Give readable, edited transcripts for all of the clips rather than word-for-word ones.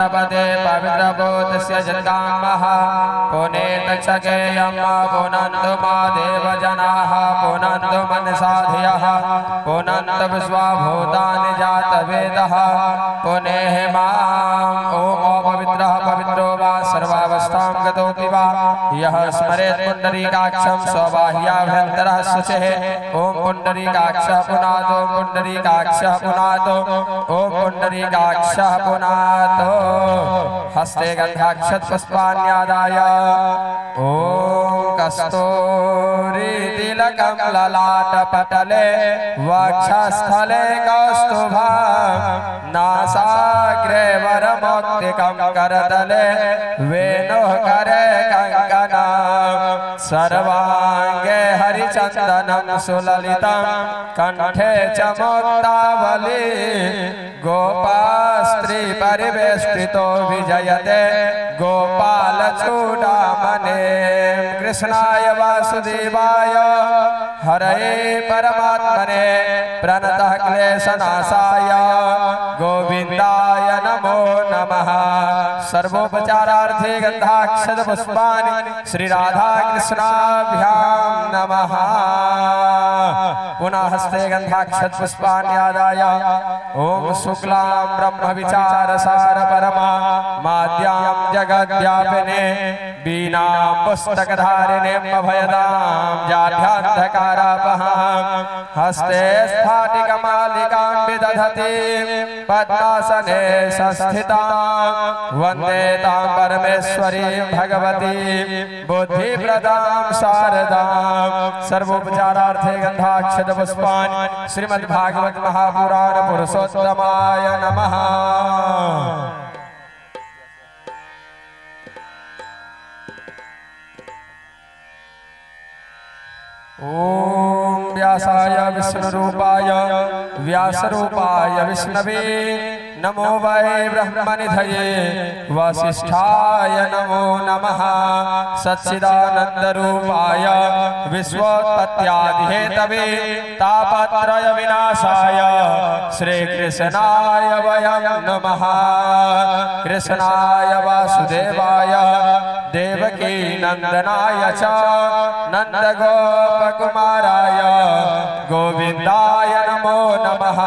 पदे पवित्रभूतस्य जन्तामः पुने तक्षकेयं पुनन्तु मा देवजनाः पुनन्तु मनसाधियः पुनन्तु विश्वाभूतानि जातवेदः पुनेः माम् ॐ अपवित्रः पवित्रो वा सर्वावस्थां गतोऽपि वा यः स्मरेत् पुण्डरीकाक्षं स्वबाह्याभ्यन्तरः शुचिः। ॐ पुण्डरीकाक्षः पुनातो पुण्डरीकाक्षः पुनातो ॐ पुण्डरीकाक्षः पुनातो। हस्ते गन्धाक्षत पुष्पाण्यादाय ॐ कस्तूरी तिलकं ललाटपटले वक्षस्थले कौस्तुभं नासाग्रे वरमौक्तिकं करतले वेणुः करे कङ्कणं सर्वाङ्गे हरिचन्दनं सुललितं कण्ठे च मुक्तावली गोपास्त्री परिवेष्टितो विजयते गोपाल चूडामणे। कृष्णाय वासुदेवाय हरये परमात्मने प्रणतः क्लेशनाशाय गोविंदाय नमो नमः। सर्वोपचारार्थे गंधाक्षत पुष्पाणि श्री राधा कृष्णाभ्यां नमः। पुनः हस्ते गंधाक्षत पुष्पाण्यादाय ॐ शुक्लां ब्रह्म विचार सार परमा माद्यां जगद्व्यापिने वीणां पुस्तकधारिणे अभयदां जाढ्यान्धकारापहां हस्ते स्फाटिकमालिकां विदधति पद्मासने संस्थितां वन्दे तां परमेश्वरीं भगवतीं बुद्धिप्रदां शारदां। सर्वोपचारार्थे गंधाक्षत पुष्पाणि श्रीमद्भागवत महापुराण पुरुषोत्तमाय नमः। ॐ व्यासाय विष्णुरूपाय व्यासरूपाय विष्णवे नमो वै ब्रह्मनिधये वसिष्ठाय नमो नमः। सच्चिदानन्दरूपाय विश्वोत्पत्त्यादिहेतवे तापत्रय विनाशाय श्रीकृष्णाय वयं नमः। कृष्णाय वासुदेवाय देवकी नन्दनाय च नन्दगोपकुमाराय गोविन्दाय नमो नमः।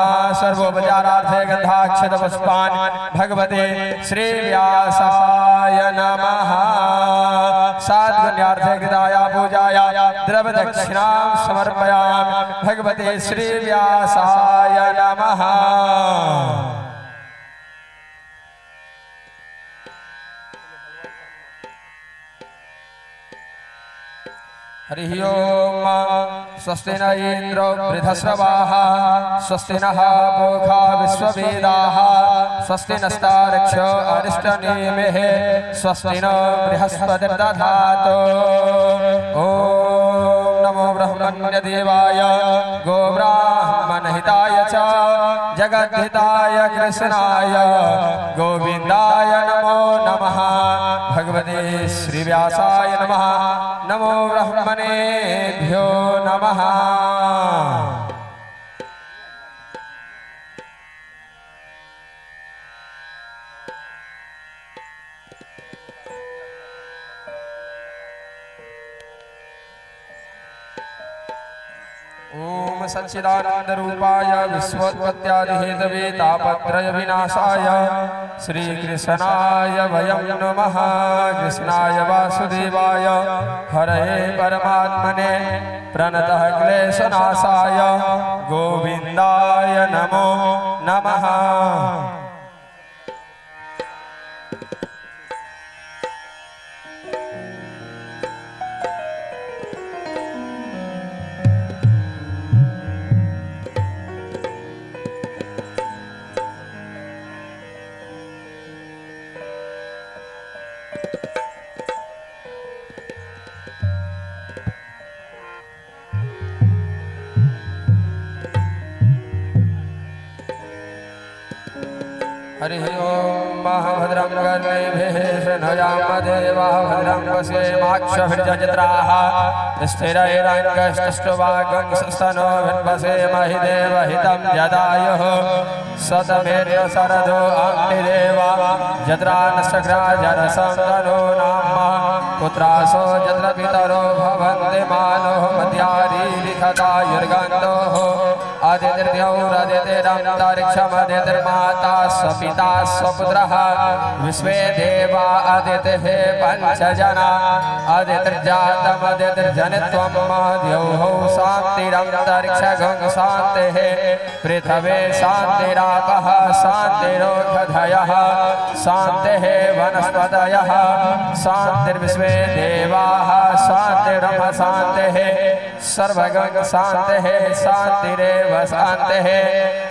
सर्वोपचारार्थे गन्धाक्षत पुष्पाणि भगवते श्री व्यासाय नमः। साधुन्यार्थे कृताया पूजाया द्रव्य दक्षिणां समर्पयामि भगवते श्री व्यासाय नमः। हरिः ओम। स्वस्ति न इन्द्रो वृद्धश्रवाः स्वस्ति नः पूषा विश्ववेदाः स्वस्ति नस्तार्क्ष्यो अरिष्टनेमिः स्वस्ति नो बृहस्पतिर्दधातु। ॐ नमो ब्रह्मण्यदेवाय गोब्राह्मणहिताय च जगद्धिताय कृष्णाय गोविन्दाय नमो नमः। भगवते श्रीव्यासाय नमः। नमो ब्रह्मणेभ्यो नमः। ॐ सच्चिदानंद रूपाय विश्वोत्पत्त्यादिहेतवे तापत्रय विनाशाय श्रीकृष्णाय वयं नमः। कृष्णाय वासुदेवाय हरये परमात्मने प्रणतः क्लेशनाशाय गोविन्दाय नमो नमः। हरिः ओम। भद्रं कर्णेभिः शृणुयाम देवाः भद्रं पश्येमाक्षभिर्यजत्राः स्थिरैरङ्गस्तुष्टुवागंसस्तनोभिर्वसेमहि देवहितं यदायुः सतमेन्द्र शरदो अग्निदेवा यत्रा न सघ्राजरसं तनूनां पुत्रासो यत्र पितरो भवन्ति मानो मध्यारी लिखतायुर्गन्धोः अदितिर्द्यौरदितिरन्तरिक्षमदितिर्माता स्वपिता स्वपुत्रः विश्वे देवा अदितिः पञ्चजना अदितिर्जातमदितिर्जनित्वं द्यौः शान्तिरन्तरिक्षगुं शान्तिः पृथिवी शान्तिरापः शान्तिरोषधयः शान्तिः वनस्पतयः शान्तिर्विश्वे देवाः शान्तिर्ब्रह्म शान्तिः सर्वगं शान्तिः शान्तिरेव शान्तिः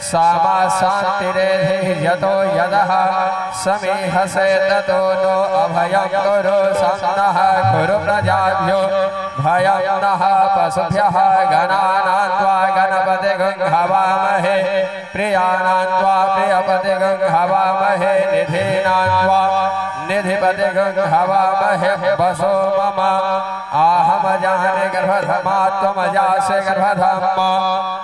सामा शान्तिरेधि यतो यदः समीहसे ततो नो अभयं कुरु सन्नः कुरु प्रजाभ्यो भयं नः पशुभ्यः गणानां त्वा गणपतिगुं हवामहे प्रियाणां त्वा प्रियपतिगुं हवामहे निधीनां त्वा निधिपतिगुं हवामहे वसो मम आहमजाने गर्भधमा त्वमजासे गर्भधम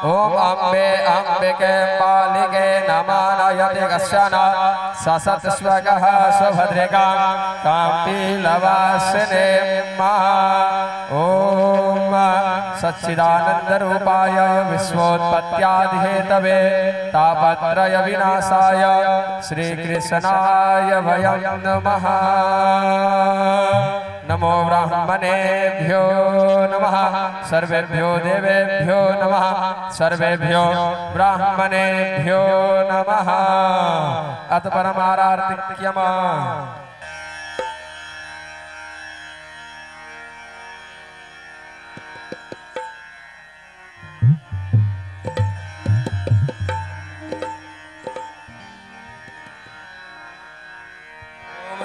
ॐ अम्बे अम्बिके बालिके नमानयति कश्चन ससत्स्वगः सुभद्रिकां काम्पीलवासिने मा ॐ सच्चिदानन्दरूपाय विश्वोत्पत्त्यादिहेतवे तापत्रय विनाशाय श्रीकृष्णाय वयं नमः। नमो ब्राह्मणेभ्यो नमः, सर्वेभ्यो देवेभ्यो नमः, सर्वेभ्यो ब्राह्मणेभ्यो नमः। अत परमारार्तिक्यम।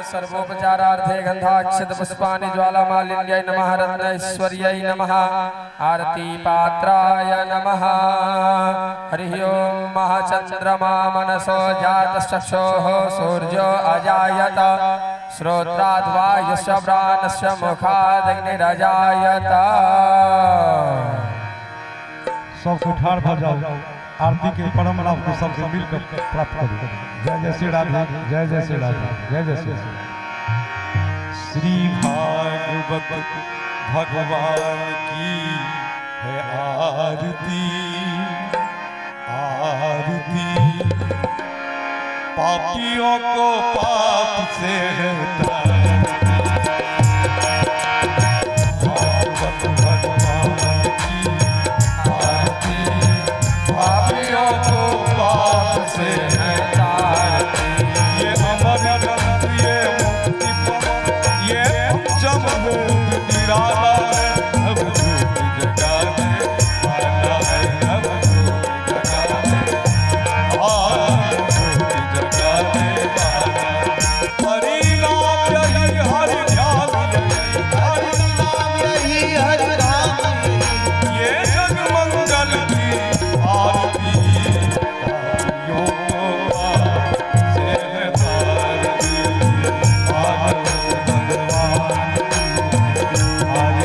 सर्वोपचारार्थे गंधाक्षत पुष्पाणि ज्वालामालिन्यै नमः, रत्नेश्वर्यै नमः, आरती पात्राय नमः। हरिः ओम। महाचंद्रमा मनसो जातश्चक्षोः सूर्यो अजायत श्रोत्राद् वायुश्च प्राणस्य मुखादग्निरजायत। सबको ठाड़ भ जाओ, आरती के परम लाभ को सबसे मिलकर प्राप्त करो। जय जय श्री राधे, जय जय श्री राधे, जय जय श्री राधे। श्री भागवत भगवान की है आरती, आरती पापियों को पाप से है तारती। भागवत भगवान की आरती, पापियों को पाप से है तारती। ये अमर ग्रंथ, ये मुक्ति पथ, ये पंचम वेद निराला है। अब ज्योति जगाने वाला है, अब ज्योति जगाने, ज्योति जगाने वाला। हरि नाम यही हरि ध्यान यही, हरि नाम यही हरि धाम यही, ये जग मंगल की आरती। पापियों को पाप से है तारती। भागवत भगवान की आरती,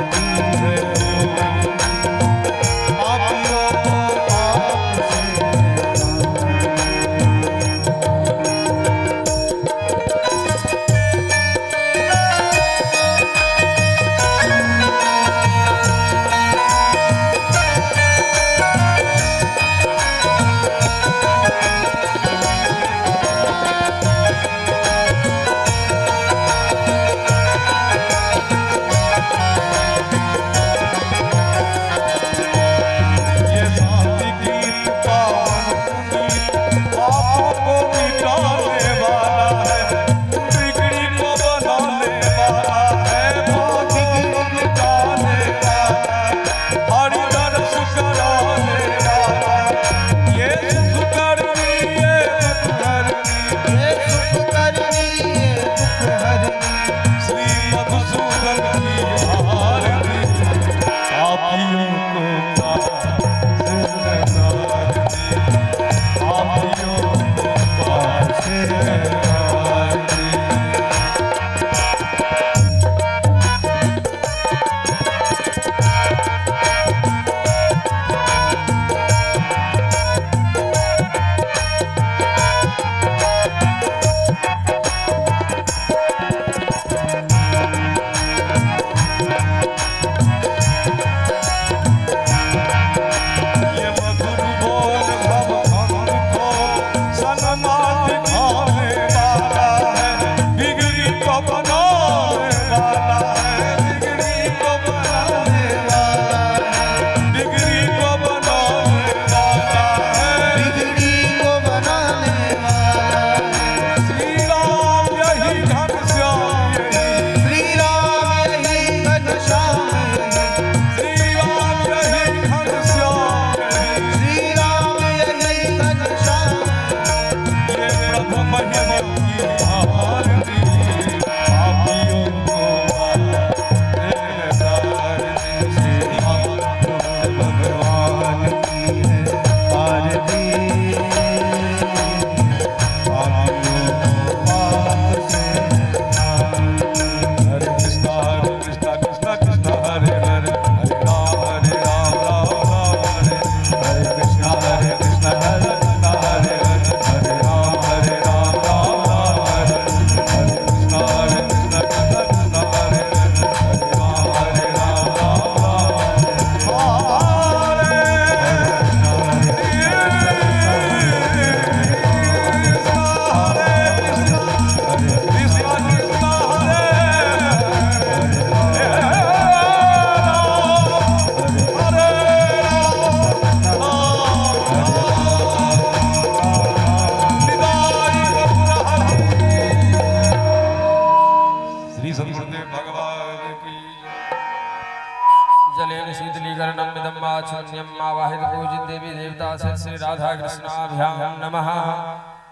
आचमनीयम् आवाहित पूजित देवी देवता श्री श्री राधा कृष्णाभ्यां नमः।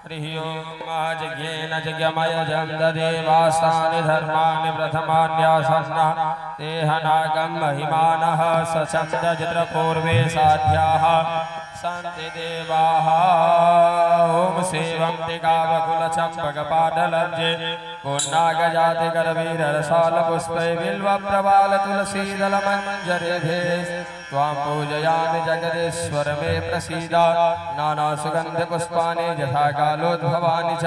हरिः ओम। यज्ञेन यज्ञमयजं ददेवास्तानि धर्माणि प्रथमान्यासन्नः तेहनागं महिमानः सचन्द यत्र पूर्वे साध्याः सन्ति देवाः। ॐ सेवन्ति कावकुलचम्पकपाटलब्जे पुन्नागजातिकरवीररसालपुष्पै बिल्वप्रबालतुलसीदलमञ्जरेभे त्वां पूजयामि जगदीश्वर मे प्रसीद। नानासुगन्धपुष्पाणि यथा कालोद्भवानि च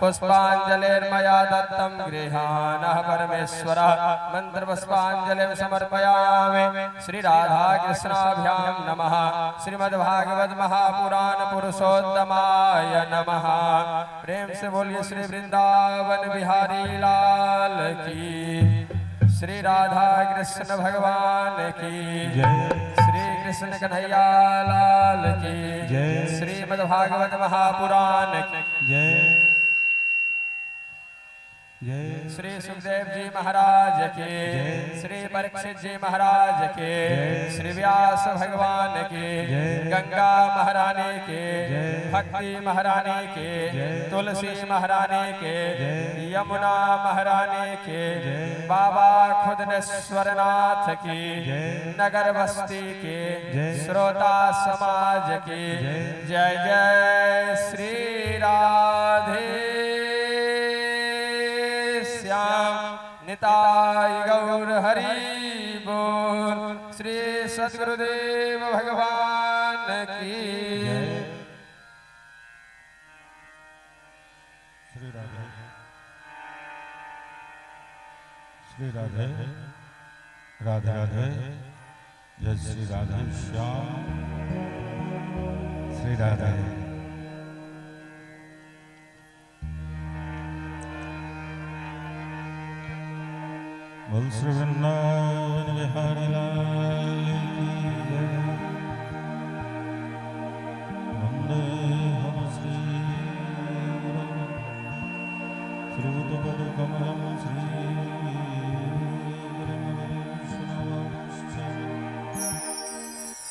पुष्पाञ्जलिर्मया दत्तं गृहाणः परमेश्वरः। मन्त्रपुष्पाञ्जलिं समर्पयामि। श्रीराधाकृष्णाभ्यां नमः। श्रीमद्भागवत महापुराण पुरुषोत्तमाय नमः। प्रेम से बोलिए श्री वृंदावन बिहारी लाल की, श्री राधा कृष्ण भगवान की जय। श्री कृष्ण कन्हैया लाल की जय। श्रीमद् भागवत महापुराण की जय जय। श्री सुखदेव जी महाराज के जय। श्री परीक्षित जी महाराज के जय। श्री व्यास भगवान के जय। गंगा महारानी के जय। भक्ति महारानी के जय। तुलसी महारानी के जय। यमुना महारानी के जय। बाबा खुदनेश्वरनाथ की जय। नगर बस्ती के जय। श्रोता समाज की जय। जय जय श्री राधे श्याम निताय गौर हरि बोल। श्री सद्गुरुदेव भगवान की जय। श्री राधे, श्री राधे, राधे राधे। जय श्री राधे श्याम, श्री राधे। बोल श्री वृंदावन बिहारी लाल की जय। वंदे हम श्री गुरुं श्रीयुतपदकमलं श्री गुरुं वैष्णवांश्च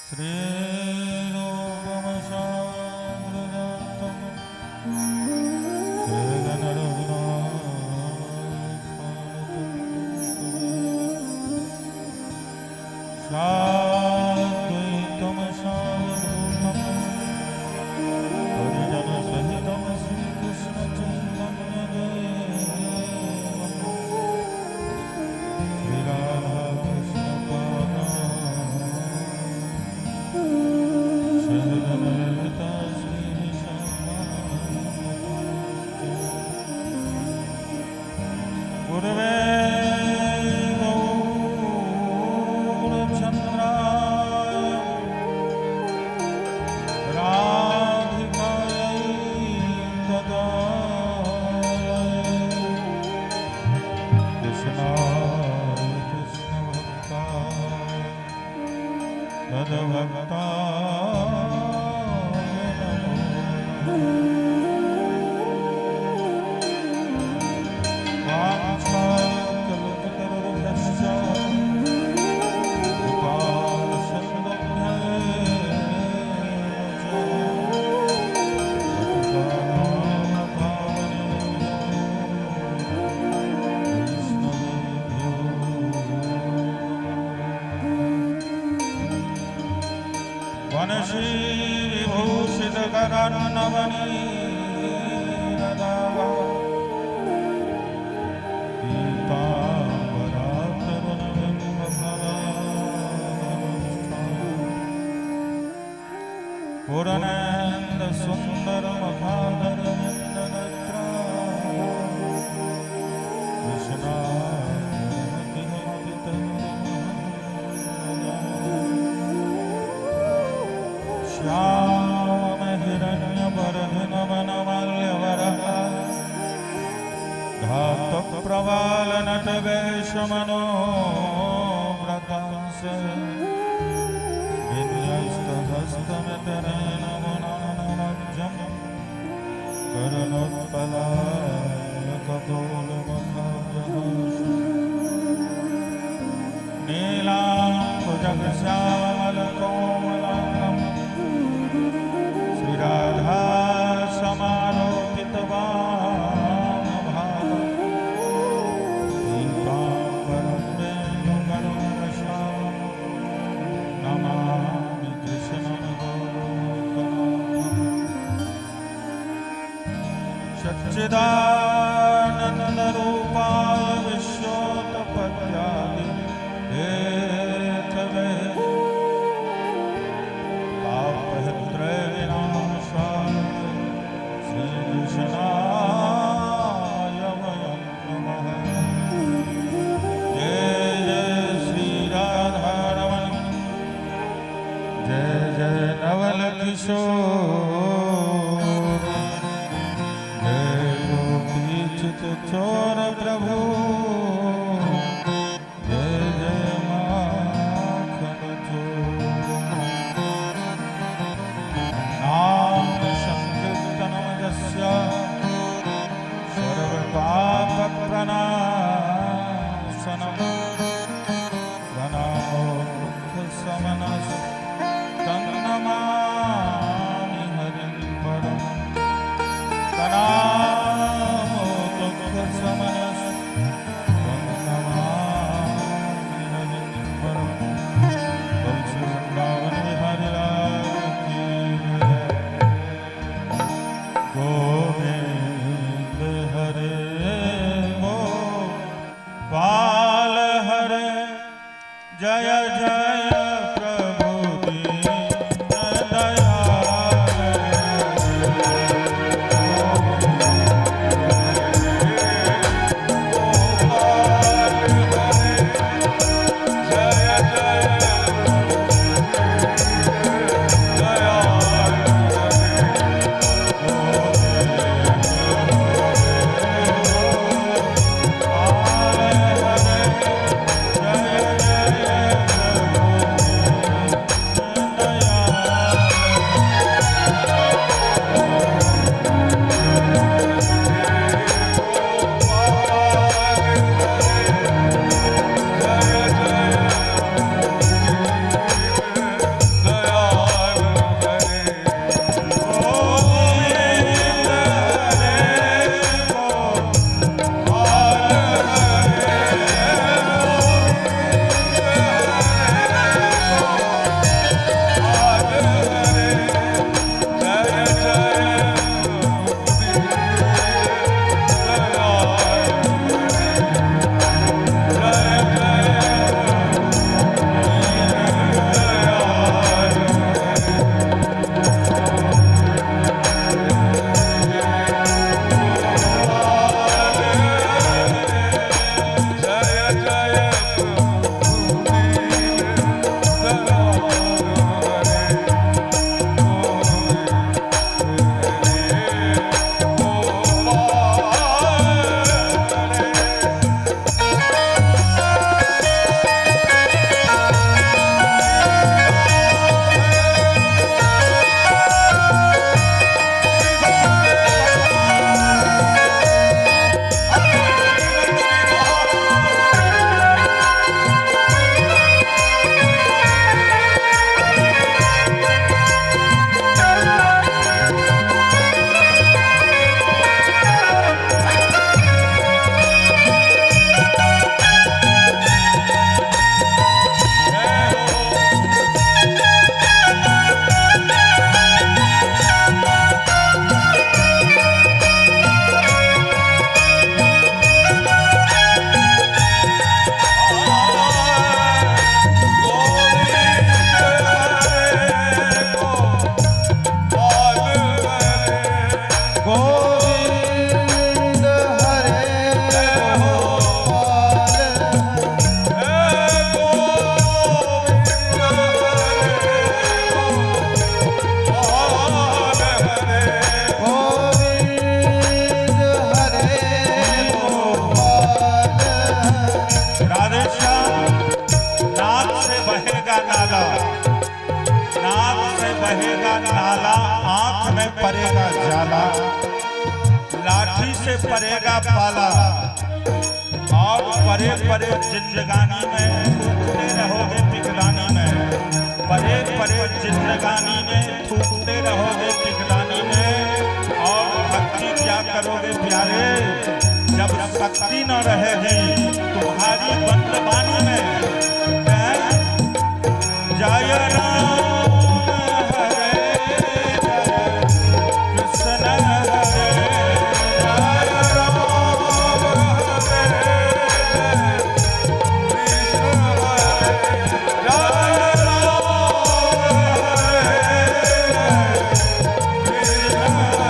श्रीरूपं साग्रजातं साद्वैतं सावधूतं परिजनसहितं श्रीकृष्णचैतन्यदेवं श्रीराधाकृष्णपादा सहगणललिता श्रीविशाखान्विताश्च। गुरवे गौरचन्द्राय राधिकायै तदालये कृष्णाय कृष्णभक्ताय तद्भक्ताय नमो नमः। वाञ्छाकल्पतरुभ्यश्च कृपासिन्धुभ्य एव च पतितानां पावनेभ्यो वैष्णवेभ्यो नमो। वनशी विभूषितकरन्नवनीरदाभा पीताम्बरातरुणबिम्बफलागरुष्ठा पूर्णेन्दुसुन्दरमुखादरविन्दनेत्रा कृष्णाक्षरमतिमपितमुरुमहं श्याम हिरण्यवरधनवनमाल्यवरः धातप्रवालनटवेशमनोव्रतांस विन्यस्तहस्तमितरेण गुणानुराज्यं करुणोत्पलाकपोलमुखाब्जहास नीलाम्बुजगश्यामलतरुणमनोहर। कोमलांगम श्री राधा समारोपित वाम भागम पीताम्बरं वेणुगणरसां नमामि कृष्णं गोलोकनाथम्। सच्चिदानन्दरूपाय विश्वोत्पत्त्यादि हेतवे पापहत्रय विनाशाय श्रीकृष्णाय वयं नमः। जय जय श्री राधारमण, जय जय नवल किशोर, जय गोपी चित चोर प्रभु, जय जय माखन चोर। नाम संकीर्तनं यस्य सर्वपाप प्रणाशनम् प्रणामो दुःखशमनस् तन्नमामि हरिं परम्। प्रणामो दुःखशमनस् तन्नमामि हरिं परम्। बोल श्री वृंदावन बिहारी लाल की जय। गोविंद हरे गोपाल हरे, जय जय प्रभु दीन दयाल। जय जय दयाल। दयाल हरे गोविंद हरे गोपाल हरे, गोपाल हरे, जय जय दयाल जय जय दयाल। जय जय प्रभु दीन दयाल हरे, गोविंद हरे गोपाल हरे। गोविंद हरे गोपाल गोविंद हरे गोपाल। राधेश्याम, नाक से बहेगा नाला, नाक से बहेगा नाला, आंख में पड़ेगा जाला, लाठी से पड़ेगा पाला, और परे परे जिंदगानी में थूकते रहोगे पिकदानी में, परे पड़े रहोगे तिकदानी में और भक्ति क्या करोगे प्यारे, जब शक्ति न रहेगी तुम्हारी बंदबानी में। जय राम हरे जय कृष्ण हरे जय राम हरे कृष्ण हरे जय राम हरे कृष्ण हरे जय मन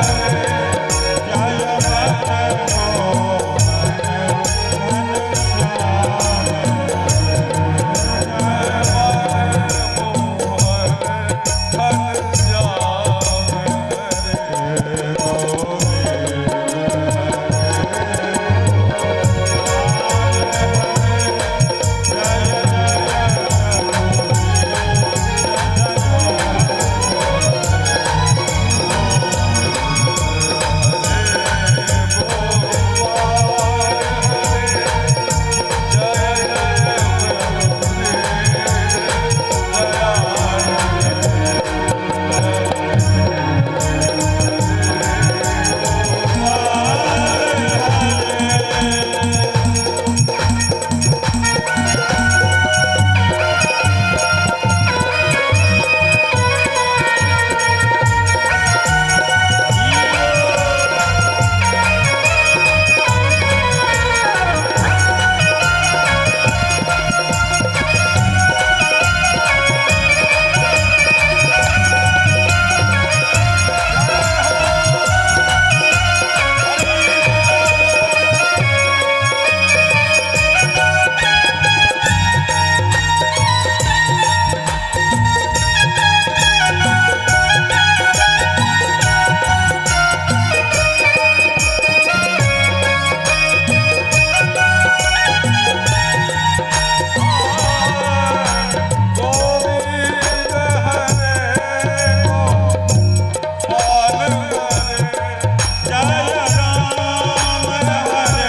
मोहन गोविंद हरे गोपाल हरे जय राम हरे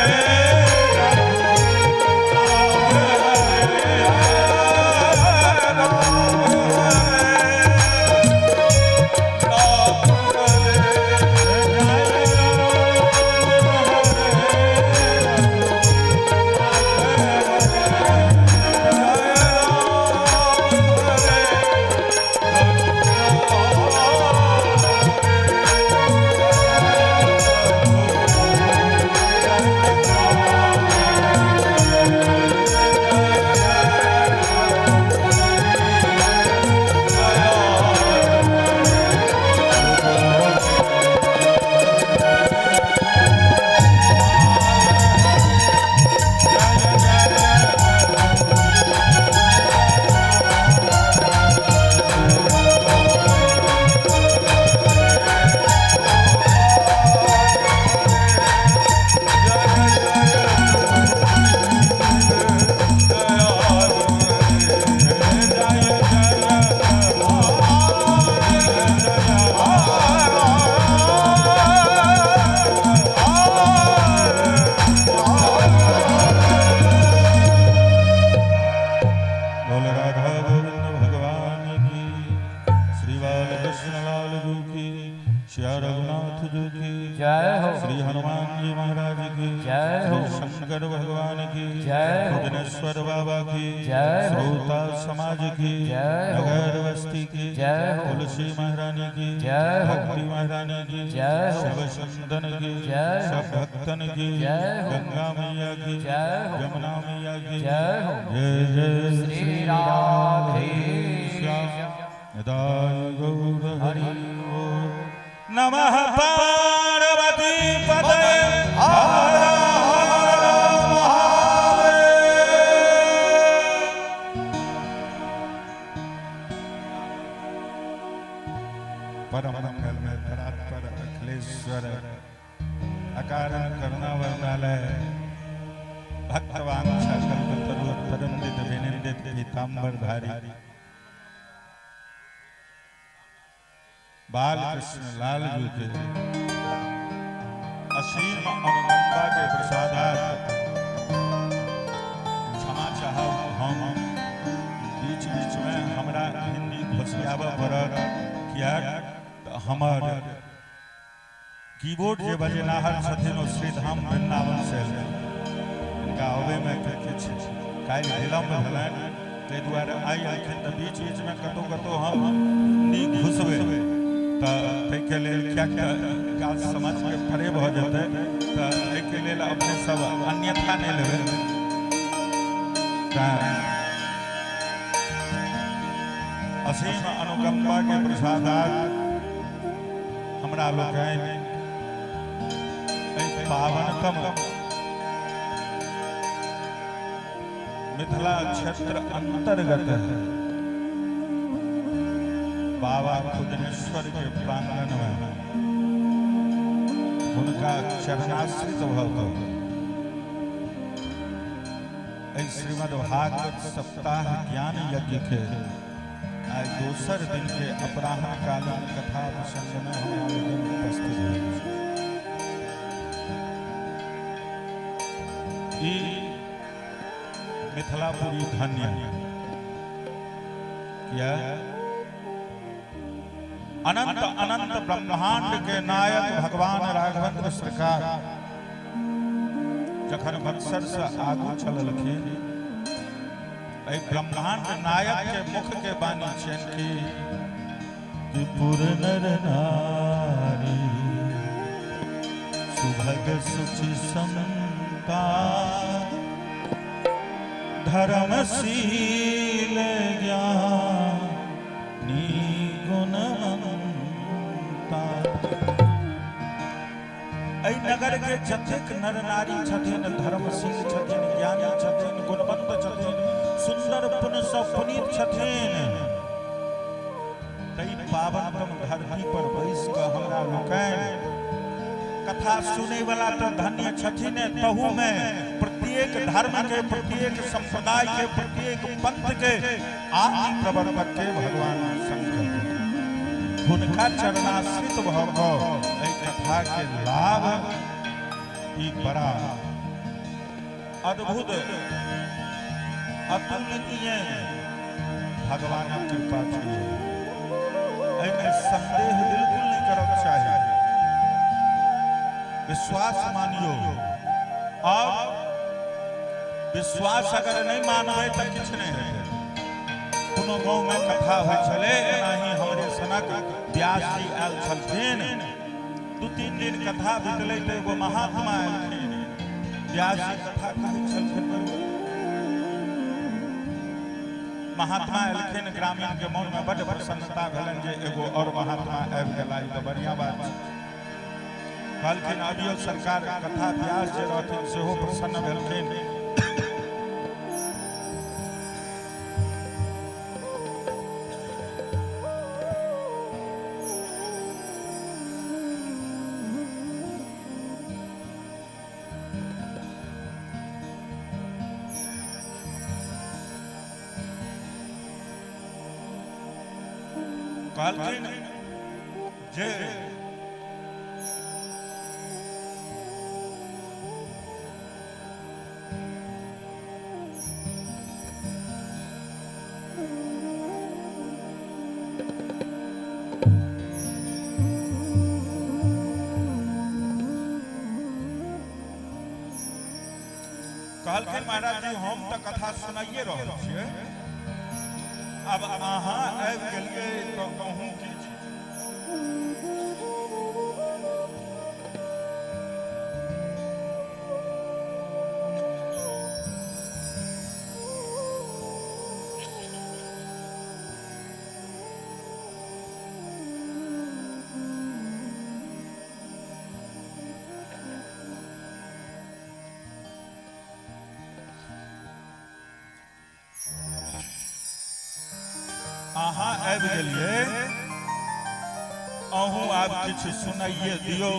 बोल राधा गोविंद भगवान की, श्री बाल कृष्ण लाल जी की, श्री रघुनाथ जी की जय हो। श्री हनुमान जी महाराज की जय हो। श्री शंकर भगवान की जय हो। भुवनेश्वर बाबा की जय हो। श्रोता समाज की जय हो। नगर बस्ती की जय हो। तुलसी महारानी की जय हो। भक्ति महारानी की जय हो। सब संतन की जय हो। सब भक्तन की जय हो। गंगा मैया की जय हो। यमुना मैया की जय हो। जय जय श्री राधे श्याम निदाय गौर हरि ओम। नमः पार्वती पते हर हर महादेव। परम मंगल में परात्पर अखिलेश्वर अकारण करुणा वरदालय भक्तवांछा कल्पतरु परंदित विनिंदित पीताम्बरधारी बाल कृष्ण लाल जी के असीम अनुकंपा के प्रसादात क्षमा चाहब हम बीच बीच में हमरा हिंदी घोसियाबऽ पड़त, किएक तऽ हमर कीबोर्ड जे बजेनाहर छथिन ओ श्रीधाम वृंदावन से एलखिन। हिनका अबैमे किछु काल्हि विलम्ब भेलनि, ताहि दुआरे आइ एलखिन। तऽ बीच बीचमे कतहु कतहु हम नीक घुसबै तऽ ताहिके लेल, किएक तऽ काज समझके परे भऽ जेतै, तऽ एहिके लेल अपने सब अन्यथा नहि लेबै। तैँ असीम अनुकंपा के प्रसादात हमरा लोकनि एहि पावनतम मिथिला क्षेत्र अंतर्गत बाबा खुदनेश्वर के प्रांगण में हुनका चरणाश्रित भऽ कऽ एहि श्रीमद् भागवत सप्ताह ज्ञान यज्ञ के आइ दोसर दिन के अपराह्न कालीन कथा प्रसंग में हमरा लोकनि उपस्थित भेल छी। ई मिथिलापुरी धन्य किया अनंत अनंत ब्रह्मांड के नायक भगवान राघवेंद्र सरकार जखन बक्सर से आगू चललखिन, एहि ब्रह्मांड नायक के मुख के बानी छियनि कि पुर नर नारी सुभग सुचि संता धर्मशील ज्ञानी गुणवंता। एहि नगर के जतेक नर नारी छथिन, धर्मशील छथिन, ज्ञानी छथिन, गुणवंत छथिन, सुंदर पुण्य सँ पुनीत छथिन, तै पावनतम धरती पर बैस कऽ हमरा लोकनि कथा सुनै वाला तऽ धन्य छथिन, तहू में प्रत्येक धर्म के, प्रत्येक संप्रदाय के, प्रत्येक पंथ के आदि प्रवर्तक के भगवान शंकर हुनका चरणाश्रित भऽ कऽ एहि कथा के लाभ ई बड़ा अद्भुत अतुलनीय भगवानक कृपा छै। एहिमे संदेह बिल्कुल नहि करक चाही, विश्वास मानियो। अब विश्वास अगर नहि मानबै तऽ किछु नहि हेतै। कोनो गाँवमे कथा होइ छलै, एनाही हमरे सनक व्यास जी आयल छलखिन। 2-3 दिन कथा बितलै तऽ एगो महात्मा एलखिन। व्यास जी कथा कहै छलखिन, महात्मा एलखिन। ग्रामीण के मन में बड्ड प्रसन्नता भेलनि जे एगो और महात्मा आबि गेला, ई तऽ बढ़िया बात छै। कहलखिन अबियो सरकार। कथा व्यास जे रहथिन सेहो प्रसन्न भेलखिन। कहलखिन जे कहलखिन महाराज जी, हम तऽ कथा सुनाइए रहल छियै, आब अहाँ आबि गेलियै तऽ अहूँ किछु। अहाँ आबि गेलियै, अहूँ आब किछु सुनाइए दियौ।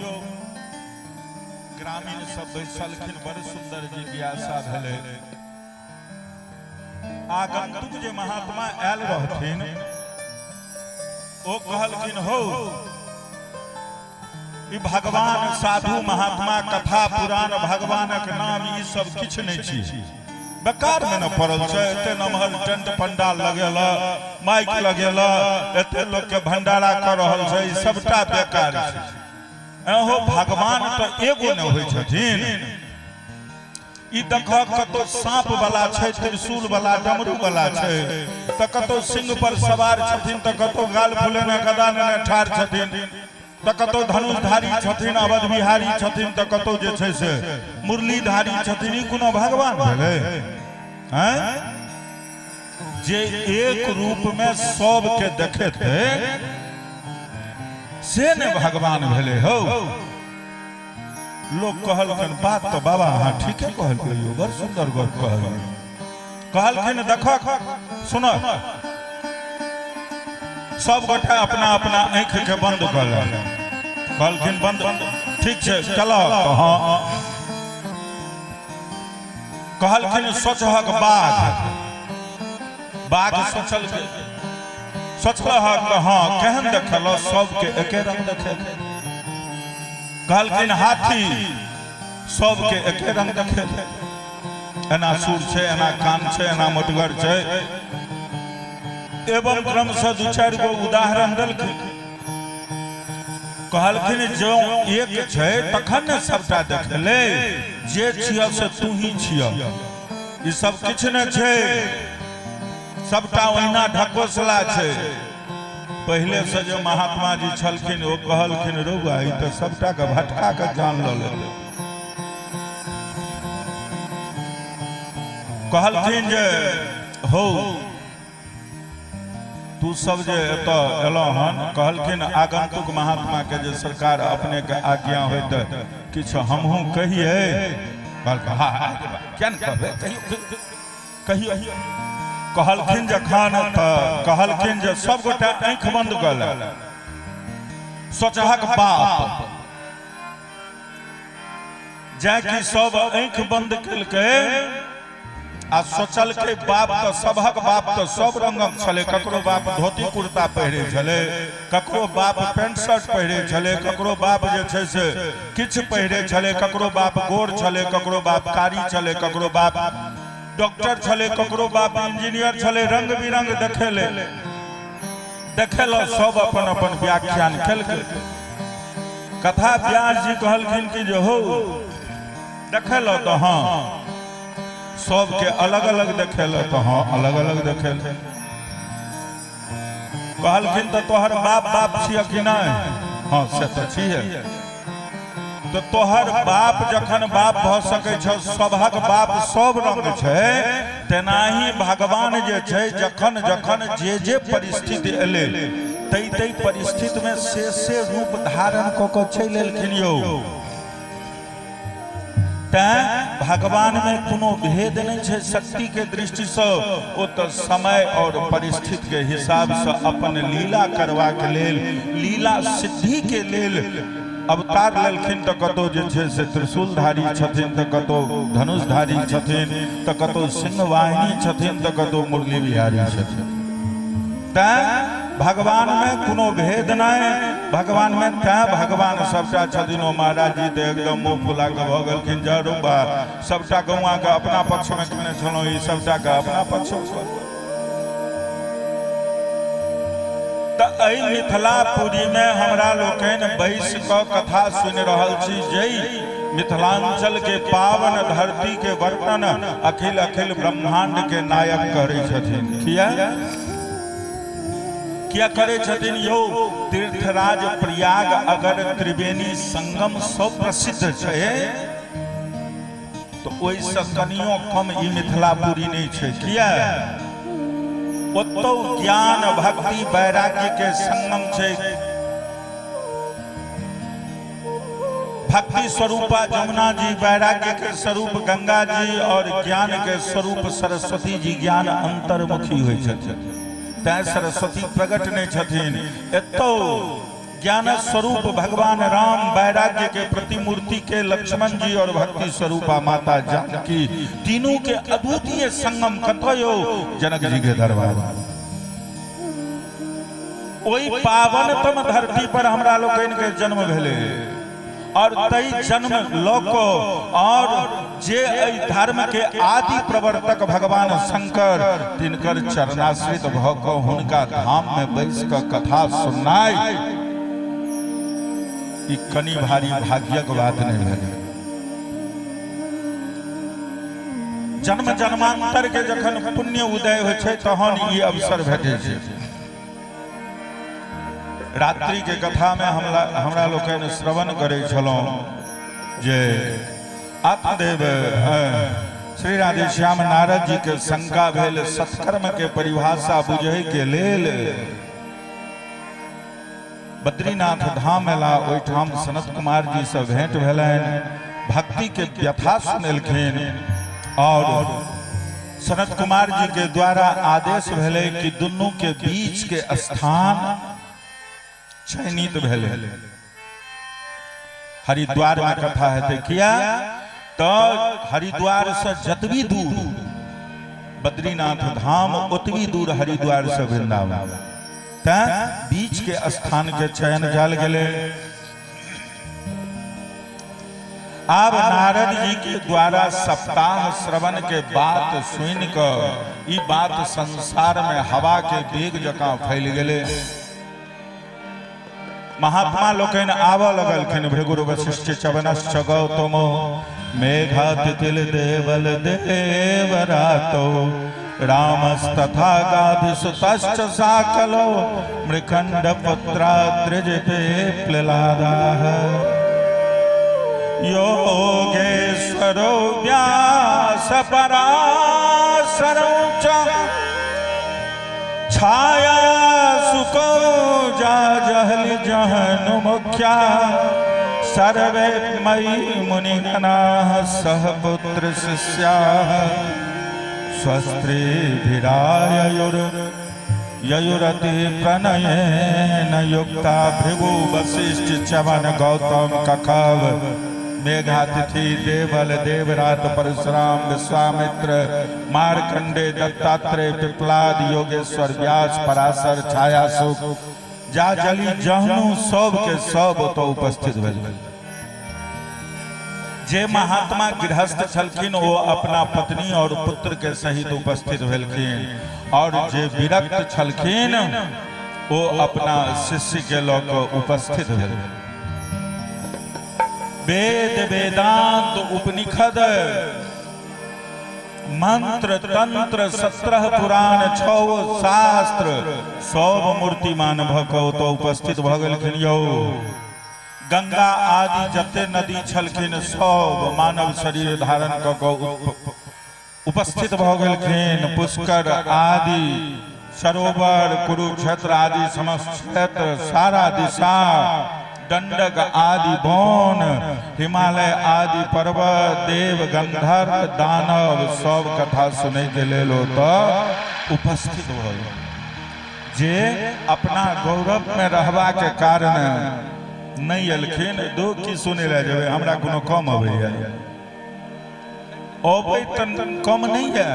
ग्रामीण सब बैसलखिन, बड़ सुंदर जिज्ञासा भेलै। आगंतुक जे महात्मा आयल रहथिन ओ कहलखिन, हो ई भगवान, साधु महात्मा, कथा पुराण, भगवानक नाम, ई सब किछु नहि छी। बेकार में न पड़ल छै। एते नमहर टेंट पंडाल लगेल, माइक लगेल, एते लोग के भंडारा कर रहल छै, ई सबटा बेकार छै। एहो भगवान तऽ एगो ने होइ छथिन। ई देखह कतौ साँप वाला छै, त्रिशूल वाला, डमरू वाला छै, तऽ कतौ सिंह पर सवार छथिन, तऽ कतौ गाल फुलेने गदा नेने ठाढ़ छथिन, तऽ कतौ धनुषधारी छथिन, अवध बिहारी छथिन, तऽ कतौ जे छै से मुरलीधारी छथिन। ई कोनो भगवान भेलै हैं? जे एक रूप में सबके देखेतै से ने भगवान भेलै हौ। लोक कहलखिन बात तऽ बाबा अहाँ ठीके कहलियै यौ, बड़ सुन्दर गप कहलियै। कहलखिन देखक सुन, सब गोटा अपना अपना आँखि के बंद कऽ ले। कहलखिन बंद ठीक छै चल। हँ कहलखिन सोचहक बाघ, बाघ सोचल सोचलहक तऽ हँ केहन देखल, सबके एके रंग देखेल। कहलखिन हाथी, सबके एके रंग देखेल, एना सूर छै, एना कान छै, एना मोटगर छै। एवं क्रमसँ दू चारि गो उदाहरण देलखिन। कहलखिन जो एक छै तखन ने सबटा देखले, जे छिय से तू ही छिय, ई सब किछु नहि छै, सबटा ओहिना ढकोसला छै। पहिले से जे महात्मा जी छलखिन ओ कहलखिन रौआ ई तऽ सबटा के भटका के जान लऽ लेतै। कहलखिन जे हौ तू सब जे एतऽ एलहुँ हन, कहलखिन आगंतुक महात्मा के जे सरकार अपने के आज्ञा होय तऽ किछु हमहूँ कहियै। कहलखिन हाँ हाँ किया ने कहबै, कहियौ कहियौ। कहलखिन जखन तऽ कहलखिन जे सब गोटा आँखि बंद कऽ ले, सोचहक बाप। जाकि सब आँखि बंद केलकै आ सोचलकै बाप तऽ सबहक बाप तऽ सब रंगक छलै। ककरो बाप धोती कुर्ता पहिरे छलै, ककरो बाप पेंट शर्ट पहिरे छलै, ककरो बाप जे छै से किछु पहिरे छलै, ककरो बाप गोर छलै, ककरो बाप कारी छलै, ककरो बाप डॉक्टर छलै, ककरो बाप इंजीनियर छलै। रंग बिरंग देखेले देखेल सब अपन अपन व्याख्यान केलकै। कथा व्यास जी कहलखिन कि जे हो देखेल तऽ हँ सबके अलग अलग देखेल तऽ हँ अलग अलग देखेल। कहलखिन तऽ तोहर बाप बाप छिय कि नहि? हँ से तऽ छियै। तऽ तोहर बाप जखन बाप भऽ सकै छौ, सबहक बाप सब रंग छै, तेनाही भगवान जे छै जखन जखन जे जे परिस्थिति एलै तै तै परिस्थितिमे से से रूप धारण कऽ कऽ चलि एलखिन यौ। तैं भगवान में कोनो भेद नहीं छै शक्ति के दृष्टि से, ओ तऽ समय और परिस्थिति के हिसाब से अपन लीला करबाक लेल, लीला सिद्धि के लेल अवतार लेलखिन। तऽ कतौ जे छै से त्रिशूलधारी छथिन, तऽ कतौ धनुषधारी छथिन, तऽ कतौ सिंहवाहिनी छथिन, तऽ कतौ मुरली बिहारी छथिन। तैं भगवान में कोनो भेद नहीं भगवान में, तैं भगवान सबटा छथिन। ओ महाराज जी तऽ एकदम मुँह फुला कऽ भऽ गेलखिन, जरूर बा सबटा गौआ के अपना पक्ष में केने छलहुँ, ई सबटा के अपना पक्ष में। तऽ एहि मिथिलापुरी में हमरा लोकनि बैस कऽ कथा सुनि रहल छी, जै मिथिलांचल के पावन धरती के वर्णन अखिल अखिल ब्रह्मांड के नायक करै छथिन। किया किया करै छथिन यौ? तीर्थराज प्रयाग अगर त्रिवेणी संगम सब प्रसिद्ध छै तऽ ओहिसँ कनियो कम ई मिथिलापुरी नहि छै। किया? ओतौ ज्ञान भक्ति वैराग्य के संगम छै। भक्ति स्वरूपा जमुना जी, वैराग्य के स्वरूप गंगा जी और ज्ञान के स्वरूप सरस्वती जी ज्ञान अंतर्मुखी होइ छथिन, तैं सरस्वती प्रकट नहि छथिन। एतौ ज्ञान स्वरूप भगवान राम, वैराग्य के प्रतिमूर्ति के लक्ष्मण जी और भक्ति स्वरूपा माता जानकी, तीनू के अद्वितीय संगम कतऽ यौ? जनक जी के दरबार। ओहि पावनतम धरती पर हमरा लोकनि के जन्म भेलै। और तई जन्म लऽ कऽ और जे एहि धर्म के आदि प्रवर्तक भगवान शंकर तिनकर चरणाश्रित भऽ कऽ हुनका धाम में बैस कऽ कथा सुननाइ ई कनि भारी भाग्यक बात नहि भेलै। जन्म जन्मांतर के जखन पुण्य उदय होइ छै तहन ई अवसर भेटै छै। रात्रि के कथा में हमरा लोकनि श्रवण करै छलहुँ जे आत्मदेव श्री राधेश्याम नारद जी के शंका भेल सत्कर्म के परिभाषा बुझै के लेल बद्रीनाथ धाम एला। ओहिठाम सनत कुमार जी से भेंट भेलनि, भक्ति के व्यथा सुनेलखिन और सनत कुमार जी के द्वारा आदेश भेलै कि दुनू के बीच के स्थान चयनित भेलै। हरिद्वार में कथा हेतै। किया तो हरिद्वार से जतबी दूर बद्रीनाथ धाम ओतबी दूर हरिद्वार से वृंदावन, तैं बीच के स्थान के चयन कयल गेलै। आब नारद जी के द्वारा सप्ताह श्रवण के बात सुनि कऽ ई बात संसार में हवा के वेग जकाँ फैल गेलै। महात्मा लोकनि आबऽ लगलखिन। भृगुर वशिष्ठ चवनश्च गौतमो मेघातिथिल देवल देवरातो रामस्तथा गाधिसुतश्च साकलो मृखंड पुत्रा त्रिजपे प्ललादाः योगेश्वरो व्यास पराशरौ च छाया सुको जा जहल जहन मुख्या सर्वे मयि मुनिगणाः सह पुत्र शिष्याः स्वस्त्रीभिराययुर ययुरति प्रणयेन युक्ता। भृगु वशिष्ठ चवन गौतम कखब मेघातिथि देवल देवरात परशुराम विश्वामित्र मार्कंडे दत्तात्रेय पिपलाद योगेश्वर व्यास पराशर छाया सुख जा जली जहनु सब के सब ओतऽ उपस्थित भेल। जे महात्मा गृहस्थ छलखिन ओ अपना पत्नी और पुत्र के सहित उपस्थित भेलखिन और जे विरक्त छलखिन ओ अपना शिष्य के लऽ कऽ उपस्थित भेल। वेद वेदांत उपनिषद मंत्र तंत्र 17 पुराण 6 शास्त्र सब मूर्तिमान भऽ कऽ ओतऽ उपस्थित भऽ गेलखिन। यौ गंगा आदि जते नदी छलखिन सब मानव शरीर धारण कऽ कऽ उपस्थित भऽ गेलखिन। पुष्कर आदि सरोवर कुरुक्षेत्र आदि समस्त क्षेत्र सारा दिशा दंडक आदि वन हिमालय आदि पर्वत देव गंधर्व दानव सब कथा सुनै के लेल ओतऽ उपस्थित भऽ गेल। जे अपना गौरव में रहबा के कारण नहि एलखिन दो की सुनै लए जेबै, हमरा कोनो कम अबैया? अबै तऽ कम नहि यऽ,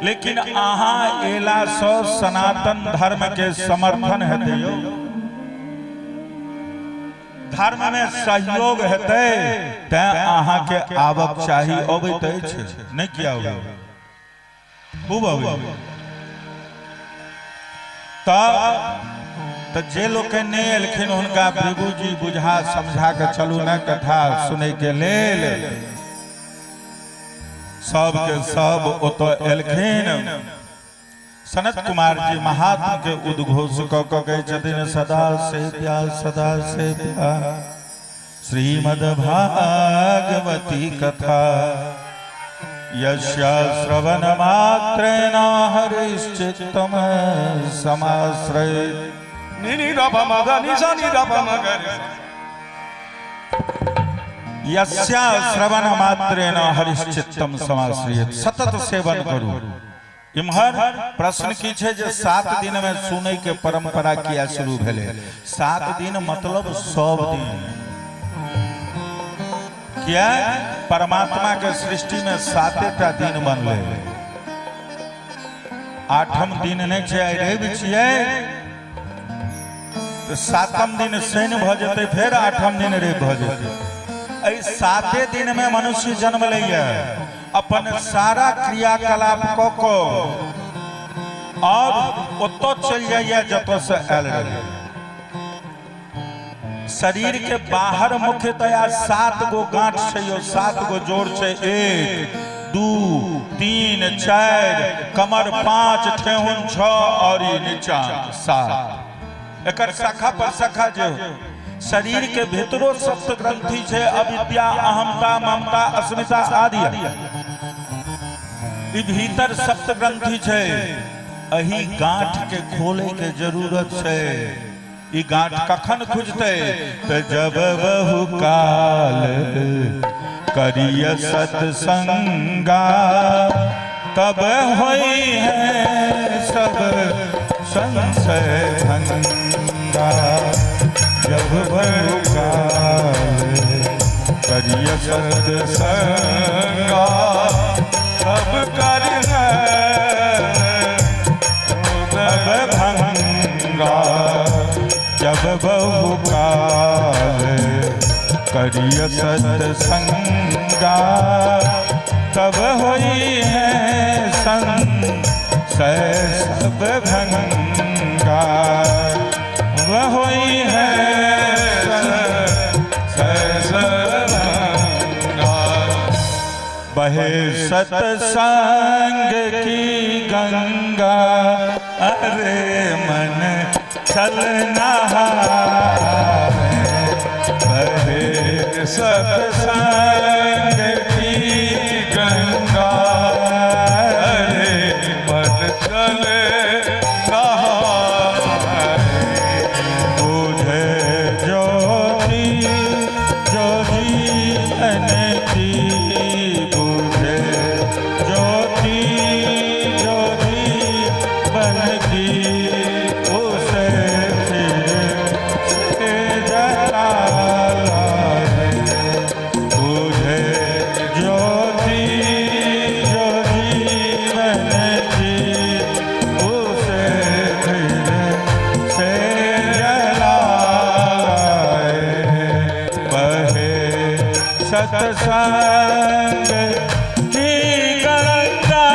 लेकिन अहाँ एलासँ सनातन धर्म के समर्थन हेतै यौ, धर्म में सहयोग हेतै, तैं अहाँके आबक चाही। अबैत अछि नहि? किया अबै? खूब अबै। तऽ जे लोक नहि एलखिन हुनका भृगुजी बुझा समझा के चलू ने कथा सुनै के लेल, सबके सब ओतऽ एलखिन। सनत कुमार जी महात्मा के उद्घोष कऽ कऽ कहै छथिन सदा सेव्या सदा सेव्या श्रीमद् भागवती कथा यस्य श्रवण मात्रेण हरिश्चित्तम समाश्रय। नि नि र प म ध नि सा नि र प म ग रे। यस्य श्रवण मात्रेण हरिश्चित्तम समाश्रयेत। सतत सेवन करू। इम्हर प्रश्न की छै जे 7 दिन में सुनै के परंपरा किया शुरू भेलै? 7 दिन मतलब सब दिन। किया? परमात्मा के सृष्टि में 7टा दिन बनलै, 8म दिन नहि छै। आइ रवि छियै, तऽ सातम दिन शनि भऽ जेतै, फेर आठम दिन रवि भऽ जेतै। एहि साते दिनमे मनुष्य जन्म लैए, अपन सारा क्रियाकलाप कऽ कऽ और ओतऽ चलि जाइए जतऽसँ आयल रहै। शरीर के बाहर मुख्यतया 7 गो गांठ छै यौ, 7 गो जोड़ छै। 1 2 3 4, कमर 5, ठेहुन 6 और ई नीचा 7। एकर शाखा पर शाखा जे शरीर के भीतरो सप्त ग्रंथि छै, अविद्या, अहमता, ममता, अस्मिता आदि। ई भीतर सप्त ग्रंथि छै। एहि गांठ के खोले के जरूरत छै। ई गांठ कखन खुजतै? तऽ जब बहु काल करिय सत्संगा, तब होई है सब संशय भंगा। जब बहु काल करिय सत्संगा, तब कर है भंगा। जब बहु काल करिय सत्संगा, तब होई है संशय सब भंगा। वह होई है संशय सब भंगा। बहे सत्संग की गंगा, अरे मन चल नहावे। बहे सत्संग की गंगा, अरे मन चल नहावे। बुझे ज्योति जो जीवन की, बुझे ज्योति जो जीवन की, उसे फिर से जला लाए। बुझे ज्योति जो जीवन की, उसे फिर से जला लाए। बहे सत्संग की गंगा।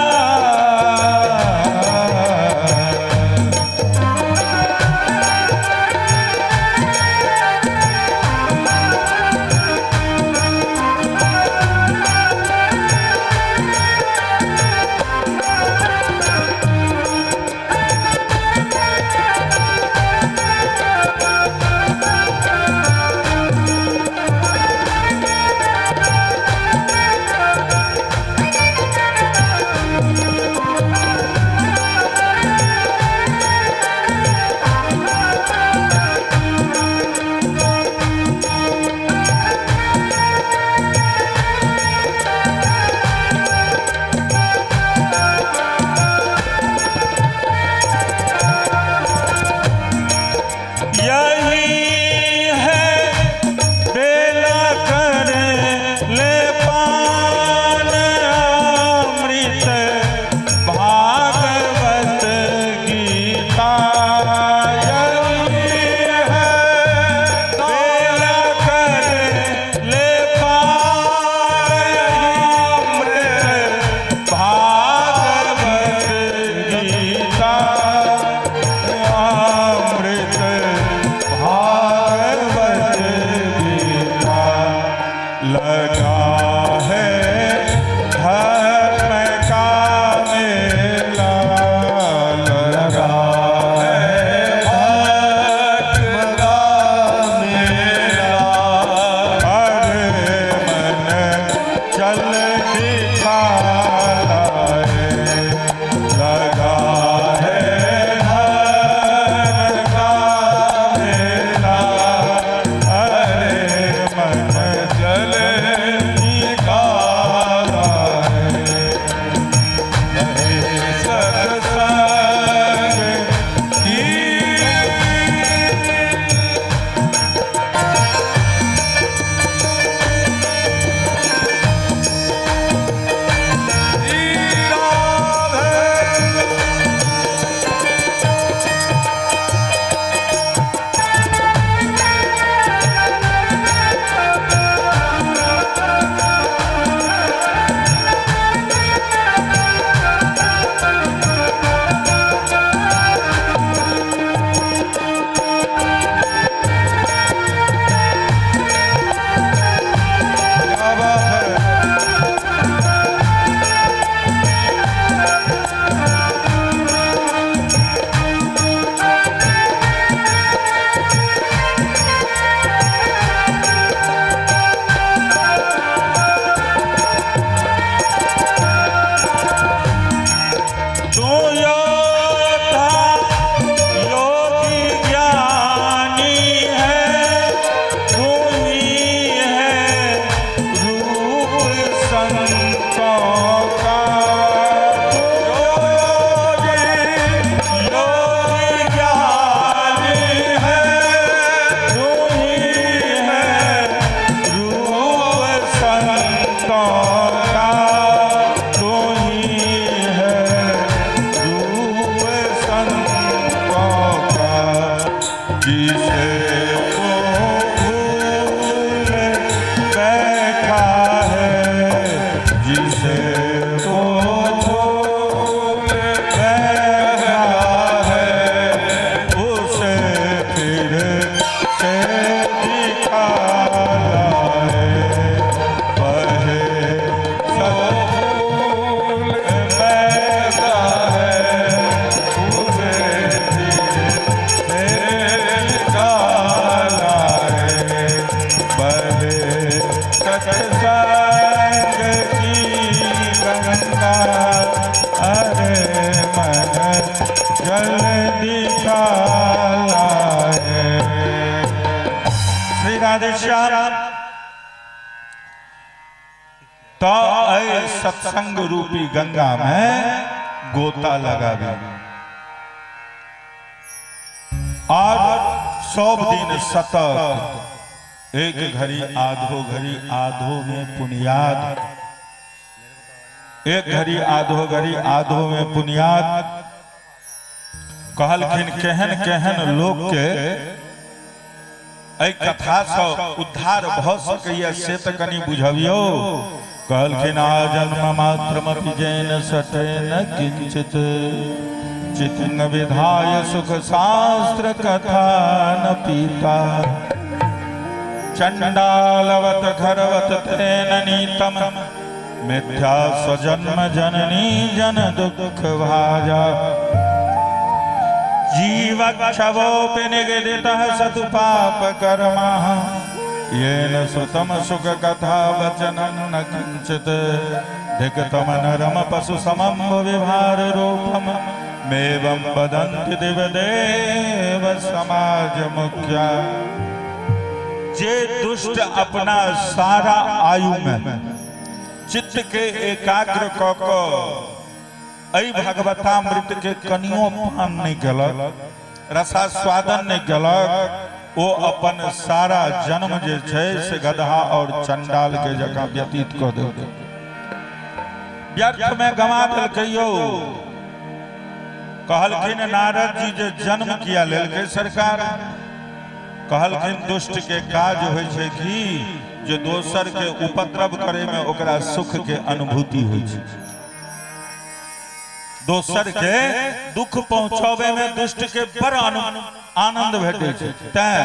जिसे वो भूल बैठा है, जिसे वो भूल बैठा है, उसे फिर से दिखा लाए। बहे सतफूल बैठा है, उसे फिर से दिखा लाए। बहे सत्संग की गंगा, अरे मन जल दिखा लाए। श्री राधे श्याम। तो एहि सत्संग रूपी गंगा में गोता लगाबी और सब दिन सतत एक घड़ी आधो घड़ी आधो में पुनियाद, एक घड़ी आधो घड़ी आधो में पुनियाद। कहलखिन केहन केहन लोक के एहि कथा से उद्धार भऽ सकैया से तऽ कनि बुझबियौ। कहलखिन आ जन्म मात्रमपि जैन सटेन किंचित चितिंग विधाय सुख शास्त्र कथा न पीता। चंडालवत घरवत तेन नीतम मिथ्या स्वजन्म जननी जन दुख भाजा। जीवक्षवोऽपि निगदितः सतु पाप कर्मा येन श्रुतम सुख कथा वचनं न किंचित। धिक्तम नरम पशु समम विभार रूपम मेवं वदन्ति दिवदेव समाज मुख्या। जे दुष्ट अपना सारा आयु में चित्त के एकाग्र क क एहि भगवतामृत के कनियो पान नहीं केलक, रसास्वादन नहीं केलक, ओ अपन सारा जन्म जे छै से गदहा और चंडाल के जकाँ व्यतीत कऽ देलकै, व्यर्थ में गमा देलकै यौ। कहलखिन नारद जी जे जन्म किया लेलकै सरकार? कहलखिन दुष्ट के काज होइ छै कि जे दोसर के उपद्रव करे में ओकरा सुख के अनुभूति होइ छै, दोसर के दुख पहुंचावे में दुष्ट के बड़ आनंद भेटै छै। तैं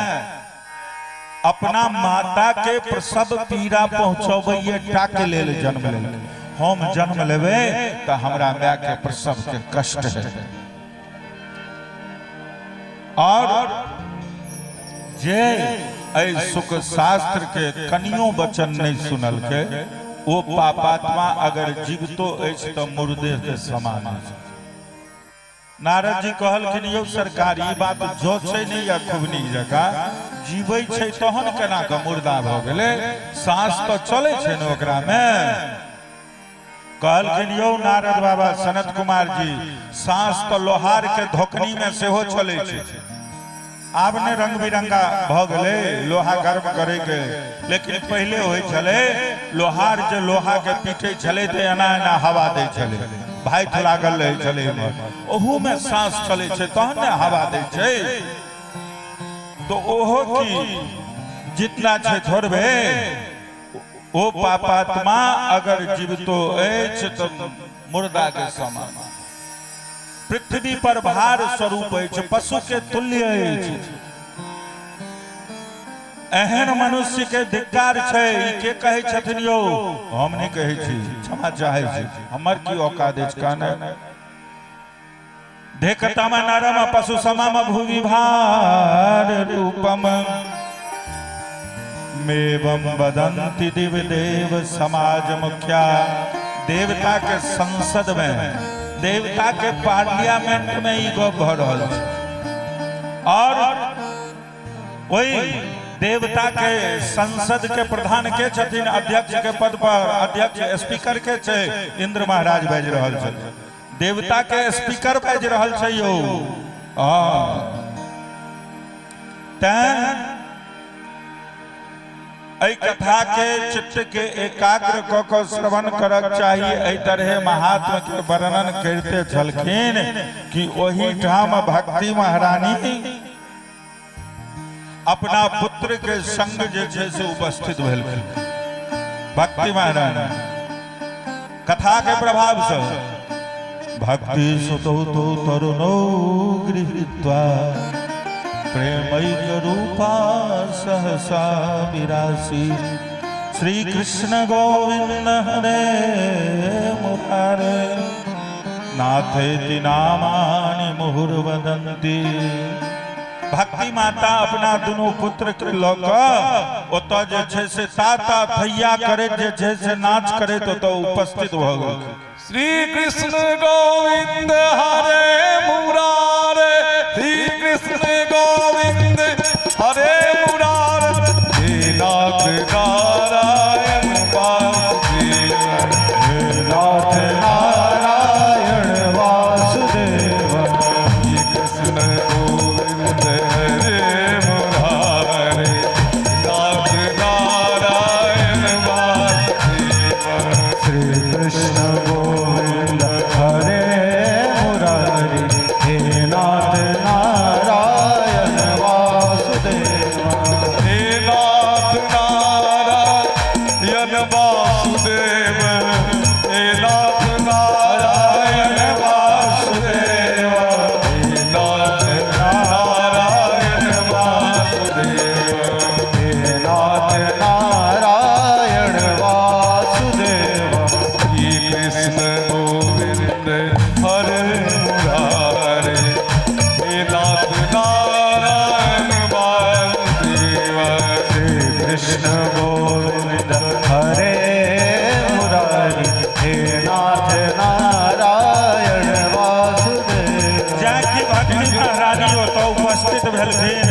अपना माता के प्रसव पीड़ा पहुंचाबैये टा के लेल जन्म लेलकै। हम जन्म लेबै तऽ हमरा माय के प्रसव के कष्ट हेतै। और जे एहि सुख शास्त्र के कनियो वचन नहीं सुनलकै ओ पापात्मा अगर जीवितो अछि तऽ मुर्दे के समान अछि। नारद जी कहलखिन यौ सरकार ई बात जो छै नहीं या खूब नीक जकाँ जीबै छै तहन केना कऽ मुर्दा भऽ गेलै, साँस तऽ चलै छै ने ओकरा में। कहलखिन यौ नारद बाबा सनत कुमार जी, साँस तऽ लोहार के धोकनी में सेहो चलै छै। आब ने रंग बिरंगा भऽ गेलै लोहा गर्म करे के, लेकिन पहिले होइ छलै लोहार जे लोहा के पीटै छलै तऽ एना एना हवा दै छलै, भाइट लागल रहै छलै एम्हर, ओहू में साँस चलै छै तहन ने हवा दै छै। तो ओहो की जितना छै थोड़बे, ओ पापात्मा अगर जीवितो अछि तऽ मुर्दा के समान पृथ्वी पर भार स्वरूप अछि, पशु के तुल्य अछि। एहन मनुष्य के धिक्कार छै। ई के कहै छथिन यौ? हम नहि कहै छी, क्षमा चाहै छी, हमर की औकात अछि कहने। धिक्तम नरम पशु समम भुवि भार रूपम मेवं वदन्ति दिवदेव समाज मुख्या। देवता के संसद में, देवता के पार्लियामेंट में ई गप भऽ रहल छै। और वही देवता के संसद के प्रधान के छथिन अध्यक्ष के पद पर, अध्यक्ष स्पीकर के छै इंद्र महाराज बाजि रहल छथिन, देवता के स्पीकर बाजि रहल छै यौ। हँ तैं एहि कथा के चित्त के एकाग्र कऽ कऽ श्रवण करक चाही। एहि तरहे महात्मा के वर्णन करिते छलखिन कि ओहि ठाम भक्ति महारानी अपना पुत्र के संग जे छै से उपस्थित भेलखिन। भक्ति महारानी कथा के प्रभाव से भक्ति सुतौ तो तरुणौ गृहीत्वा प्रेमैक रूपा सहसा विरासी श्री कृष्ण गोविंद हरे मुरारे नाथेति नामानि मुहुर्वदन्ति। भक्ति माता अपना दुनू पुत्र के लऽ कऽ ओतऽ जे छै से ताता थैया करैत जे छै से नाच करैत ओतऽ उपस्थित भऽ गेल। श्री कृष्ण गोविंद हरे मुरारे, श्री कृष्ण गोविंद हरे मुरारे, हे नाथ नारायण वासुदेव, हे नाथ नारायण वासुदेव। श्री कृष्ण गोविंद हरे मुरारे, नाथ नारायण वासुदेव। श्री कृष्ण गोविंद हरे मुरारी, हे नाथ नारायण वासुदेव। हे नाथ नारायण वासुदेव, हे नाथ नारायण वासुदेव, हे नाथ नारायण वासुदेव, हे नाथ नारायण वासुदेव। श्री कृष्ण गोविंद हरे मुरारे, हे नाथ नारायण वासुदेव। श्री कृष्ण गोविंद हरे मुरारी, हे नाथ नारायण वासुदेव। जाकि भक्ति महारानी ओतऽ उपस्थित भेलखिन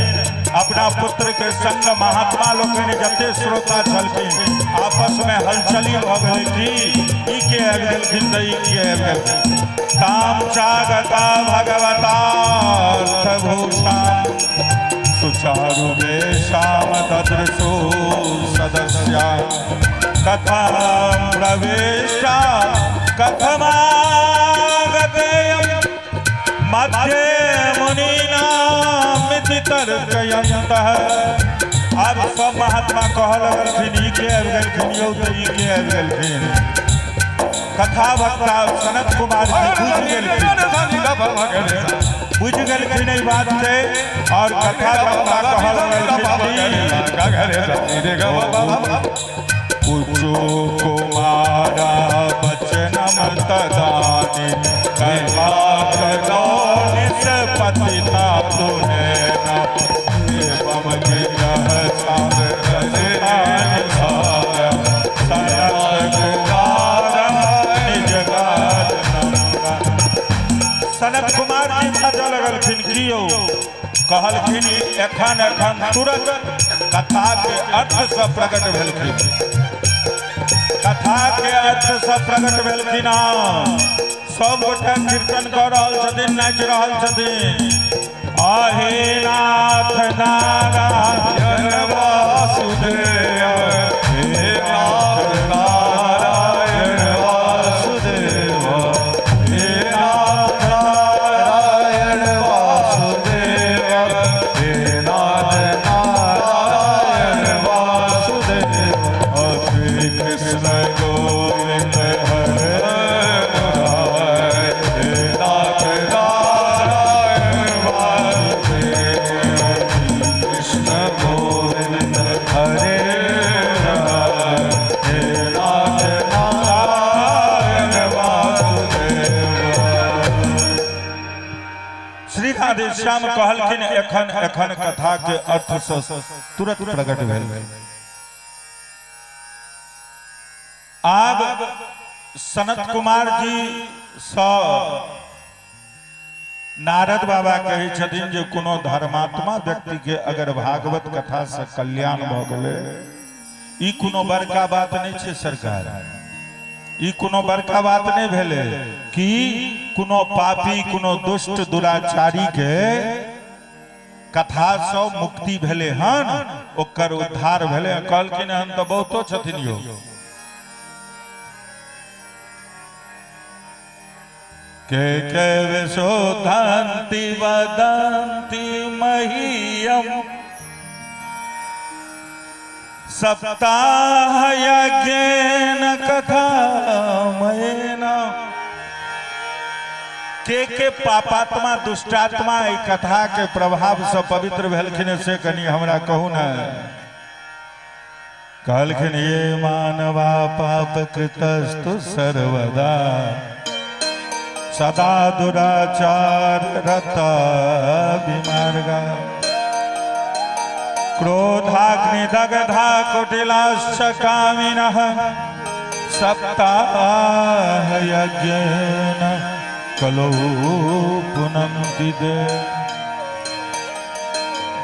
अपना पुत्र के संग, महात्मा लोकनि जते श्रोता छलखिन आपस में हलचली भऽ गेलै कि ई के आबि गेलखिन तऽ ई के आबि गेलखिन। ताम चागता भगवतार्थ भूषा सुचारु वेशाम ददृशो सदस्या कथा प्रवेशा कथमागतेयम् मध्ये मुनीनामिति तर्कयन्तः। आब सब महात्मा कहऽ लगलखिन ई के आबि गेलखिन यौ, तऽ ई के आबि गेलखिन। कथा वक्ता सनत कुमार जी बुझि गेलखिन, बुझि गेलखिन एहि बात के और कथा वक्ता कहऽ लगलखिन कुचु कुमारा बचनम तदानि पतिता दुनेना एवं गिरह सनत कुमार जी बाजऽ लगलखिन की यौ, कहलखिन एखन एखन तुरंत कथा के अर्थ से प्रकट भेलखिन, कथा के अर्थ से प्रकट भेलखिन। सब गोटा कीर्तन कऽ रहल छथिन, नाचि रहल छथिन। आहे नाथ नारायण वासुदेव, हे नाथ नारायण वासुदेव, हे नाथ नारायण वासुदेव, हे नाथ नारायण वासुदेव। श्री कृष्ण गोविंद हरे मुरारे, हे नाथ नारायण वासुदेव, कृष्ण गोविंद हरे मुरारी, हे नाथ नारायण वासुदेव। श्री राधे श्याम कहलखिन एखन एखन कथा के अर्थ से तुरंत प्रकट भेल। आब सनत कुमार जी सँ नारद बाबा कहै छथिन जे कोनो धर्मात्मा व्यक्ति के अगर भागवत कथा से कल्याण भऽ गेलै, ई कोनो बड़का बात नहि छै सरकार, ई कोनो बड़का बात नहि भेलै कि कोनो पापी कोनो दुष्ट दुराचारी के कथा सँ मुक्ति भेलै हन, ओकर उद्धार भेलै। कहलखिन हन तऽ बहुतो छथिन यौ। के के विशोधंति वदंति महीयम सप्ताह यज्ञेन कथामयेन। के पापात्मा दुष्टात्मा एहि कथा के प्रभाव से पवित्र भेलखिन से कनि हमरा कहू ने। कहलखिन ये मानवा पाप कृतस्तु सर्वदा सदा दुराचार रता विमार्गा क्रोधाग्नि दग्धा कुटिलाश्च कामिनः सप्ताह यज्ञेन कलौ पुनन्ति दे।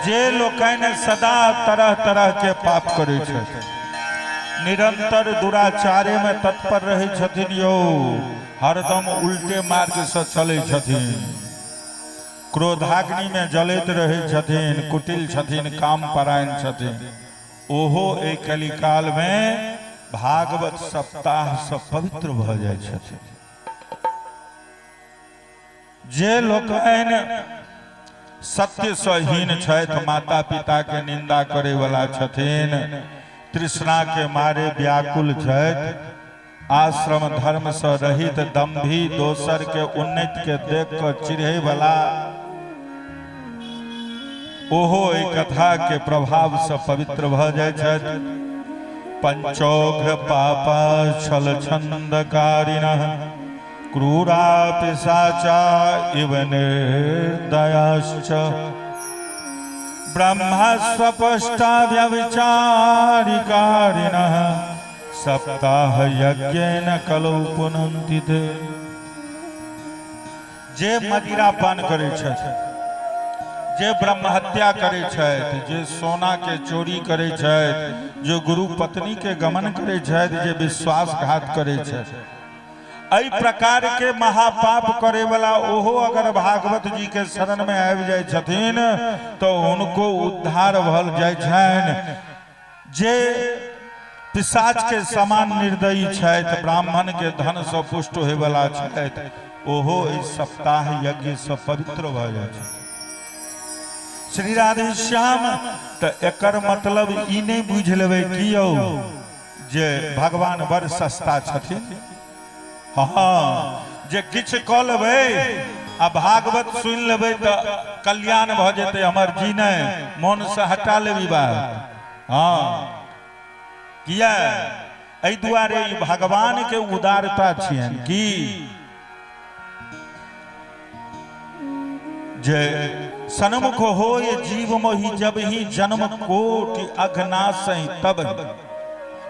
जे लोकनि सदा तरह तरह के पाप करै छथि, निरंतर दुराचारे में तत्पर रहै छथिन यौ, हरदम उल्टे मार्ग से चलै छथिन, क्रोधाग्नि में जलैत रहै छथिन, कुटिल छथिन, काम परायण छथिन, ओहो एहि कलिकाल में भागवत सप्ताह से पवित्र भऽ जाइ छथिन। जे लोकनि सत्य से हीन छथि, माता पिता के निंदा करे वाला छथिन, तृष्णा के मारे व्याकुल छथि, आश्रम धर्म से रहित दंभी, दोसर के उन्नति के देख कर चिढ़े वाला, ओहो एहि कथा के प्रभाव से पवित्र भऽ जाइ छथि। पंचोघ्र पापा छल छंदकारिणः क्रूरा पिशाचा इव निर्दयाश्च ब्रह्मस्वपुष्टा व्यभिचारिकारिणः सप्ताह यज्ञेन कलौ पुनन्ति ते। जे मदिरा पान करै छथि, जे ब्रह्महत्या करै छथि, जे सोना के चोरी करै छथि, जे गुरु पत्नी के गमन करै छथि, जे विश्वासघात करै छथि, एहि प्रकार के महापाप करे वाला ओहो अगर भागवत जी के शरण में आबि जाइ छथिन तो हुनको उद्धार भल जाइ छनि। जे पिशाच के समान निर्दयी छथि, ब्राह्मण के धन से पुष्ट होय वाला छथि, ओहो एहि सप्ताह यज्ञ से पवित्र भऽ जाइ छथि। श्री राधे श्याम। तऽ एकर मतलब ई नहि बुझि लेबै कि यौ जे भगवान बड़ सस्ता छथिन। हँ, जे किछु कऽ लेबै आ भागवत सुनि लेबै तऽ कल्याण भऽ जेतै हमर। जी नहि, मोनसँ हटा लेब ई बात। हँ, किया? एहि दुआरे ई भगवान के उदारता छियनि कि जे सन्मुख होय जीव मोहि जब ही जन्म कोटि अघनासहि तब ही।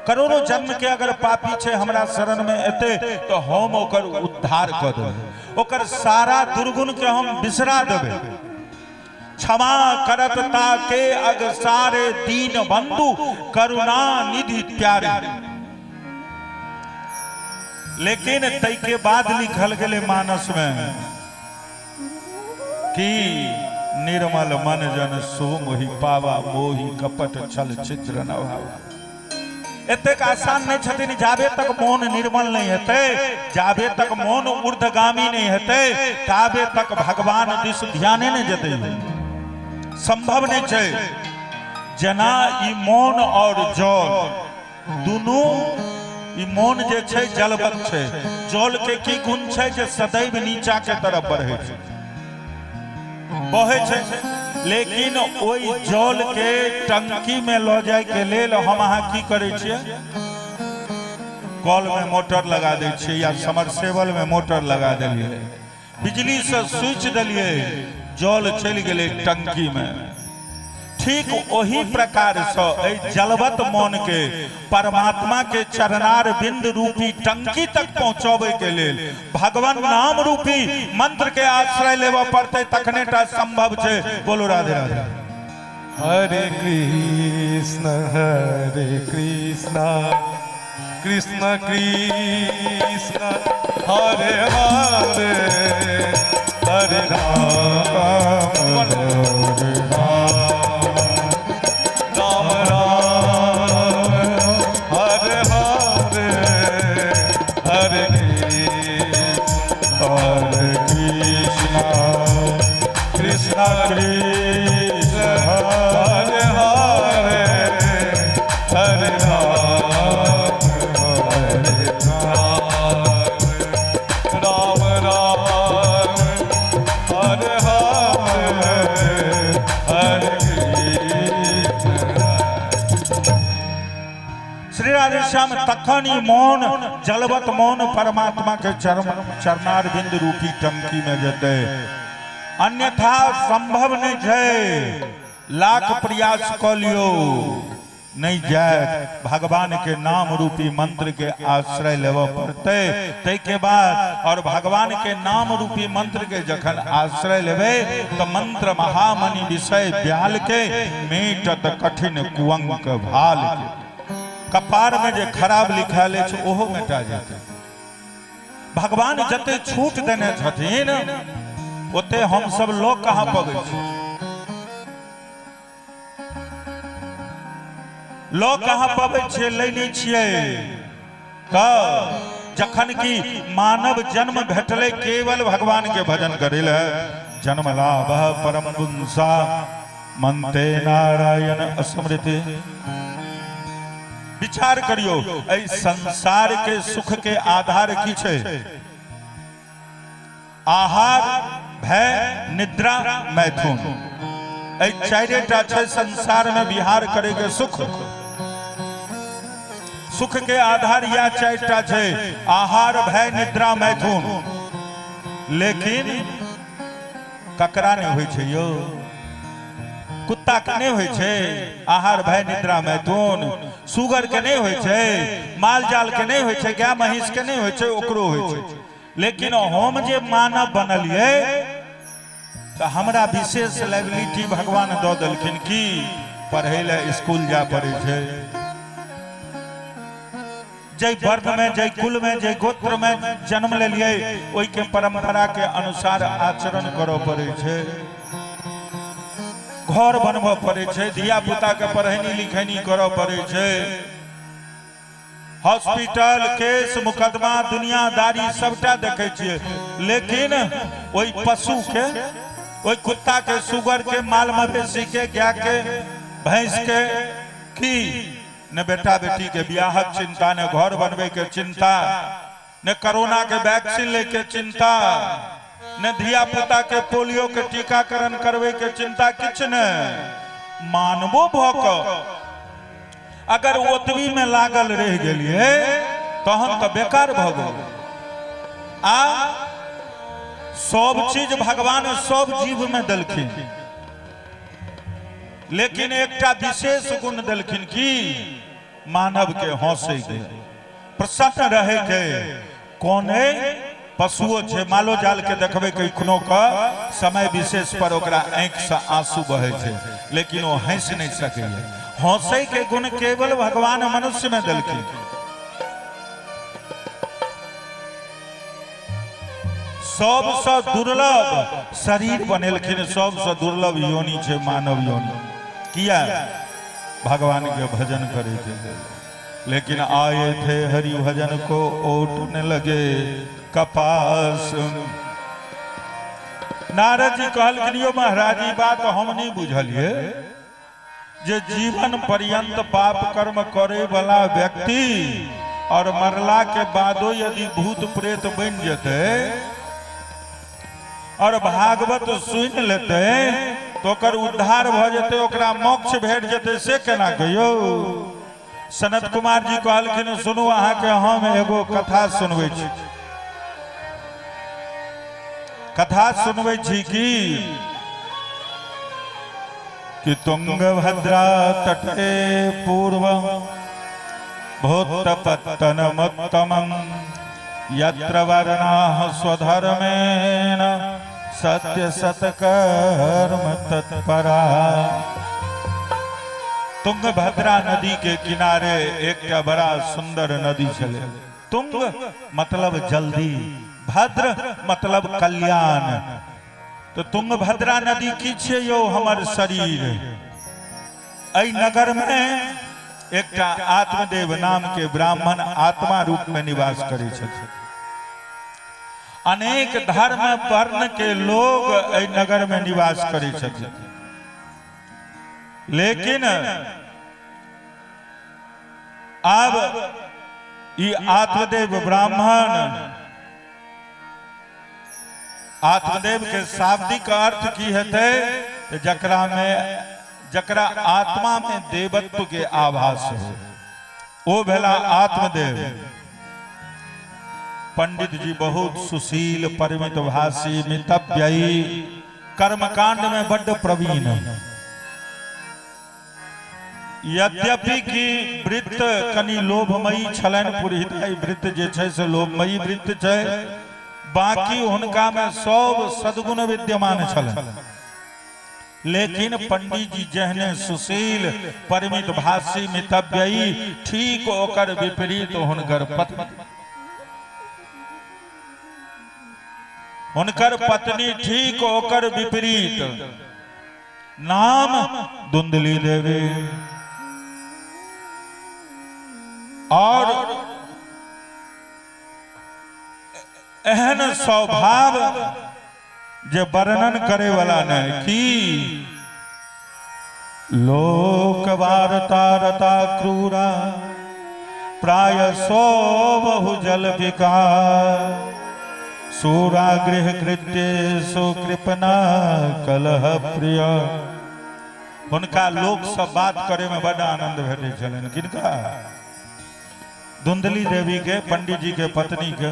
करोड़ों जन्म के अगर पापी छै हमरा शरण में एते तो हम ओकर उद्धार कऽ देबै, ओकर सारा दुर्गुण के हम बिसरा देबै। क्षमा करत ताके अग सारे दीन बंधु करुणा निधि प्यारे। लेकिन तै के बाद लिखल गेलै मानस में कि निर्मल मन जन सो मोहि पावा, मोहि कपट छल छिद्र न भावा। एतेक आसान नहि छथिन। जाबे तक मोन निर्मल नहि हेतै, जाबे तक मोन ऊर्ध्वगामी नहि हेतै, ताबे तक भगवान दिस ध्याने नहि जेतै, संभव नहि छै। जेना ई मोन और जल दुनू, ई मोन जे छै जलवत छै। जल के की गुण छै? जे सदैव नीचा के तरफ बढ़ै छै, बहै छै। लेकिन ओहि जल के टंकी में लऽ जाय के लेल हम अहाँ की करै छियै? कल में मोटर लगा दै छियै या समरसेबल में मोटर लगा देलियै, बिजली से स्विच देलियै, जल चलि गेलै टंकी में। ठीक ओही प्रकार से एहि जलवत मन के परमात्मा के चरणार बिंद रूपी टंकी तक पहुंचावे के लेल भगवान नाम रूपी मंत्र के आश्रय लेबऽ पड़तै, तखने टा संभव छै। बोलो राधे राधे। हरे कृष्ण हरे कृष्ण कृष्ण कृष्ण हरे हरे, हरे राम हरे राम राम राम हरे हरे, हरे कृष्ण हरे कृष्ण कृष्ण कृष्ण हरे हरे, हरे राम हरे हरे हरे कृष्ण। श्री राधेश्याम तखन ई मौन जलवत मौन परमात्मा के चरण चरणारविंद रूपी टंकी में जेतै, अन्यथा संभव नहीं छै। लाख प्रयास क लियो, नहीं जायत। भगवान के नाम रूपी मंत्र के आश्रय लेबऽ पड़तै। ताहिके बाद और भगवान के नाम रूपी मंत्र के जखन आश्रय लेबै तऽ मंत्र महामणि विषय ब्याल के मेटत कठिन कुअंक भाल के। कपार में जे खराब लिखायल अछि ओहो मेटा जेतै। भगवान जते छूट देने छथिन ओते हम सब लोग कहाँ पबै छी, लोग कहाँ पबै छियै, लै नहि छियै। तऽ जखन कि मानव जन्म भेटलै केवल भगवान के भजन करै लए, जन्म लाभ परम पुंसा मनते नारायण स्मृति। विचार करियो, एहि संसार के सुख के आधार की छै? आहार, भय, निद्रा, मैथुन, एहि चारिटा छै संसार में विहार करे के सुख। सुख के आधार या चारिटा छै, आहार, भय, निद्रा, मैथुन। लेकिन ककरा नहि होइ छै यौ? कुत्ता के नहि होइ छै आहार, भय, निद्रा, मैथुन? सुगर के नहि होइ छै? माल जाल के नहि होइ छै? गाय महींस के नहि होइ छै? ओकरो होइ छै। लेकिन हम जे मानव बनलियै तऽ हमरा विशेष लाइबिलिटी भगवान दऽ देलखिन कि पढ़ै लए स्कूल जाय पड़ै छै। जै वर्ण में, जै कुल में, जै गोत्र में जन्म लेलियै ओहि के परंपरा के अनुसार आचरण करऽ पड़ै छै, घर बनबऽ पड़ै छै, धिया पुता के पढ़ैनी लिखैनी करऽ पड़ै छै, हॉस्पिटल, केस मुकदमा, दुनियादारी सबटा देखै छियै। लेकिन ओहि पशु के, ओहि कुत्ता के, सुगर के, माल मवेशी के, गाय के, भैंस के की ने बेटा बेटी के बियाहक चिंता, ने घर बनबै के चिंता, ने कोरोना के वैक्सीन ले के चिंता, ने धिया पुता के पोलियो के टीकाकरण करबै के चिंता, किछु ने। मानवो भऽ कऽ अगर ओतबी में लागल रहि गेलियै तहन तऽ बेकार भऽ गेल। आ सब चीज भगवान सब जीव में देलखिन, लेकिन एकटा विशेष गुण देलखिन कि मानव के हंसै के, प्रसन्न रहे के। कोने पशुओ छै, मालो जाल के देखबै कखनो के समय विशेष पर ओकरा आँखि से आंसू बहै छै, लेकिन ओ हंसि नहि सकैए। हंसै के गुण केवल भगवान मनुष्य में देलखिन। सबसँ दुर्लभ शरीर बनेलखिन, सबसँ दुर्लभ योनि छै मानव योनि। किया? भगवान के भजन करे के लेल। लेकिन आए थे हरि भजन को ओटने लगे कपास। नारद जी कहलखिन, यो महाराज, ई बात हम नहीं बुझलिए जे जीवन पर्यंत पाप कर्म करे वाला व्यक्ति और मरला के बादो यदि भूत प्रेत बन जेतै और भागवत सुन लेतै तो ओकर उद्धार भ जेतै, ओकरा मोक्ष भेट जेतै, से केना कहियौ? सनत कुमार जी कहलखिन, सुनू, अहाँके हम एगो कथा सुनबै छी। कथा सुनबै छी कि तुंगभद्रा तटे पूर्व भूतपत्तनमुत्तमं यत्र वर्णाः स्वधर्मेण सत्य सत्कर्म तत्परा। तुंगभद्रा नदी के किनारे एकटा बड़ा सुंदर नदी छलै। तुंग मतलब जल्दी, भद्र मतलब कल्याण। तो तुंगभद्रा नदी की छियै यौ? हमर शरीर। एहि नगर में एकटा आत्मदेव नाम के ब्राह्मण आत्मा रूप में निवास करै छथिन। अनेक धर्म वर्ण के लोग एहि नगर में निवास करै छथिन, लेकिन आब ई आत्मदेव ब्राह्मण आत्मदेव के शाब्दिक अर्थ की हेतै तऽ जकरा में जकरा आत्मा में देवत्व के आभास हो, ओ भेला आत्मदेव। पंडित जी बहुत सुशील, परिमित भाषी, मितव्ययी, कर्मकांड में बड्ड प्रवीण। यद्यपि कि वृत्त कनि लोभमयी छलनि, पुरोहित वृत्त जे छै से लोभमयी वृत्त छै, बाकी हुनका में सब सद्गुण विद्यमान छलनि। लेकिन पंडित जी जेहने सुशील, परिमित भाषी, मितव्ययी, ठीक ओकर विपरीत हुनकर पत्नी। हुनकर पत्नी ठीक ओकर विपरीत, नाम धुंधली देवी। और एहन स्वभाव जे वर्णन करे वाला नहीं की लोक वार्ता रता क्रूरा प्रायशो बहु जल विकार सूरा गृह कृत्य सुकृपना कलह प्रिय। हुनका लोक सब बात करे में बड़ा आनंद भेटै छलनि। किनका? धुंधली देवी के, पंडित जी के पत्नी के।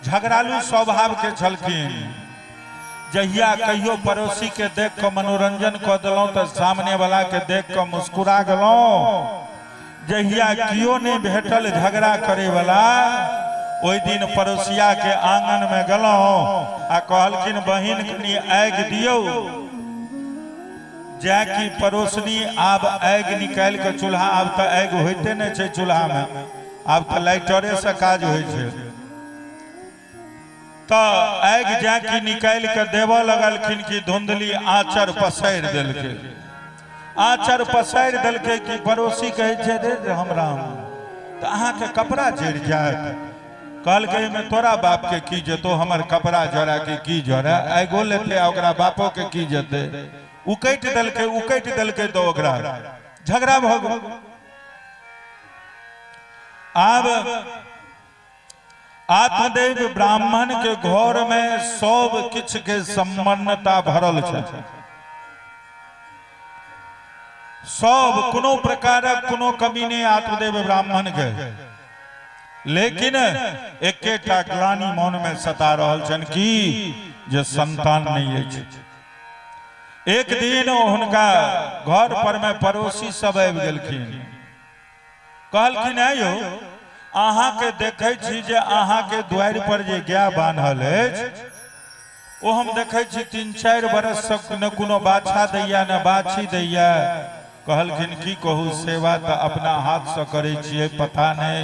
झगड़ालू स्वभाव के छलखिन। जहिया कहियो पड़ोसी के देख के मनोरंजन कऽ देलहुँ तऽ सामने वाला के देख के मुस्कुरा गेलहुँ। जहिया कियो नहि भेटल झगड़ा करे वाला, ओहि दिन पड़ोसिया के आंगन में गेलहुँ आ कहलखिन बहिन कनि आगि दियौ। जै कि पड़ोसनी आब आगि निकालि के चूल्हा, आब तऽ आगि होइते नहि छै चूल्हा में, आब तऽ लाइटरे से काज होइ छै। तऽ आगि जै कि निकालि के देबऽ लगलखिन कि धुंधली आँचर पसारि देलकै। आँचर पसारि देलकै कि पड़ोसी कहै छै रे राम राम, तऽ अहाँके कपड़ा जरि जायत। कहलकै एहिमे तोरा बाप के की जेतो, हमर कपड़ा जरा के की जरा, आगिओ लेतै आ ओकरा बापो के की जेतै। उकटि देलकै, उकटि देलकै तऽ ओकरा झगड़ा भऽ गेल। आब आत्मदेव ब्राह्मण के घर में सब किछु के संपन्नता भरल छै, सब कोनो प्रकारक कोनो कमी नहीं आत्मदेव ब्राह्मण के। लेकिन एकेटा ग्लानि मन में सता रहल छनि की जे संतान नहीं अछि। एक दिन हुनका घर पर में पड़ोसी सब आबि गेलखिन, कहलखिन है यौ अहाँके देखै छी जे अहाँके द्वारि पर जे गाय बान्हल अछि ओ हम देखै छी 3-4 बरस से ने कोनो बाछा दैया ने बाछी दैया। कहलखिन की कहू, सेवा तऽ अपना हाथसँ करै छियै, पता नहि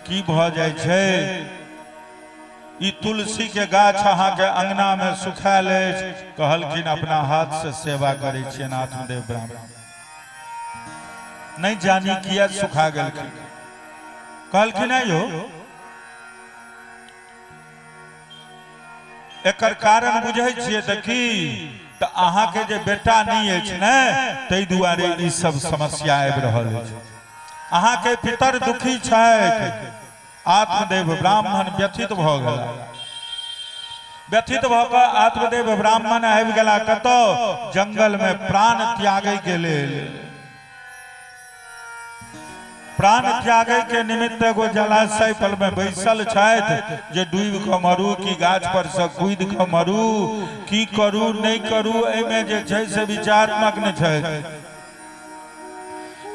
की भऽ जाइ छै। ई तुलसी के गाछ अहाँके अंगना में सुखायल अछि। कहलखिन अपना हाथ से सेवा करै छियनि आत्मदेव ब्राह्मण, नहीं जानी किया सुखा गेलखिन। कहलखिन यौ एकर कारण बुझै छियै तऽ की, तऽ अहाँके जे बेटा नहि अछि ने ताहि दुआरे ई सब समस्या आबि रहल अछि। अहाँके पितर दुखी छथि। आत्मदेव ब्राह्मण व्यथित भऽ गेला। व्यथित भऽ कऽ आत्मदेव ब्राह्मण आबि गेला कतऽ? जंगल में प्राण त्यागै के लेल। प्राण त्यागै के निमित्त एगो जलाशय पर में बैसल छथि जे डूबि कऽ मरू कि गाछ पर से कूदि कऽ मरू, की करू नहि करू, एहिमे जे छै से विचारमग्न छथि।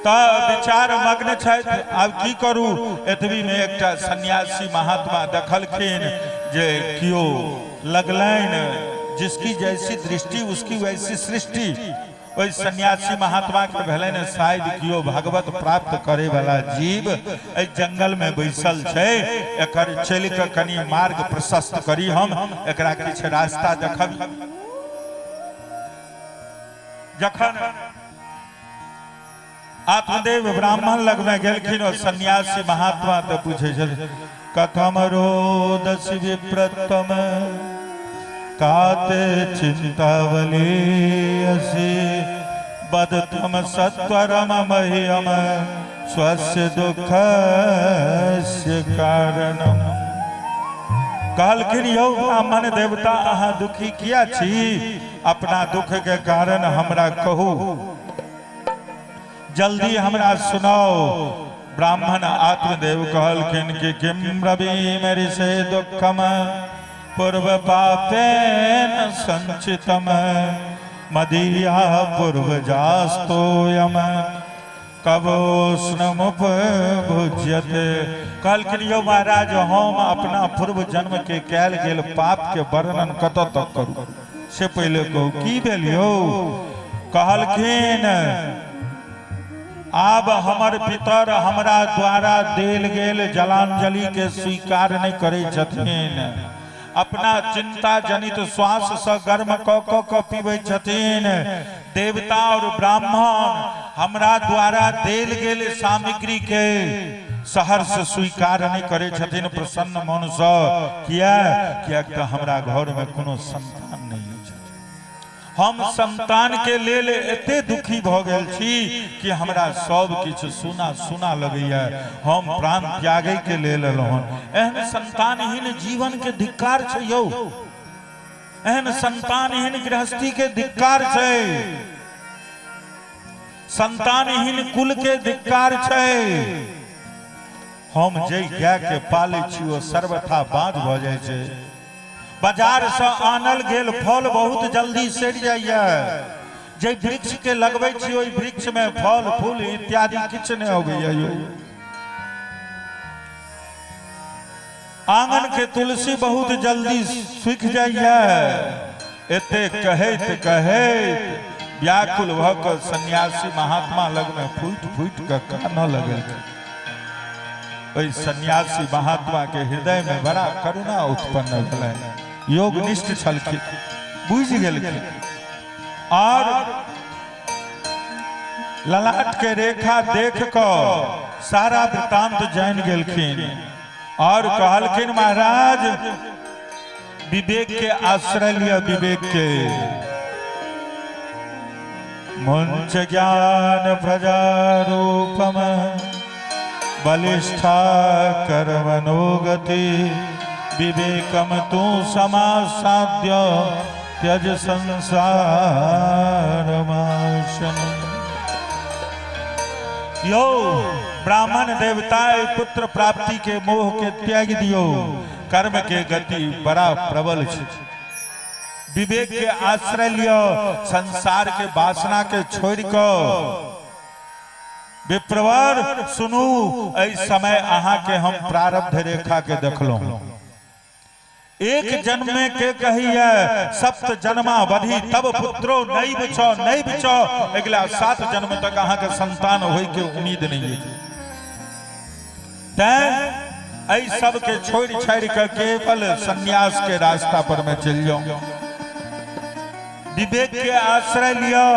तऽ विचार मग्न छथि, आब की करू। एतबी में एकटा सन्यासी महात्मा देखलखिन जे कियो लगलनि, जिसकी जैसी दृष्टि उसकी वैसी सृष्टि। ओहि सन्यासी महात्मा के भेलनि शायद कियो भगवत प्राप्त करे वाला जीव एहि जंगल में बैसल छै, एकर चलि कऽ कनि मार्ग प्रशस्त करी, हम एकरा किछु रास्ता देखब। जखन आत्मदेव ब्राह्मण लग में गेलखिन और सन्यासी महात्मा तऽ पूछे छथिन कथम रोदसी विप्रतम काते चिंतावली असि बदतम सत्वरम मह्यम स्वस्य दुःखस्य कारणम। कहलखिन यौ ब्राह्मण देवता, अहाँ दुखी किया छी? अपना दुख के कारण हमरा कहू, जल्दी हमरा सुनाओ। ब्राह्मण आत्मदेव कहलखिन कि किम ब्रवीमि ऋषे दुःखम पूर्व पापेन संचितम मदीया पूर्वजास्तोयम कवोष्णमुपभुज्यते। कहलखिन यौ महाराज, हम अपना पूर्व जन्म के कयल गेल पाप के वर्णन कतऽ तक करू, से पहिले कहू की भेल यौ? कहलखिन आब हमर पितर हमरा द्वारा देल गेल जलांजलि के स्वीकार नहि करै छथिन, अपना चिंता जनित श्वास से गर्म क क क पीबै छथिन। देवता और ब्राह्मण हमरा द्वारा देल गेल सामग्री के सहर्ष स्वीकार नहि करै छथिन प्रसन्न मन से। किया? किया तऽ हमरा घर में कोनो संतान नहि अछि। हम संतान के लेल एते दुखी भऽ गेल छी कि हमरा सब किछु सुना सुना लगैया। हम प्राण त्यागै के लेल एलहुँ हन। एहन संतानहीन जीवन के धिक्कार छै यौ, एहन संतानहीन गृहस्थी के धिक्कार छै, संतानहीन कुल के धिक्कार छै। हम जै गाय के पालै छी ओ सर्वथा बाँझ भऽ जाइ छै। बाजार से आनल गेल फल बहुत जल्दी सड़ि जाइए। जे वृक्ष के लगबै छी ओहि वृक्ष में फल फूल इत्यादि किछु नहि अबैया यौ। आंगन के तुलसी बहुत जल्दी सूखि जाइए। एते कहैत कहैत व्याकुल भऽ कऽ सन्यासी महात्मा लग में फूटि फूटि कऽ कानऽ लगलखिन। ओहि सन्यासी महात्मा के हृदय में बड़ा करुणा उत्पन्न भेलनि। योगनिष्ठ छलखिन, बुझि गेलखिन और ललाट के रेखा देख कऽ सारा वृतांत जानि गेलखिन और कहलखिन महाराज विवेक के आश्रय लिअ, विवेक के मुंच ज्ञान प्रजा रूपम बलिष्ठा कर्मनोगति विवेकम तू समासाद्य त्यज संसार माशन। यो ब्राह्मण देवता पुत्र प्राप्ति के मोह के त्याग दियो, कर्म के गति बड़ा प्रबल छै। विवेक के आश्रय लियो, संसार के वासना के छोड़ कऽ विप्रवर सुनू, एहि समय अहाँ के हम प्रारब्ध रेखा के देखलहुँ। एक जन्म में के कहिए सप्त जन्मावधि तब पुत्रो नहीं बिछो नहीं बिछो, अगला 7 जन्म तक अहाँ के संतान होय के उम्मीद नहीं है। तैं एहि सब के छोड़ छाड़ के केवल संन्यास के रास्ता पर में चल जाओ, विवेक के आश्रय लियो।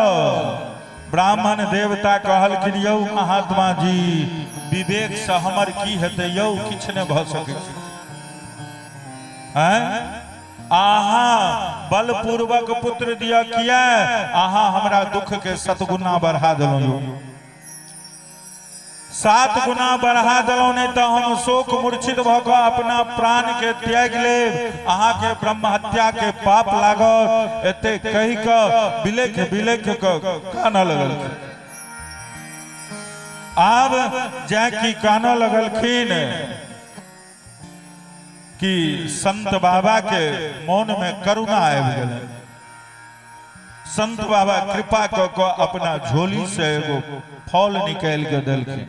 ब्राह्मण देवता कहलखिन यौ महात्मा जी, विवेक से हमर की हेतै यौ? किछु नहि भऽ सकै छै। अहाँ बलपूर्वक पुत्र दिअ, किया अहाँ हमरा दुख के सतगुना बढ़ा देलहुँ यौ? 7 गुना बढ़ा देलहुँ, नहि तऽ हम शोक मूर्छित भऽ कऽ अपना प्राण के त्यागि लेब, अहाँके ब्रह्म हत्या के पाप लागत। एते कहि कऽ बिलख बिलख कऽ कानऽ लगलखिन। आब जैं कि कानऽ लगलखिन कि संत बाबा के मोन में करुणा आबि गेलै। संत बाबा कृपा कऽ कऽ अपना झोली से एगो फल निकालि के देलखिन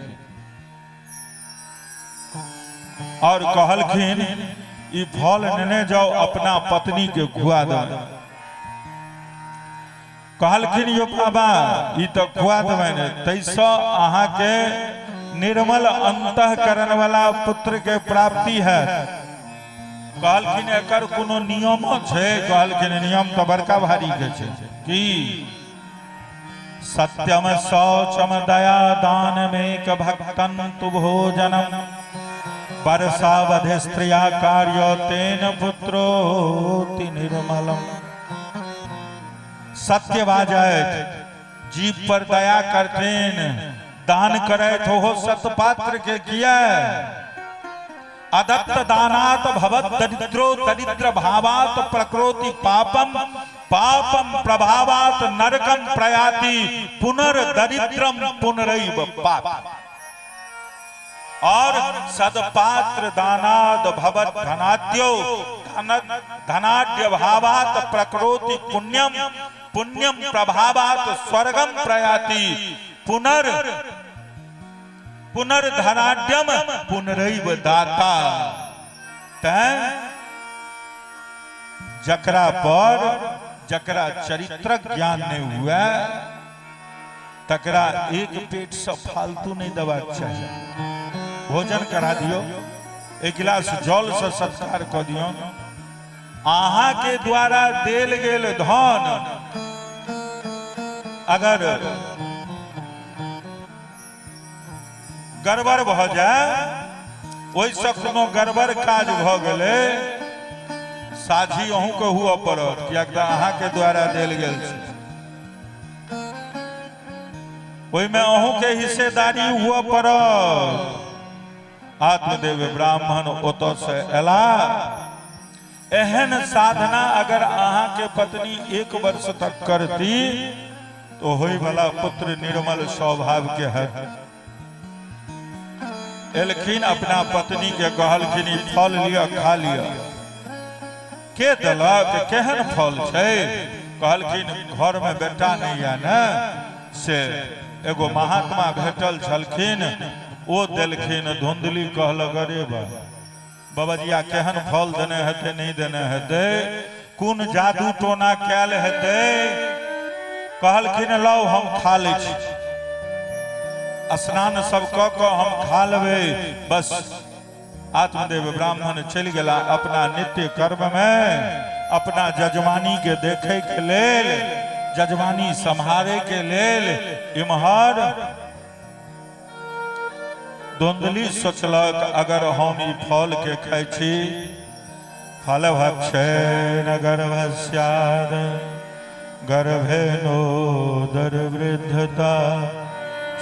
और कहलखिन ई फल नेने जाओ, अपना पत्नी के खुआ देबै। कहलखिन यो बाबा, ई तऽ खुआ देबै ने, ताहिसँ अहाँके निर्मल अंतःकरण वाला पुत्र के प्राप्ति है। कहलखिन एकर कोनो नियमो छै? कहलखिन नियम तऽ बड़का भारी के छै कि सत्यम शौचम दया दान मेक भक्तन तु भोजनम वर्षावधि स्त्रिया कार्य तेन पुत्रोति निर्मलम। सत्य बाजैत, जीव पर दया करथिन, दान करैत, ओहो सतपात्र के किया अदत्त दानात भवत दरिद्रो दरिद्र भावात प्रकृति पापम पापम प्रभावात नरकम प्रयाति पुनर्दरिद्रम पुनरैव पाप। और सदपात्र दानाद भवत धनाद्यो धनाढ्य भावात प्रकृति पुण्यम पुण्यम प्रभावात स्वर्गम प्रयाति पुनर् पुनर्धनाढ्यम पुनरैव दाता। तैं जकरा पर जकरा चरित्रक ज्ञान नहीं हुआ तकरा एक पेट से फालतू नहीं देबाक चाही। भोजन करा दियो, एक गिलास जल से सत्कार कर दियो। अहाँ के द्वारा देल गेल धन अगर गड़बड़ भऽ जाय, ओहिसँ कोनो गड़बड़ काज भऽ गेलै, साझी अहूँके हुअ पड़त, किएक तऽ अहाँके द्वारा देल गेल छै, ओहिमे अहूँके हिस्सेदारी हुअ पड़त। आत्मदेव ब्राह्मण ओतऽ से एला। एहन साधना अगर अहाँके पत्नी एक वर्ष तक करती तो होय वाला पुत्र निर्मल स्वभाव के है। एलखिन अपना पत्नी के कहलखिन ई फल लिअ, खा लिअ। के देलक, केहन फल छै? कहलखिन घर में बेटा नहीं है ने, से एगो महात्मा भेटल छलखिन, ओ देलखिन। धुंधली कहलक अरे बा बाबाजिया केहन फल देने हेतै, नहीं देने हेतै, कोन जादू टोना कैल हेतै। कहलखिन लौ हम खा लै छी, स्नान सब कऽ कऽ हम खा लेबै। बस आत्मदेव ब्राह्मण चलि गेला अपना नित्य कर्म में, अपना जजमानी के देखे के लेल, जजमानी सम्हारे के लेल। इम्हर द्वंद्वली सोचलक अगर हम ई फल के खाइ छी, फल भक्षेण गर्भस्याद गर्भे नोदर वृद्धता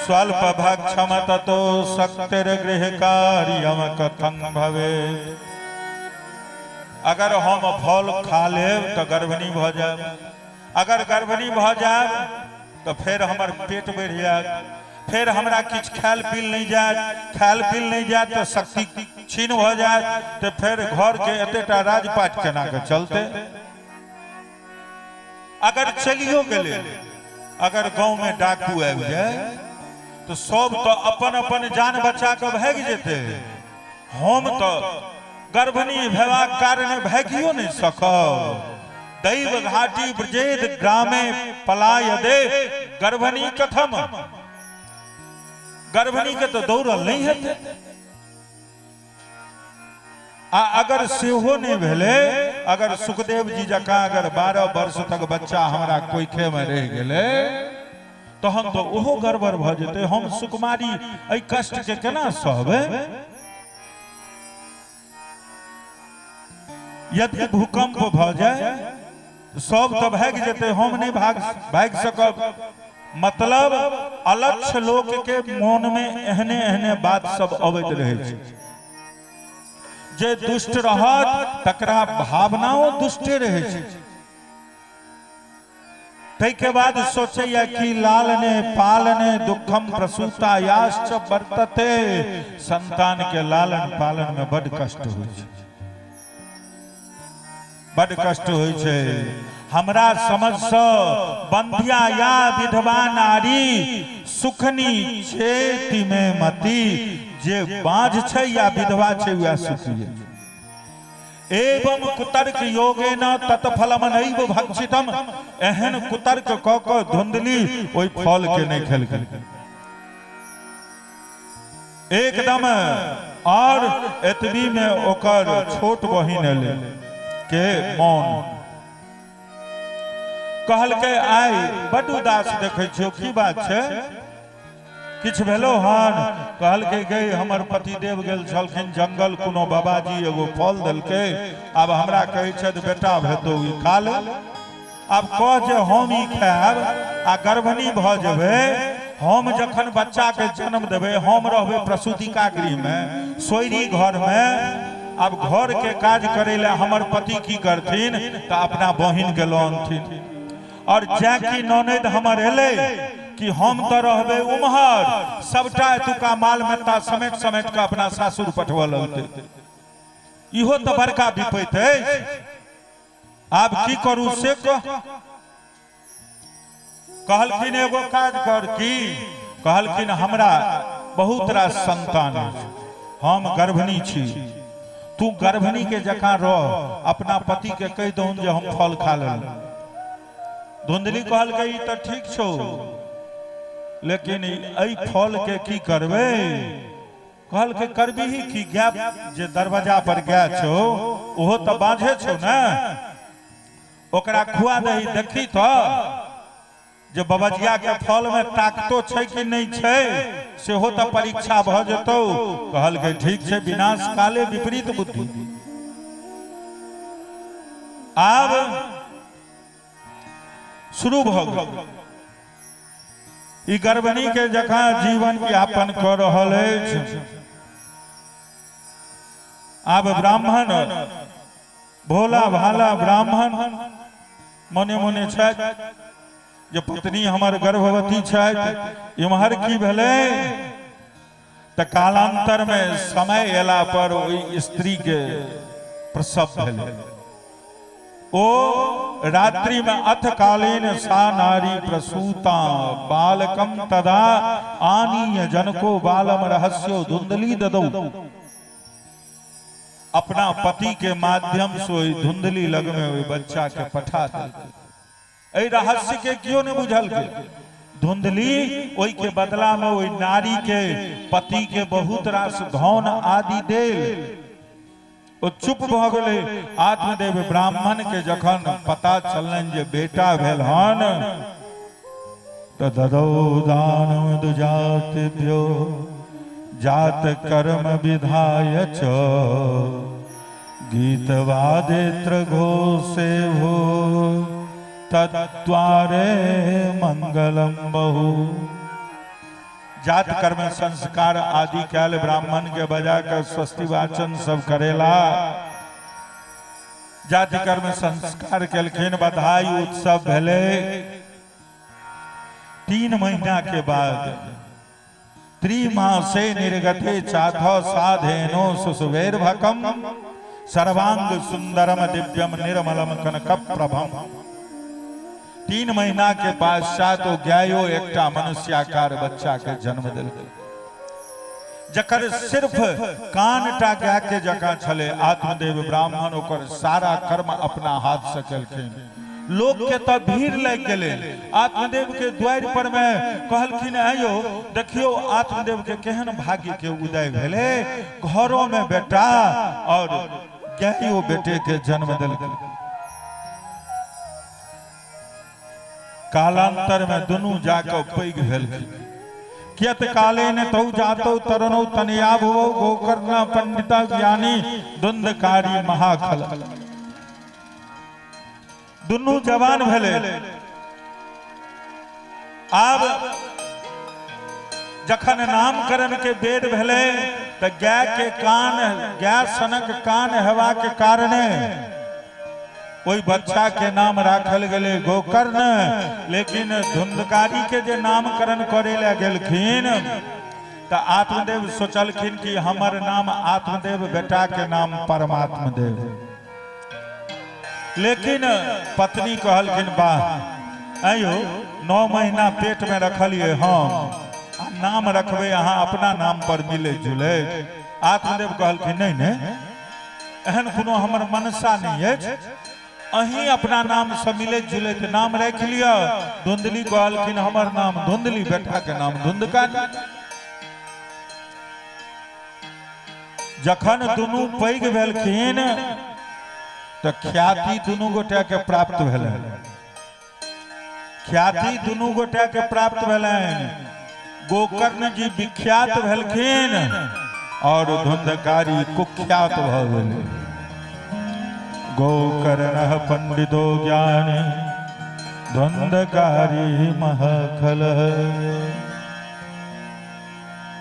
स्वल्प भक्षम ततो शक्तिर गृह कार्यम कथं भवेत्। अगर हम फल खा लेब तऽ गर्भिणी भऽ जायब, अगर गर्भिणी भऽ जायब तऽ फेर हमर पेट बढ़ि जायत, फेर हमरा किछु खायल पील नहि जायत, खायल पील नहि जायत तऽ शक्ति क्षीण भऽ जायत, तऽ फेर घरके एतेटा राजपाट केना कऽ चलतै। अगर चलियो गेलै, अगर गाँवमे डाकू आबि जाय तऽ सब तऽ अपन अपन जान बचा कऽ भागि जेतै, हम तऽ गर्भिणी भेबाक कारणे भागियो नहि सकब। दैव घाटी ब्रजेद ग्रामे पलाय दे गर्भिणी कथम, गर्भिणी के तो दौड़ल नहीं हेतै। आ अगर सेहो नहीं भेलै, अगर सुखदेव जी जकाँ अगर 12 वर्ष तक बच्चा हमरा कोइखे में रहि गेलै तहन तो ओहो गड़बड़ भऽ जेतै। हम सुकुमारी एहि कष्ट के केना सहबै? यदि भूकंप भऽ जाय सब तऽ भागि जेतै, हम नहि भाग भागि सकब। मतलब अलक्ष्य लोक के मोन में एहने एहने बात सब अबैत रहै छै। जे दुष्ट रहत तकरा भावनाओ दुष्टे रहै छै। ताहिके बाद सोचैया कि लालने पालने दुखम प्रसूता याश्च वर्तते, संतान के लालन पालन में बड कष्ट होइ छै, बड कष्ट होइ छै। हमरा समझ सँ बंध्या या विधवा नारी सुखनी चेति में मति, जे बाँझ छै या विधवा छै वएह सुखी है। एवं कुतर्क योगेन तत्फलम नैव भक्षितम, एहन कुतर्क क क धुंधली ओहि फल के नहीं खेलकै एकदम। और एतबी में ओकर छोट बहिन एलै के मौन, कहलकै आइ बड उदास देखै छियौ, की बात छै, किछु भेलो हन? कहलकै गई हमर पतिदेव गेल छलखिन जंगल, कोनो बाबाजी एगो फल देलकै, आब हमरा कहै छथि बेटा भेतौ ई खा ले। आब कह जे हम ई खायब आ गर्भिणी भऽ जेबै हम जखन बच्चा के जन्म देबै, हम रहबै प्रसूतिका गृह में, सोयरी घर में। आब घर के काज करे ले हमर पति की करथिन तऽ अपना बहिन के लऽ अनथिन। और जैं कि ननैद हमर एलै कि हम तऽ रहबै उम्हर, सबटा एतुका माल मत्ता समेट समेट कऽ अपना सासुर पठबऽ लगतै। इहो तऽ बड़का विपैत अछि। आब की करू से कह। कहलखिन एगो काज कर। की? कहलखिन हमरा बहुत रास संतान अछि, हम गर्भिणी छी, तू गर्भिणी के जकाँ रह, अपना पति के कहि दहुन जे हम फल खा लेलहुँ। धुंधली कहलकै ई तऽ ठीक छौ, लेकिन एहि फल के की करबै? कहलकै करबिही की, गाय जे दरवाजा पर गाय छौ ओहो तऽ बाँझे छौ ने, ओकरा खुआ दही, देखी तऽ जे बबजिया के फल में ताकतो छै कि नहि छै, सेहो तऽ परीक्षा भऽ जेतौ। कहलकै ठीक छै, विनाश काले विपरीत बुद्धि। आब शुरू भऽ गेल। ई गर्भिणी के जकाँ जीवन यापन कऽ रहल अछि। आब ब्राह्मण भोला भाला ब्राह्मण मने मने छथि जे पत्नी हमर गर्भवती छथि। इम्हर की भेलै तऽ कालांतर में समय एला पर ओहि स्त्री के प्रसव भेलै। ओ रात्रि में अथकालीन सा नारी प्रसूता बालकम तदा आनीय जनको बालम रहस्यो धुंधली ददौ। अपना पति के माध्यम से ओहि धुंधली लग में ओहि बच्चा के पठा देलकै। एहि रहस्य के केओ नहि बुझलकै। धुंधली ओहि के बदला में ओहि नारी के पति के बहुत रास धन आदि देल। ओ चुप भऽ गेलै। आत्मदेव ब्राह्मण के जखन पता चललनि जे बेटा भेल हन तऽ ददौ दान दुजातिभ्यो जात कर्म विधाय च गीतवादित्र घोषे भो तद्वारे मंगलम बहु। जात कर्म संस्कार आदि कैल, ब्राह्मण के बजा कर स्वस्ति वाचन सब करेला, जाति कर्म संस्कार केलखिन, बधाई उत्सव भेलै। 3 महीना के बाद त्रिमासे निर्गते चाथ साधेनो सुसुवेर्भकम सर्वांग सुंदरम दिव्यम निर्मलम कनक प्रभम। 3 महीना के पश्चात ओ गायो एकटा मनुष्याकार बच्चा के जन्म देलकै, जकर सिर्फ कान टा गाय के जकाँ छलै। आत्मदेव ब्राह्मण ओकर सारा कर्म अपना हाथ से केलखिन। लोक के तऽ भीड़ लागि गेलै आत्मदेव के द्वारि पर में। कहलखिन आयो देखियो आत्मदेव के केहन भाग्य के उदय भेलै, घरों में बेटा और गायो बेटे के जन्म देलकै। कालांतर में दुनू जाके पैघ भेलखिन। कियत काले ने तौ जातौ तरनौ तनया भुवौ गोकर्ण पंडिता ज्ञानी द्वंद्वकारी महाखल। दुनू जवान भेलै। आब जखन नामकरण के बेर भेलै तऽ गाय के कान, गाय सनक कान हेबा के कारणे ओहि बच्चा के नाम राखल गेलै गोकर्ण। लेकिन धुंधकारी के जे नामकरण करे लए गेलखिन तऽ आत्मदेव सोचलखिन कि हमर नाम आत्मदेव, बेटा के नाम परमात्मदेव। लेकिन पत्नी कहलखिन वाह आयो 9 महीना पेट में रखलिए हम, आ नाम रखबै अहाँ अपना नाम पर मिले जुले। आत्मदेव कहलखिन नहीं नहीं, एहन कोनो हमर मनसा नहीं अछि, अहीं अपना नाम से मिले जुले नाम राखि लिअ। धुंधली कहलखिन हमर नाम धुंधली, बेटा के नाम धुंधका। जखन दुनू पैघ भेलखिन तऽ ख्याति दुनू गोटे के प्राप्त भेलनि। ख्याति दुनू गोटे के प्राप्त भेलनि। गोकर्ण जी विख्यात भेलखिन और धुंधकारी कुख्यात भऽ गेलै। गोकर्ण पंडितो ज्ञानी धुंधकारी महाखल।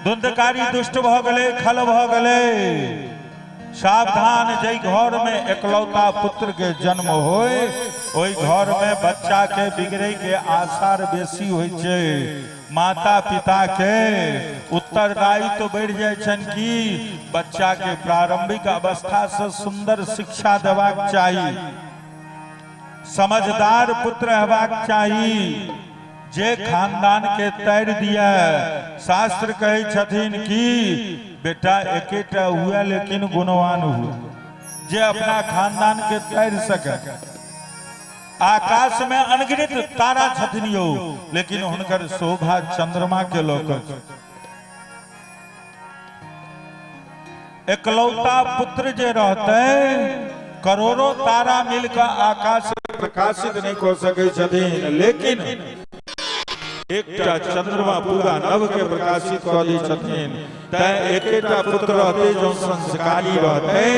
धुंधकारी दुष्ट भऽ गेलै, खल भऽ गेलै। सावधान, जाहि घर में एकलौता पुत्र के जन्म होय ओहि घर में बच्चा के बिगड़े के आसार बेसी होइ छै। माता पिता के उत्तरदायित्व बढ़ि जाइ छनि कि बच्चा के प्रारंभिक अवस्था से सुंदर शिक्षा देबाक चाही, समझदार पुत्र हेबाक चाही जे खानदान के तैर दिया। शास्त्र कहै छथिन कि बेटा एकेटा हुए लेकिन गुणवान हुए, जे अपना खानदान के तैर सके। आकाश में अनगिनत तारा छथिन यौ, लेकिन हुनकर शोभा चंद्रमा के लऽ कऽ। एकलौता पुत्र जे रहतै, करोड़ों तारा मिलकर आकाश प्रकाशित नहीं कऽ सकै छथिन, लेकिन एकटा चंद्रमा पूरा नभ के प्रकाशित कऽ दै छथिन। तैं एकेटा पुत्र रहतै, जो संस्कारी रहतै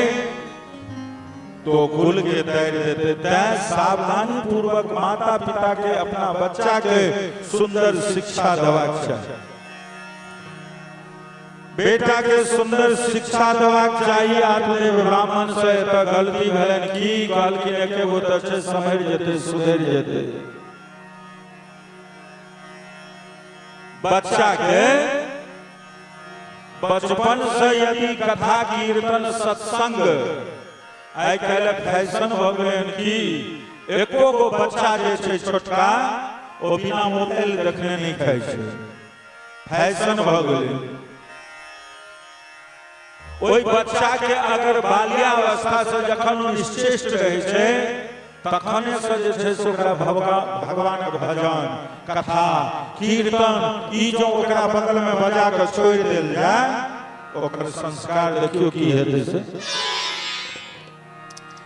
तो कुल के तैर देते। तैं सावधानी पूर्वक माता पिता के अपना बच्चा के सुंदर शिक्षा देबाक चाही, बेटा के सुंदर शिक्षा देबाक चाही। आत्मदेव ब्राह्मण से एतऽ गलती भेलनि की कहलखिन, एके गो तऽ छै, सम्हरि जेतै, सुधरि जेतै। बच्चा के बचपन से यदि कथा कीर्तन सत्संग, आइ काल्हि फैशन भऽ गेलै हन की एको गो बच्चा जे छै छोटका, ओ बिना मोबाइल देखने नहि खाइ छै, फैशन भऽ गेलै। ओहि बच्चा के अगर बाल्यावस्था से जखन ओ निश्चेष्ट रहै छै तखने से जे छै से ओकरा भगवानक भजन कथा कीर्तन ई जो ओकरा बगल में बजा कऽ छोड़ि देल जाय, ओकर संस्कार देखियौ की हेतै से।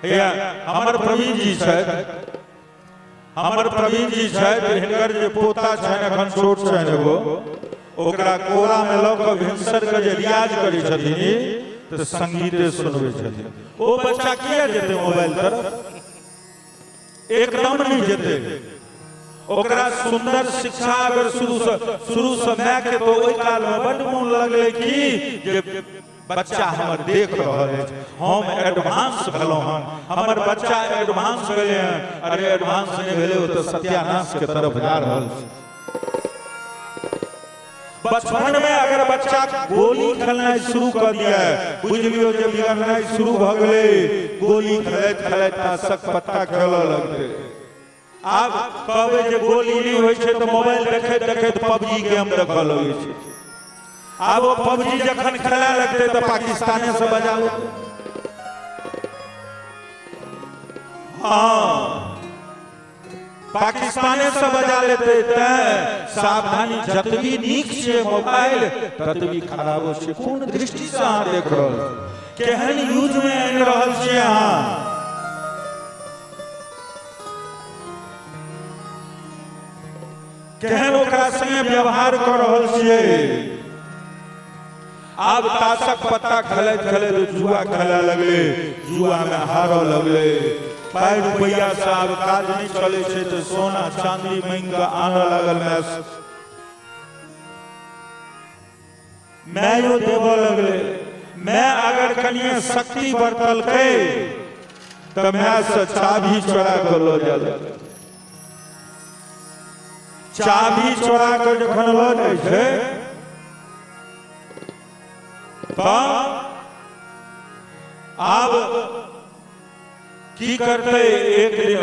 हैया हमर प्रवीण जी छथि, हमर प्रवीण जी छथि, हिनकर जे पोता छनि एखन छोट छनि एगो, ओकरा कोरा में लऽ कऽ भिनसर के जे रियाज करै छथिन तऽ संगीते सुनबै छथिन। ओ बच्चा किया जेतै मोबाइल तरफ? एकदम नहि जेतै। ओकरा सुंदर शिक्षा अगर शुरू से माय के, तो ओहि काल में बड्ड मोन लगलै कि जे बच्चा हमर देख रहल अछि, हम एडवांस भेलहुँ हन, हमर बच्चा एडवांस भेलै हन। अरे, एडवांस नहि भेलै, ओ तऽ सत्यानाश के तरफ जा रहल छै। बचपन में अगर बच्चा गोली खेलनाइ शुरू कऽ दिया, बुझि लियौ जे बिगड़नाइ शुरू भऽ गेलै। गोली खेलैत खेलैत ताशक पत्ता खेलऽ लगतै। आब कहबै जे गोली नहि होइ छै तऽ मोबाइल देखैत देखैत पबजी गेम देखऽ लगै छै। आब ओ पबजी जखन खेला लगतै तऽ पाकिस्ताने से बजा लेतै। हँ, पाकिस्ताने से बजा लेतै। तैं सावधानी, जतबी नीक छै मोबाइल ततबी खराबो छै। कोन दृष्टि से अहाँ देख रहल छी, केहन यूज में आनि रहल छियै अहाँ, केहन ओकरा संगे व्यवहार कऽ रहल छियै। आब ताशक पत्ता खेलैत खेलैत जुआ खेलय लगलै, जुआमे हारऽ लगलै। पाइ रुपैआ से आब काज नहि चलै छै तऽ सोना चांदी मांगि कऽ आनऽ लागल। माय मायो देबऽ लगलै। माय अगर कनिए शक्ति बरतलकै तऽ माय से चाभी चोरा कऽ लऽ जाय लगलै। चाभी चोरा कऽ जखन लऽ जाइ छै तऽ आब की करतै? एक दिन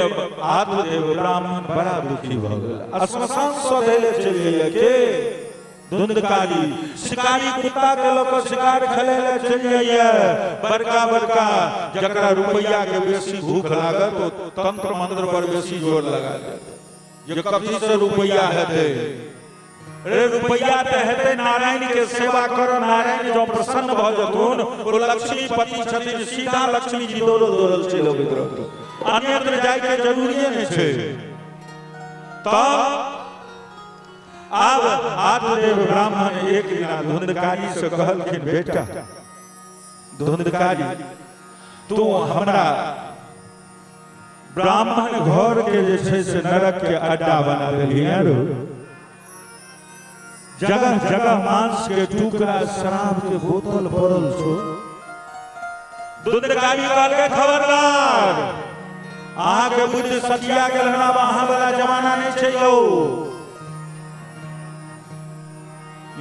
आत्मदेव ब्राह्मण बड़ा दुखी भऽ गेल। श्मशान सधै लए चलि गेलै के धुंधकारी। शिकारी कुत्ता के लऽ कऽ शिकार खेलै लए चलि जाइए। बड़का बड़का जकरा रुपैआ के बेसी भूख लागत, ओ तंत्र मंत्र पर बेसी जोर लगा देत जे कथी से रुपैआ हेतै। रे, रुपैआ तऽ हेतै, नारायण के सेवा कर। नारायण जँ प्रसन्न भऽ जेथुन, ओ लक्ष्मीपति छथिन, सीधा लक्ष्मी जी दौड़ल दौड़ल चलि अबैत रहतुन, अन्यत्र जायके जरूरिए नहि छै। तऽ आब आत्मदेव ब्राह्मण एक दिना धुंधकारी से कहलखिन, बेटा धुंधकारी, तू हमरा ब्राह्मण घर के जे छै से नरक के अड्डा बना देलियै रो। जगह जगह मांस के टुकड़ा, शराब के बोतल पड़ल छो। दुंदकारी कहलकै खबरदार, अहाँके बुद्धि सटिया गेल हन, आब अहाँ वाला जमाना नहि छै यौ।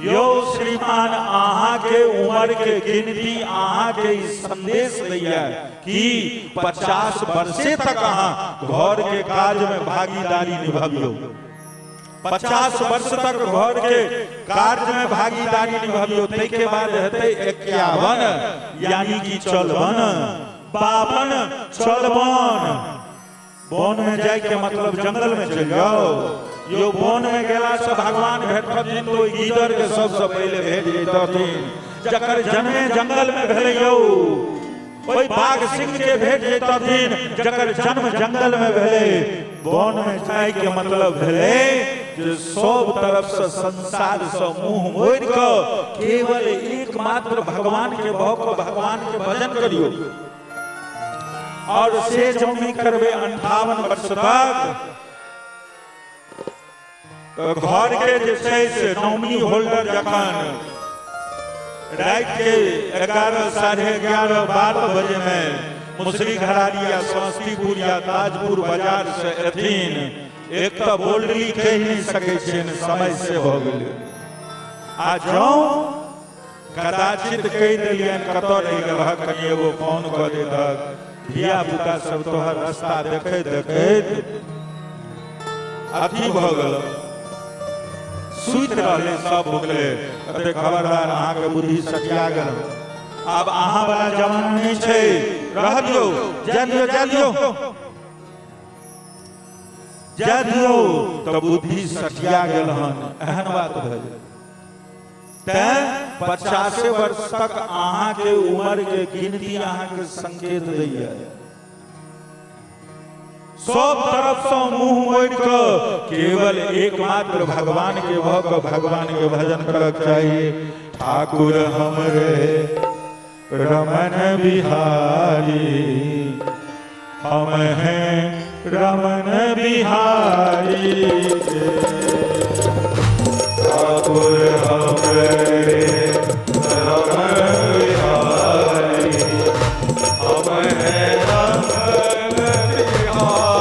यौ श्रीमान, अहाँके उम्र के गिनती अहाँके ई संदेश दैया कि 50 वर्षे तक अहाँ घर के काज में भागीदारी निभबियौ। 50 वर्ष तक घर के कार्य में भागीदारी निभबियौ, ताहिके बाद हेतै 51 यानी कि चलबन, 52 चलबन। वन में जाय के मतलब जंगल में चलि जाओ। यो वन में गेला से भगवान भेटथिन तो ओहि गीदड़ के सबसे पहले भेट जैतथिन, जकर जन्मे जंगल में भेलै यौ। ओहि बाघ सिंह के भेट जैतथिन जकर जन्म जंगल में भेलै। वन में जाय के मतलब भेलै जे सब तरफ से संसार से मुंह मोड़ि कऽ केवल एकमात्र भगवान के भऽ कऽ भगवान के भजन करियौ। और से जब नहीं करबे 58 वर्ष तक तो घर के जे छै से नॉमिनी होल्डर जखन राति के 11, 11:30, 12 बजे में मुसरी घरारी या समस्तीपुर या ताजपुर बाजार से एथिन, एक तो बोल्डली कहि नहीं सकै छियनि, समय से भऽ गेलै। आ जौं कदाचित कहि देलियनि कतऽ रहि गेलहक, कनि एगो फोन कऽ देतक, धिया पुता सब तोहर रास्ता देखैत देखैत अथी भऽ गेल, सुति रहलै, सब भुगलै। कहतै खबरदार, अहाँके बुद्धि सटिया गेल, आब अहाँ वाला जमाना नहि छै, रह दियौ, जाय दियौ, जाय दियौ, जाय दियौ। तऽ बुद्धि सटिया गेल हन, एहन बात भऽ गेल। तैं 50 वर्ष तक अहाँके उम्र के गिनती अहाँके संकेत दैया। सब तरफ से मुंह मोड़ कऽ केवल एकमात्र भगवान के भऽ कऽ भगवान के भजन करक चाहिए। ठाकुर हमरे रमन बिहारी, हम हैं रमन बिहारी के। ठाकुर हमरे रमन बिहारी, हम हैं रमन बिहारी।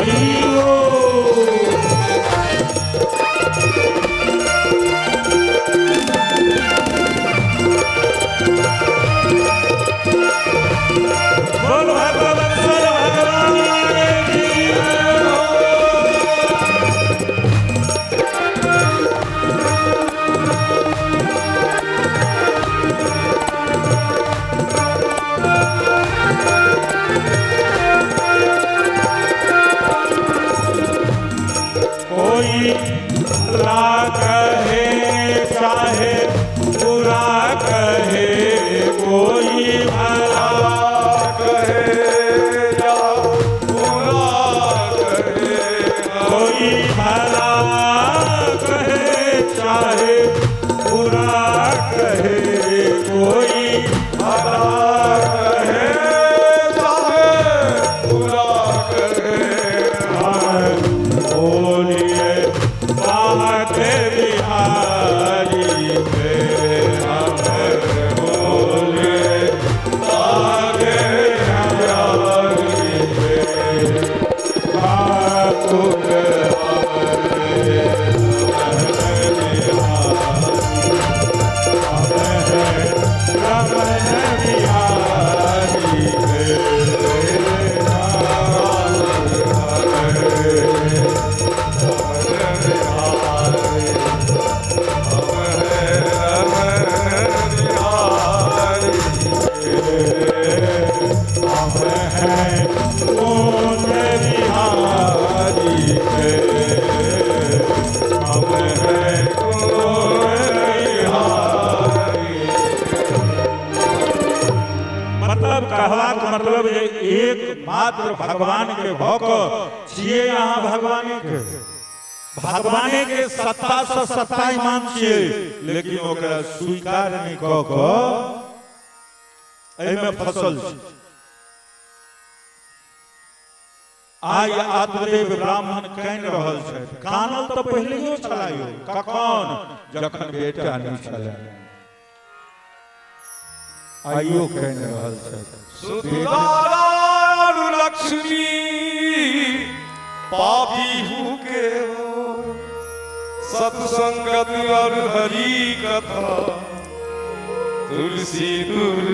हरि बोल। बोल भगवान भगवान की जय हो। कोई भला कहे चाहे बुरा कहे, कोई भला कहे या बुरा कहे, कोई भला कहे चाहे बुरा कहे, कोई भला कहे चाहे बुरा कहे, बोलिए बाके बिहारी के, हम बोलिए बाके बिहारी के, ठाकुर रमन बिहारी के। मतलब कहबाक मतलब जे एक मात्र भगवान के भऽ कऽ छियै अहाँ भगवाने के, भगवाने के सत्ता से सत्ता मान छियै, लेकिन ओकरा स्वीकार नहि कऽ कऽ एहिमे फसल छी। आइ आत्मदेव ब्राह्मण कानि रहल छथि। कानल तऽ पहिलेयो छला यौ, कखन? जखन बेटा नहि छलै। आइयो कानि रहल छथि। सुधारारु लक्ष्मी पापी हूँ के हो, सत्संगत और हरि कथा तुलसी दूर।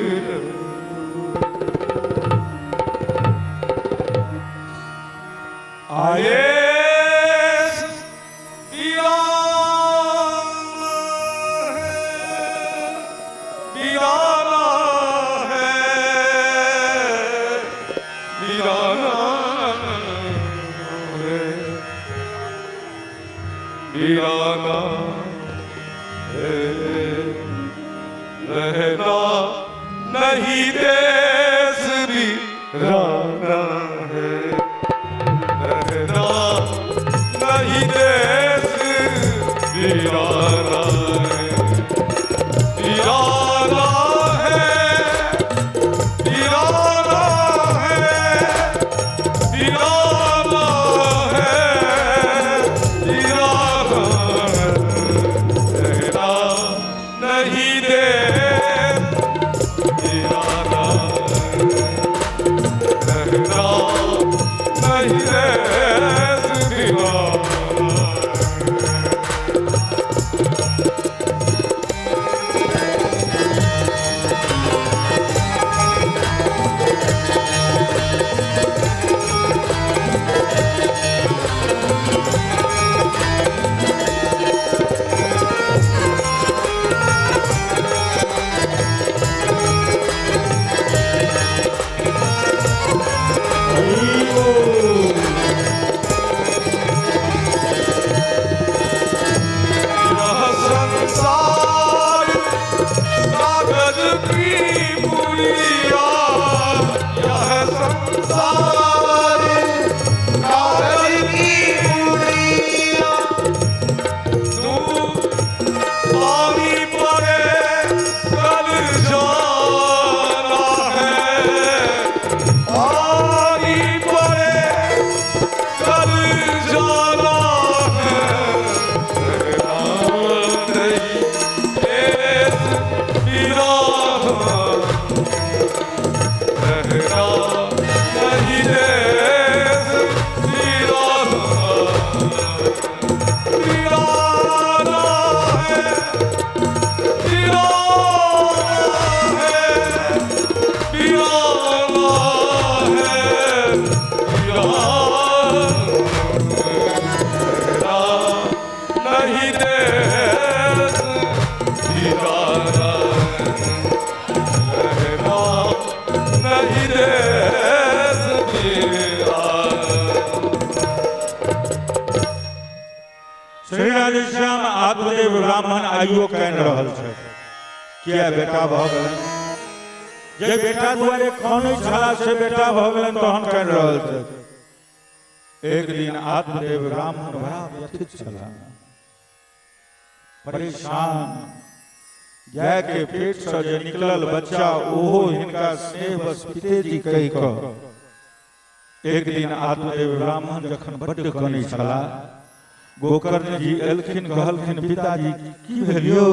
आए वीराना है, वीराना है, वीराना है, रहना नहीं देश वीराना है, रहना नहीं देश वीराना है, वीराना है, वीराना है, वीराना है, वीराना है, रहना नहीं देश वीराना है, रहना नहीं देश वीराना है। यह संसार कागज की पुड़िया, यह संसार कागज की पुड़िया, तू पानी पड़े कल जाना है, पानी पड़े कल जाना है, नहीं देश वीराना, रहना नहीं देश। श्री राधेश्याम आत्मदेव ब्राह्मण आइयो कानि रहल छथि। किया बेटा भऽ गेलनि? जे बेटा दुआरे कानै छला से बेटा भऽ गेलनि तहन कानि रहल छथि। एक दिन आत्मदेव ब्राह्मण बड़ा व्यथित छलाह, परेशान। गाय के पेट से जे निकलल बच्चा ओहो हिनका स्नेह बस पितेजी कहि कऽ। एक दिन आत्मदेव ब्राह्मण जखन बड्ड कनै छलाह, गोकर्ण जी एलखिन, कहलखिन पिताजी की भेल यौ,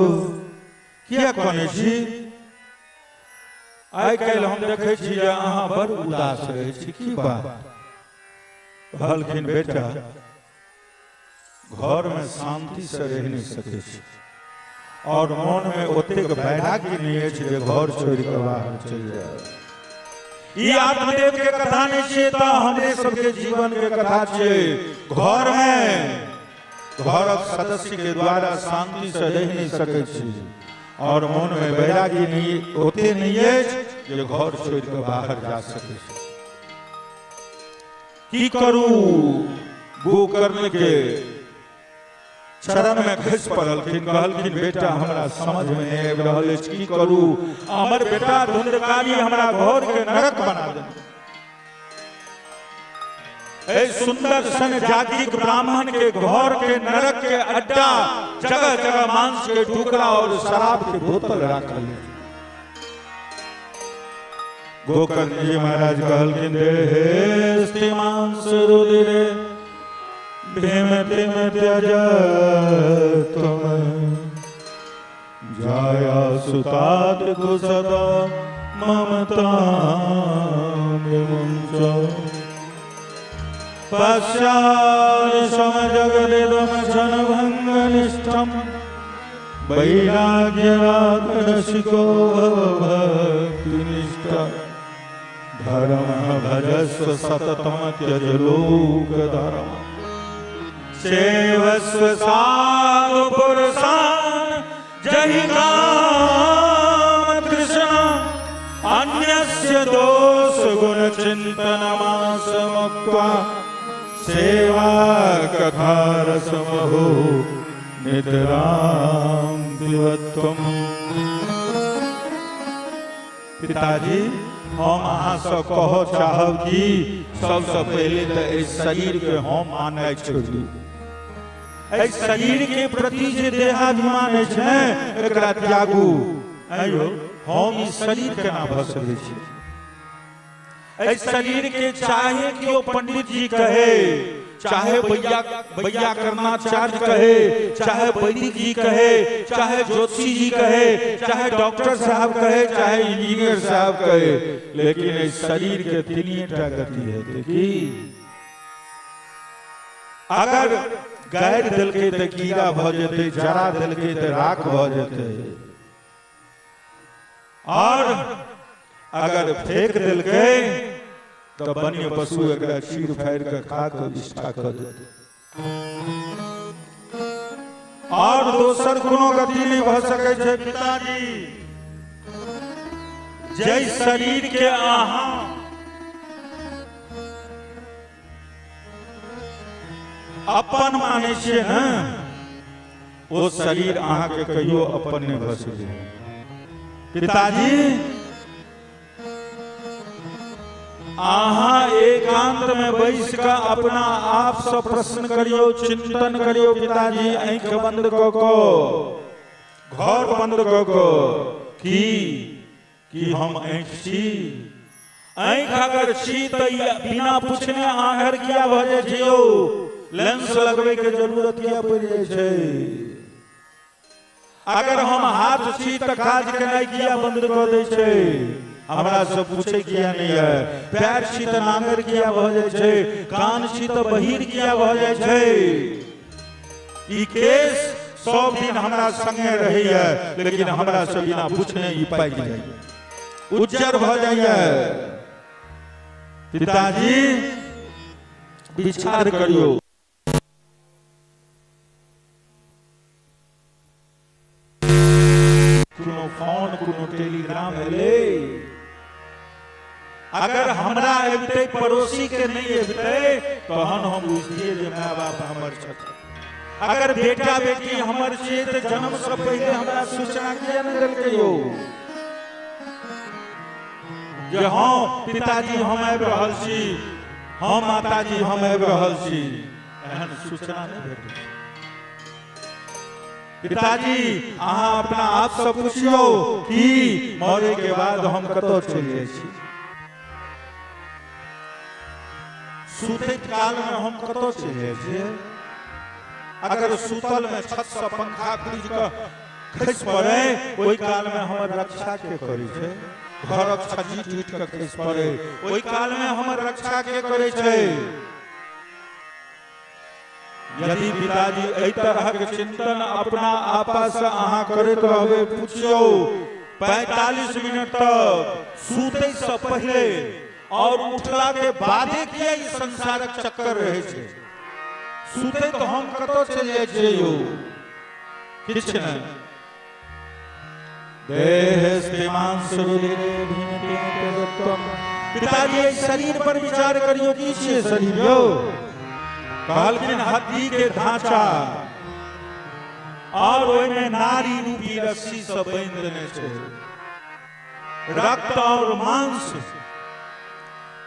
किया कनै छी? आइ काल्हि हम देखै छी जे अहाँ बड़ उदास रहै छी, की बात? कहलखिन बेटा घर में शांति से रहि नहीं सकै छी और मन में ओतेक वैराग्य नहीं अछि जे घर छोड़ि कऽ बाहर चलि जाय। ई आत्मदेव के कथा नहीं छियै तऽ हमरे सबके जीवन के कथा छियै। घर में घरक सदस्य के द्वारा शांति से रहि नहीं सकै छी और मन में वैराग्य नहीं ओते नहीं अछि जे घर छोड़ि कऽ बाहर जा सकै छी। की करू? गोकर्ण के चरण में खसि पड़लखिन, कहलखिन बेटा हमरा समझ में नहीं आबि रहल अछि, की करू? हमर बेटा धुंधकारी हमरा घर के नरक बना देलक। एहि सुंदर सन जातिक ब्राह्मण के घर के नरक के अड्डा, जगह जगह मांस के टुकड़ा और शराब के बोतल राखल अछि। गोकर्ण जी महाराज कहलखिन देहे मांस रुधिरे भीम तिम त्यज तुम जाया सुतात कुसदा ममता विमुंच पश्चात् जगदिदम क्षण भंग निष्ठम वैराग्य रागरसिको भव भक्तिनिष्ठ धर्म भजस्व सततम त्यज लोक धर्म सेवस्व साधु पुरुषान जहि काम कृष्ण अन्यस्य दोष गुण चिंतन मास मुक्त्वा सेवा कथा रसमहो नितराम दिवत्वम। पिताजी हम अहाँसँ कहऽ चाहब कि सबसँ पहिले तऽ एहि शरीरके हम माननाइ छोड़ि दियौ। एहि शरीरके प्रति जे देहाभिमान अछि ने एकरा त्यागू। आइयो हम ई शरीर केना भऽ सकै छी? एहि शरीर के चाहे केओ पंडित जी कहे, चाहे वैयाकरणाचार्य कहे, चाहे वैदिक जी कहे, चाहे ज्योतिषी जी कहे, चाहे डॉक्टर साहब कहे, चाहे इंजीनियर साहब कहे, लेकिन एहि शरीर के तीनिए टा गति हेतै। की अगर गाड़ि देलकै तऽ कीड़ा भऽ जेतै, जरा देलकै तऽ राख भऽ जेतै, और अगर फेंक देलकै तऽ वन्य पशु एकरा चीर फाड़ि कऽ खा कऽ विष्ठा कऽ देतै और दोसर कोनो गति नहि भऽ सकै छै। पिताजी जाहि शरीर के अहाँ अपन मानै छियै ने, ओ शरीर अहाँके कहियो अपन नहि भऽ सकैए। पिताजी अहाँ एकांत में बैस कऽ अपना आप से प्रश्न करियौ, चिंतन करियौ। पिताजी आँखि बंद कऽ कऽ, घर बंद कऽ कऽ, की की हम आँखि छी? आँखि अगर छी तऽ बिना पूछने आन्हर किया भऽ जाइ छै यौ? लेंस लगबै के जरूरत किया पड़ि जाइ छै? अगर हम हाथ छी तऽ काज केनाइ किया बंद कऽ दै छै? हमरा से पूछे किया नहि है? पैर छी तऽ नांगर किया भऽ जाइ छै? कान छी तऽ बहिर किया भऽ जाइ छै? ई केस सब दिन हमरा संगे रहैया, लेकिन हमरा से बिना पूछने ई पाकि जाइया, उज्जर भऽ जाइया। पिताजी विचार करियौ। कोनो फोन कोनो टेलीग्राम एलै? अगर हमरा अबितै, पड़ोसी के नहि अबितै, तहन हम बुझतियै जे माय बाप हमर छथिन। अगर बेटा बेटी हमर छियै तऽ जन्म से पहिले हमरा सूचना किया नहि देलकै यौ जे हँ पिताजी हम आबि रहल छी, हँ माताजी हम आबि रहल छी, एहन सूचना नहि भेटै। पिताजी अहाँ अपना आप से पुछियौ कि मरे के बाद हम कतऽ चलि जाइ छी, सुतैत काल में हम कतऽ चलि जाइ छियै। अगर सुतल में छत से पंखा खुजि कऽ खसि पड़े ओहि काल में हमर रक्षा के करै छै? घरक छज्जी टूटि कऽ खसि पड़े ओहि काल में हमर रक्षा के करै छै? यदि पिताजी एहि तरहक चिंतन अपना आपा से अहाँ करैत रहबै, पुछियौ 45 मिनट तक सुतै से पहिले और उठला के बादे किया ई संसारक चक्कर रहै छै? सुतै तऽ हम कतऽ चलि जाइ छियै यौ? किछु नहि। देह मांस रुधिरे भिन्नते त्यजत्वम। पिताजी एहि शरीर पर विचार करियौ, की छियै शरीर यौ? कहलखिन हड्डी के ढांचा और ओहिमे नारी रूपी रस्सी से बांधि देने छै। रक्त और मांस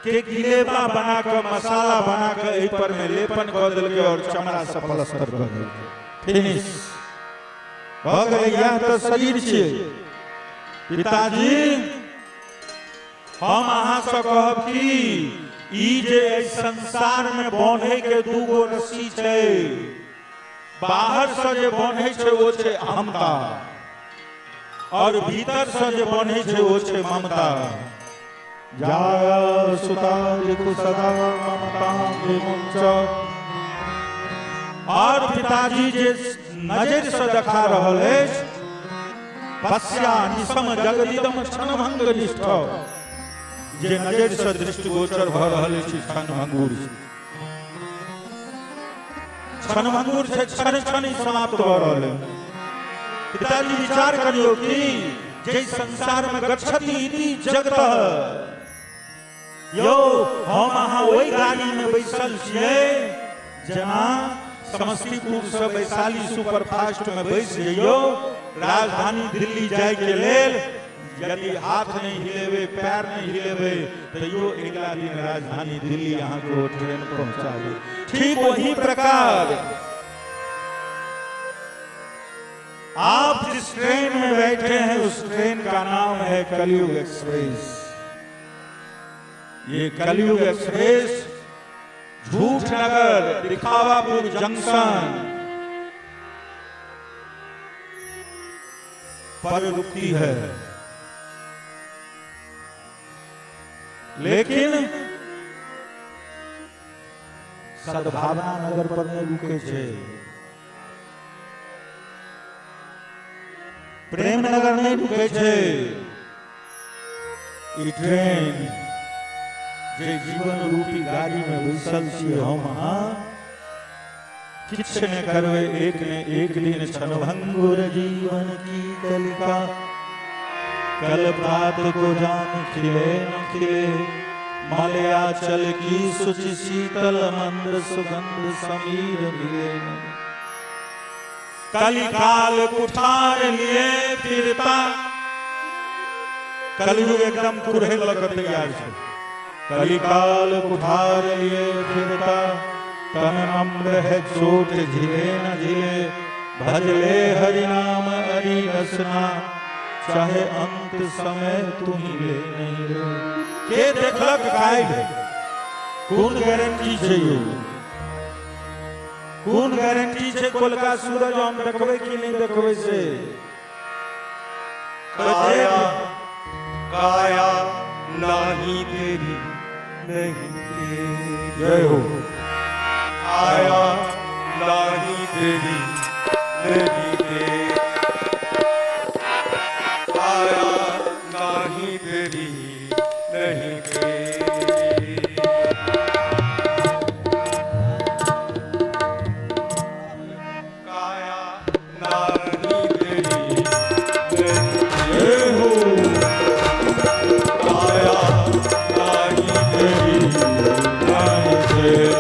के गिलेबा बना कऽ, मसाला बना कऽ एहि पर में लेपन कऽ देलकै और चमड़ा से प्लस्तर कऽ देलकै। फिनिश भऽ गेलै। इएह तऽ शरीर छियै। पिताजी हम अहाँसँ कहब कि ई जे एहि संसार में बान्है के दूगो रस्सी छै, बाहर से जे बान्है छै ओ छै अहमता और भीतर से जे बान्है छै ओ छै ममता। जाया सुता दिकु सदा ममता विमुंच। और पिताजी जे नजर से देखा रहल अछि, पश्या निसम जगदिदम क्षणभंग निष्ठ, जे नजर से दृष्टिगोचर भऽ रहल अछि क्षणभंगुर छै, क्षणभंगुर छै, क्षण क्षण ही समाप्त भऽ रहल है। पिताजी विचार करियौ कि जे संसार में गच्छति इति जगत यौ, हम अहाँ ओहि गाड़ी में बैसल छियै जेना समस्तीपुर से वैशाली सुपर फास्ट में बैस जइयौ राजधानी दिल्ली जाय के लेल, यदि हाथ नहीं हिलेबै, पैर नहीं हिलेबै, तैयो अगिला दिन राजधानी दिल्ली अहाँके ओ ट्रेन पहुंचा दे। ठीक वही प्रकार आप जिस ट्रेन में बैठे हैं उस ट्रेन का नाम है कलयुग एक्सप्रेस। ये कलयुग एक्सप्रेस झूठ नगर दिखावापुर जंक्शन पर रुकती है, लेकिन सद्भावना नगर पर नहीं रुके छे, प्रेम नगर नहीं रुके छे। ई ट्रेन जे जीवन रूपी गाड़ी में बैसल छी हम अहाँ, किछु नहि करबै, एक ने एक दिन क्षणभंगुर जीवन की कलिका, कल प्रात को जान खिले न खिले, मलया चल की शुचि शीतल मंद सुगंध समीर मिले न। कलिकाल कुठार लिए फिरता, कलयुग एकदम कुरहे लऽ कऽ तैयार छै। कलिकाल कुठार लिए फिरता, तन नम्र है चोट झिले न झिले, भजले हरि नाम हरि रसना, चाहे अंत समय तू ही ले नहीं ले। के देखलक काल्हि? कोन गारंटी छै यौ? कोन गारंटी छै कोलका सूरज हम देखबै कि नहि देखबै से? काया काया नाही तेरी नहीं तेरी, जय हो। आया नाही तेरी नहीं तेरी, आया नाही तेरी नहीं तेरी, काया नाही तेरी नहीं जय हो। काया नाही तेरी नाही तेरी।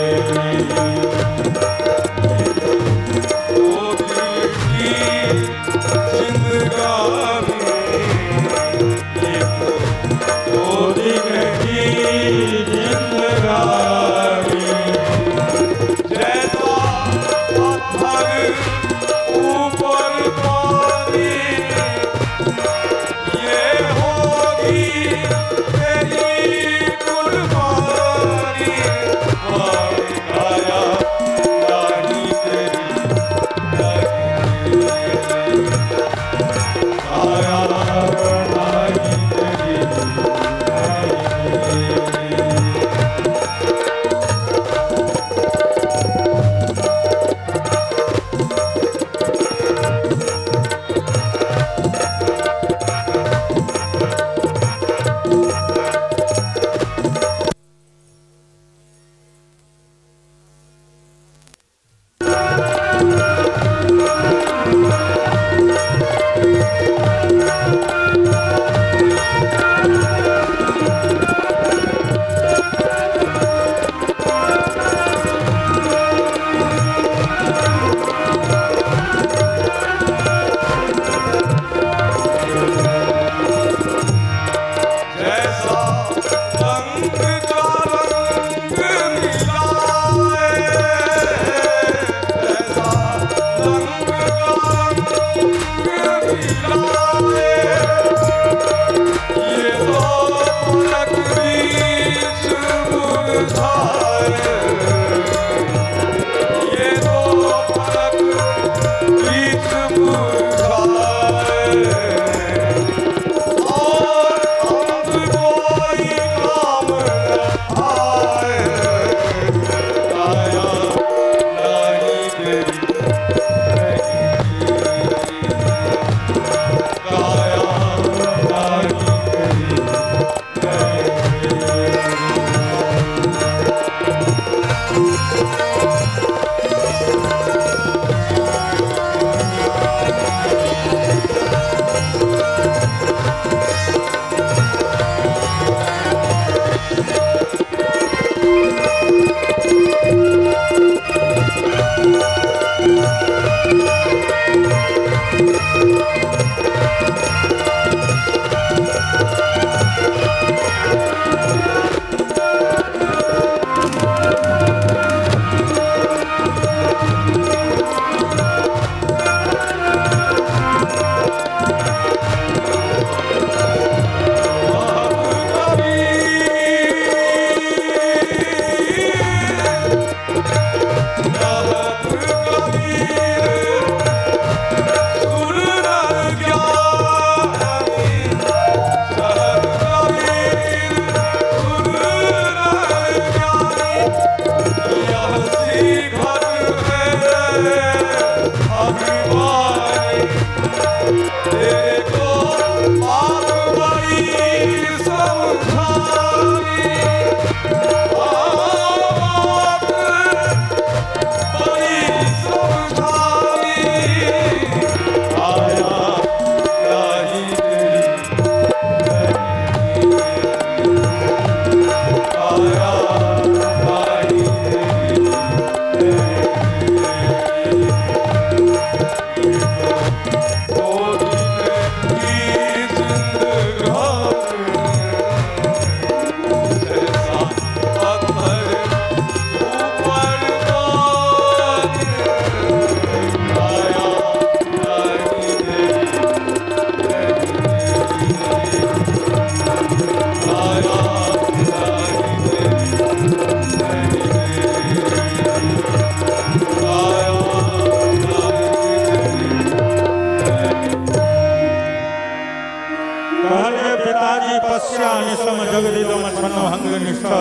भंग निष्ठा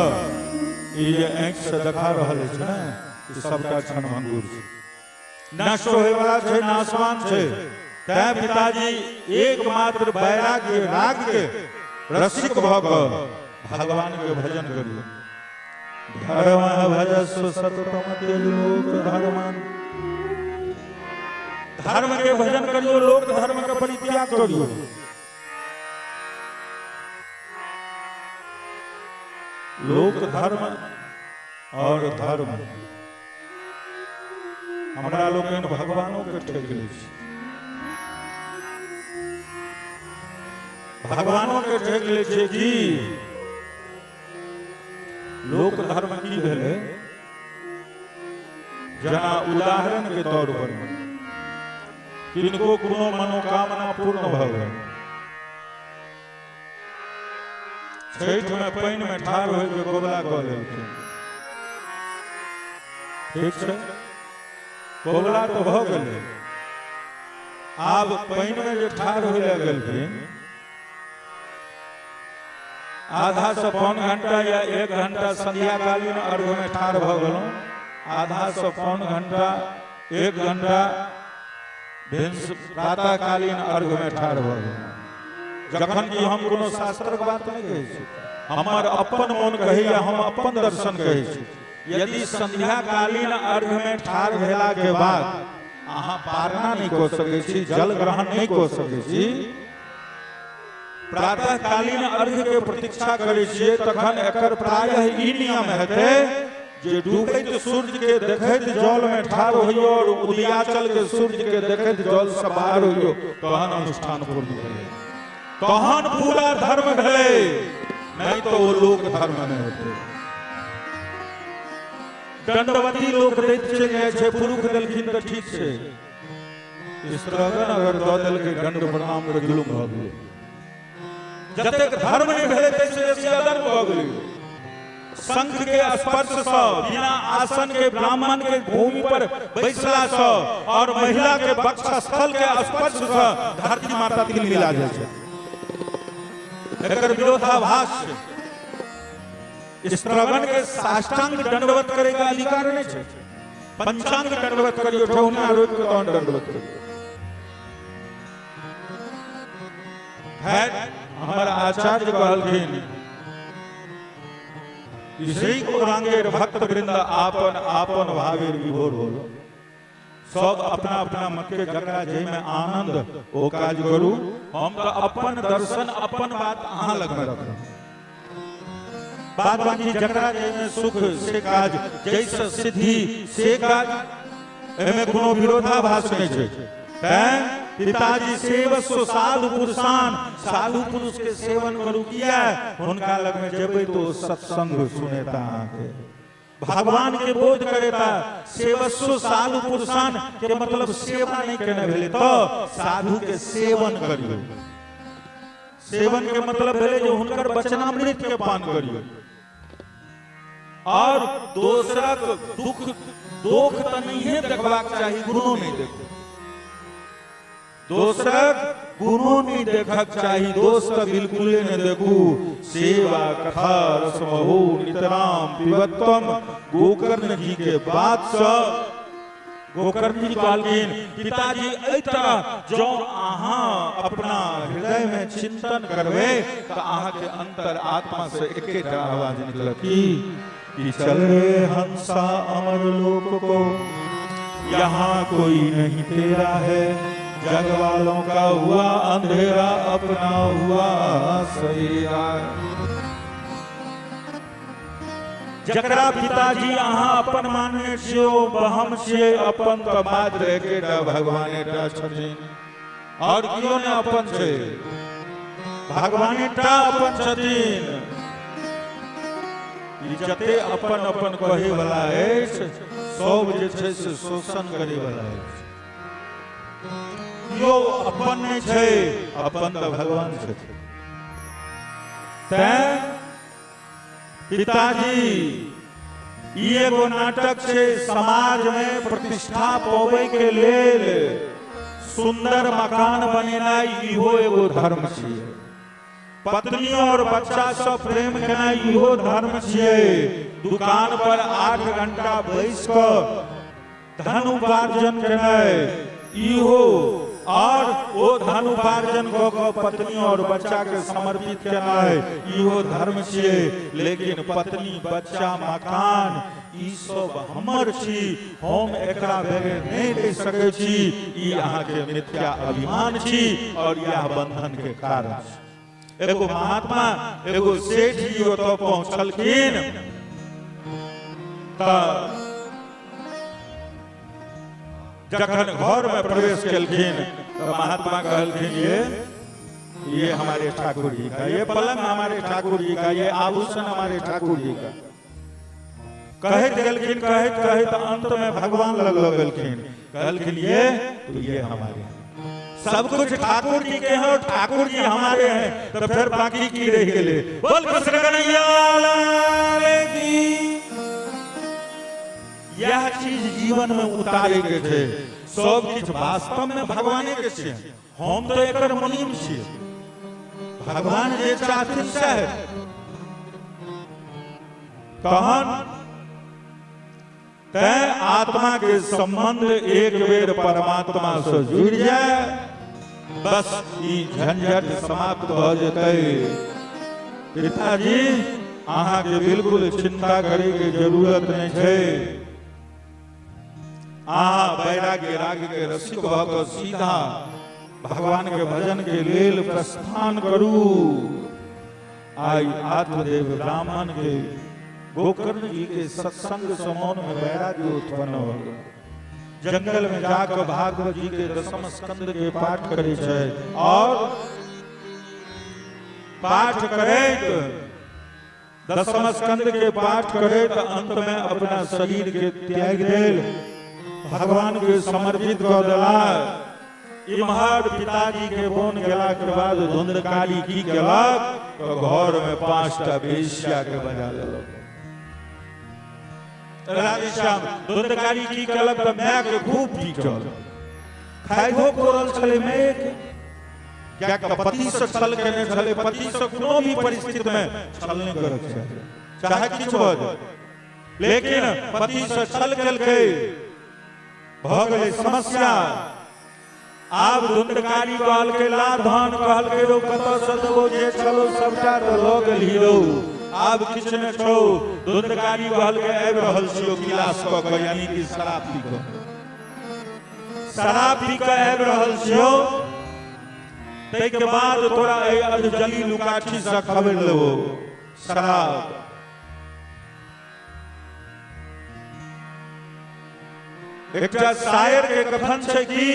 ई जे आँखि से देखा रहल अछि ने, ई सबटा क्षण भंगुर छै, नष्ट होयवला छै, नाशवान छै। तैं पिताजी एकमात्र वैराग्य राग के रसिक भऽ कऽ भगवान के भजन करियौ। धर्म भजस्व सततम लोक धर्मान, धर्म के भजन करियौ, लोक धर्म के परित्याग करियौ। लोक धर्म और धर्म हमरा लोकनि भगवानों के ठकि लै छी, भगवानों के ठकि लै छियै की। लोक धर्म की भेलै? जेना उदाहरण के तौर पर किनको कोनो मनोकामना पूर्ण भऽ गेल, छठि में पानि में ठाढ़ होइके कबुला कऽ लेलखिन, ठीक छै, कबुला तऽ भऽ गेलै। आब पानि में जे ठाढ़ होय लए गेलखिन, आधा से पौन घंटा या 1 घंटा संध्याकालीन अर्घ में ठाढ़ भऽ गेलहुँ, आधा से पौन घंटा 1 घंटा प्रातःकालीन अर्घ में ठाढ़ भऽ गेलहुँ। जखन कि हम कोनो शास्त्रक बात नहि कहै छी, हमर अपन मोन कहैया, हम अपन दर्शन कहै छी। यदि संध्याकालीन अर्घ में ठाढ़ भेला के बाद अहाँ पारणा नहि कऽ सकै छी, जल ग्रहण नहि कऽ सकै छी, प्रातःकालीन अर्घ के प्रतीक्षा करै छियै, तखन एकर प्रायः ई नियम हेतै जे डूबैत सूर्य के देखैत जल में ठाढ़ होइयो और उदयाचल के सूर्य के देखैत जल से बाहर होइयो, तहन अनुष्ठान पूर्ण भेलै, तहन पूरा धर्म भेलै, नहीं तो वो लोक धर्म नहीं हेतै। दंडवती लोक दैत चलि जाइ छै, पुरुष देलखिन तऽ ठीक छै, स्त्रीगण अगर दऽ देलकै दंड प्रणाम तऽ जुलुम भऽ गेलै। जतेक धर्म नहि भेलै ताहिसँ बेसी अधर्म भऽ गेलै। शंख के स्पर्श सँ, बिना आसन के ब्राह्मण के भूमि पर बैसला सँ और महिला के वक्षस्थल के स्पर्श सँ धरती माता तिलमिला जाइ छै। एकर विरोधाभास छै। स्त्रीगण के साष्टांग दंडवत करे के अधिकार नहीं छै। पंचांग दंडवत करियो, ठेहुना रोपि के तहन दंडवत करियो। खैर हमर आचार्य कहलखिन श्री गौरांगेर भक्त वृंद आपन आपन भावेर विभोर होलो। सब अपना अपना मत के जकरा जाहिमे आनंद ओ काज करू, हम तऽ अपन दर्शन अपन बात अहाँ लगमे रखब, बाद बाकी जकरा जाहिमे सुख से काज, जैसे सिद्धि से काज, एहिमे कोनो विरोधाभास नहि छै। तैं पिताजी सेवस्व साधु पुरुषान, साधु पुरुष के सेवन करू, किया हुनका लगमे जेबै तो सत्संग सुनेता, अहाँके भगवान के बोध करेता। सेवस्व साधु पुरुषान के मतलब सेवा नहीं केने भेलै तो साधु के सेवन करियो। सेवन के मतलब भेलै जे हुनकर वचनामृत के पान करियो और दोसरक दुख दोख तऽ नहिए देखबाक चाही, गुणो नहीं देखू, दोसरक गुणो नहीं देखक चाही, दोष तऽ बिल्कुले नहीं देखू। सेवा कथा रसमहो नितराम पिबत्तम। गोकर्ण जी के बात से गोकर्ण जी कहलखिन पिताजी एहि तरह जँ अहाँ अपना हृदय में चिंतन करबै तऽ अहाँके अंतर आत्मा से एकेटा आवाज निकलत की चल रे हंसा अमर लोक को, यहाँ कोई नहीं तेरा है, जग वालों का हुआ अंधेरा, अपना हुआ सवेरा। जकरा पिताजी अहाँ अपन मानने छियै ओ हम छियै अपन, तऽ मात्र एकेटा भगवानेटा छथिन और केओ नहि अपन छै, भगवानेटा अपन छथिन। ई जते अपन अपन कहै वाला अछि सब जे छै से शोषण करै वाला अछि, केओ अपन नहि छै, अपन तऽ भगवान छथिन। तैं पिताजी ई एगो नाटक छै, समाज में प्रतिष्ठा पबै के लेल सुंदर मकान बनेनाइ इहो एगो धर्म छियै। पत्नी और बच्चा सँ प्रेम केनाइ इहो धर्म छियै। दुकान पर 8 घंटा बैस कऽ धन उपार्जन केनाइ इहो, और ओ धन उपार्जन कऽ कऽ पत्नी और बच्चा के समर्पित केनाइ इहो धर्म छियै। लेकिन पत्नी, बच्चा, मकान ई सब हमर छी, हम एकरा बगैर नहि रहि सकै छी, ई अहाँके मिथ्या अभिमान छी और यह बंधन के कारण छी। एगो महात्मा, एगो सेठ जी ओतऽ पहुँचलखिन तऽ जखन घर में प्रवेश केलखिन तऽ महात्मा कहलखिन, ये हमारे ठाकुर जी का, ये पलंग हमारे ठाकुर जी का, ये आभूषण हमारे ठाकुर जी का। कहैत गेलखिन, कहैत कहैत अंत में भगवान लग लग गेलखिन। कहलखिन, ये तो ये हमारे हैं, सब कुछ ठाकुर जी के हैं और ठाकुर जी हमारे हैं, तो फिर बाकी की रह गेले? बोल कृष्ण कन्हैया लाल की। यह चीज जीवन में उतारे के छै। सब किछु वास्तव में भगवाने के छै, हम तो एकर मुनीम छियै। भगवान जे चाहथिन सएह। तहन तैं आत्मा के संबंध एक बेर परमात्मा से जुड़ जाए, बस ई झंझट समाप्त भऽ जेतै। पिताजी, अहाँके बिल्कुल चिंता करे के जरूरत नहीं छै। अहाँ वैराग्य राग के रसिक भऽ कऽ सीधा भगवान के भजन के लेल प्रस्थान करू। आई आत्मदेव ब्राह्मण के गोकर्ण जी के सत्संग से मन में वैराग्य उत्पन्न हो गेल। जंगल में जाकर भागवत जी के दसम स्कंद के पाठ करे छै और पाठ करैत, दसम स्कंद के पाठ करैत अंत में अपना शरीर के त्याग देल, भगवान के समर्पित कऽ देला। इम्हर पिताजी के बोन गेला के बाद धुंधकारी की केलक तो घर में 5टा वेश्या के बजा लेलक। राधेश्याम, धुंधकारी की केलक तऽ माय के खूब पीटल, खाइबो कोरल छलै माय के, कियाक तऽ पति से छल केने छलै। पति से कोनो भी परिस्थिति में छल नहि करक चाही, चाहे किछु भऽ जाय। लेकिन पति से छल केलकै, भऽ गेलै समस्या। आब धुंधकारी कहलकै, ला धन। कहलकै, रौ, कतऽ से देबौ? जे छलौ सबटा तऽ लऽ गेलही रौ, आब किछु नहि छौ। धुंधकारी कहलकै, आबि रहल छियौ गिलास कऽ कऽ, यानी कि शराब पी कऽ, शराब पी कऽ आबि रहल छियौ। ताहिके बाद तोरा एहि अधजली लुकाठी से खबरि लेबौ। शराब एकटा शायर के कथन छै कि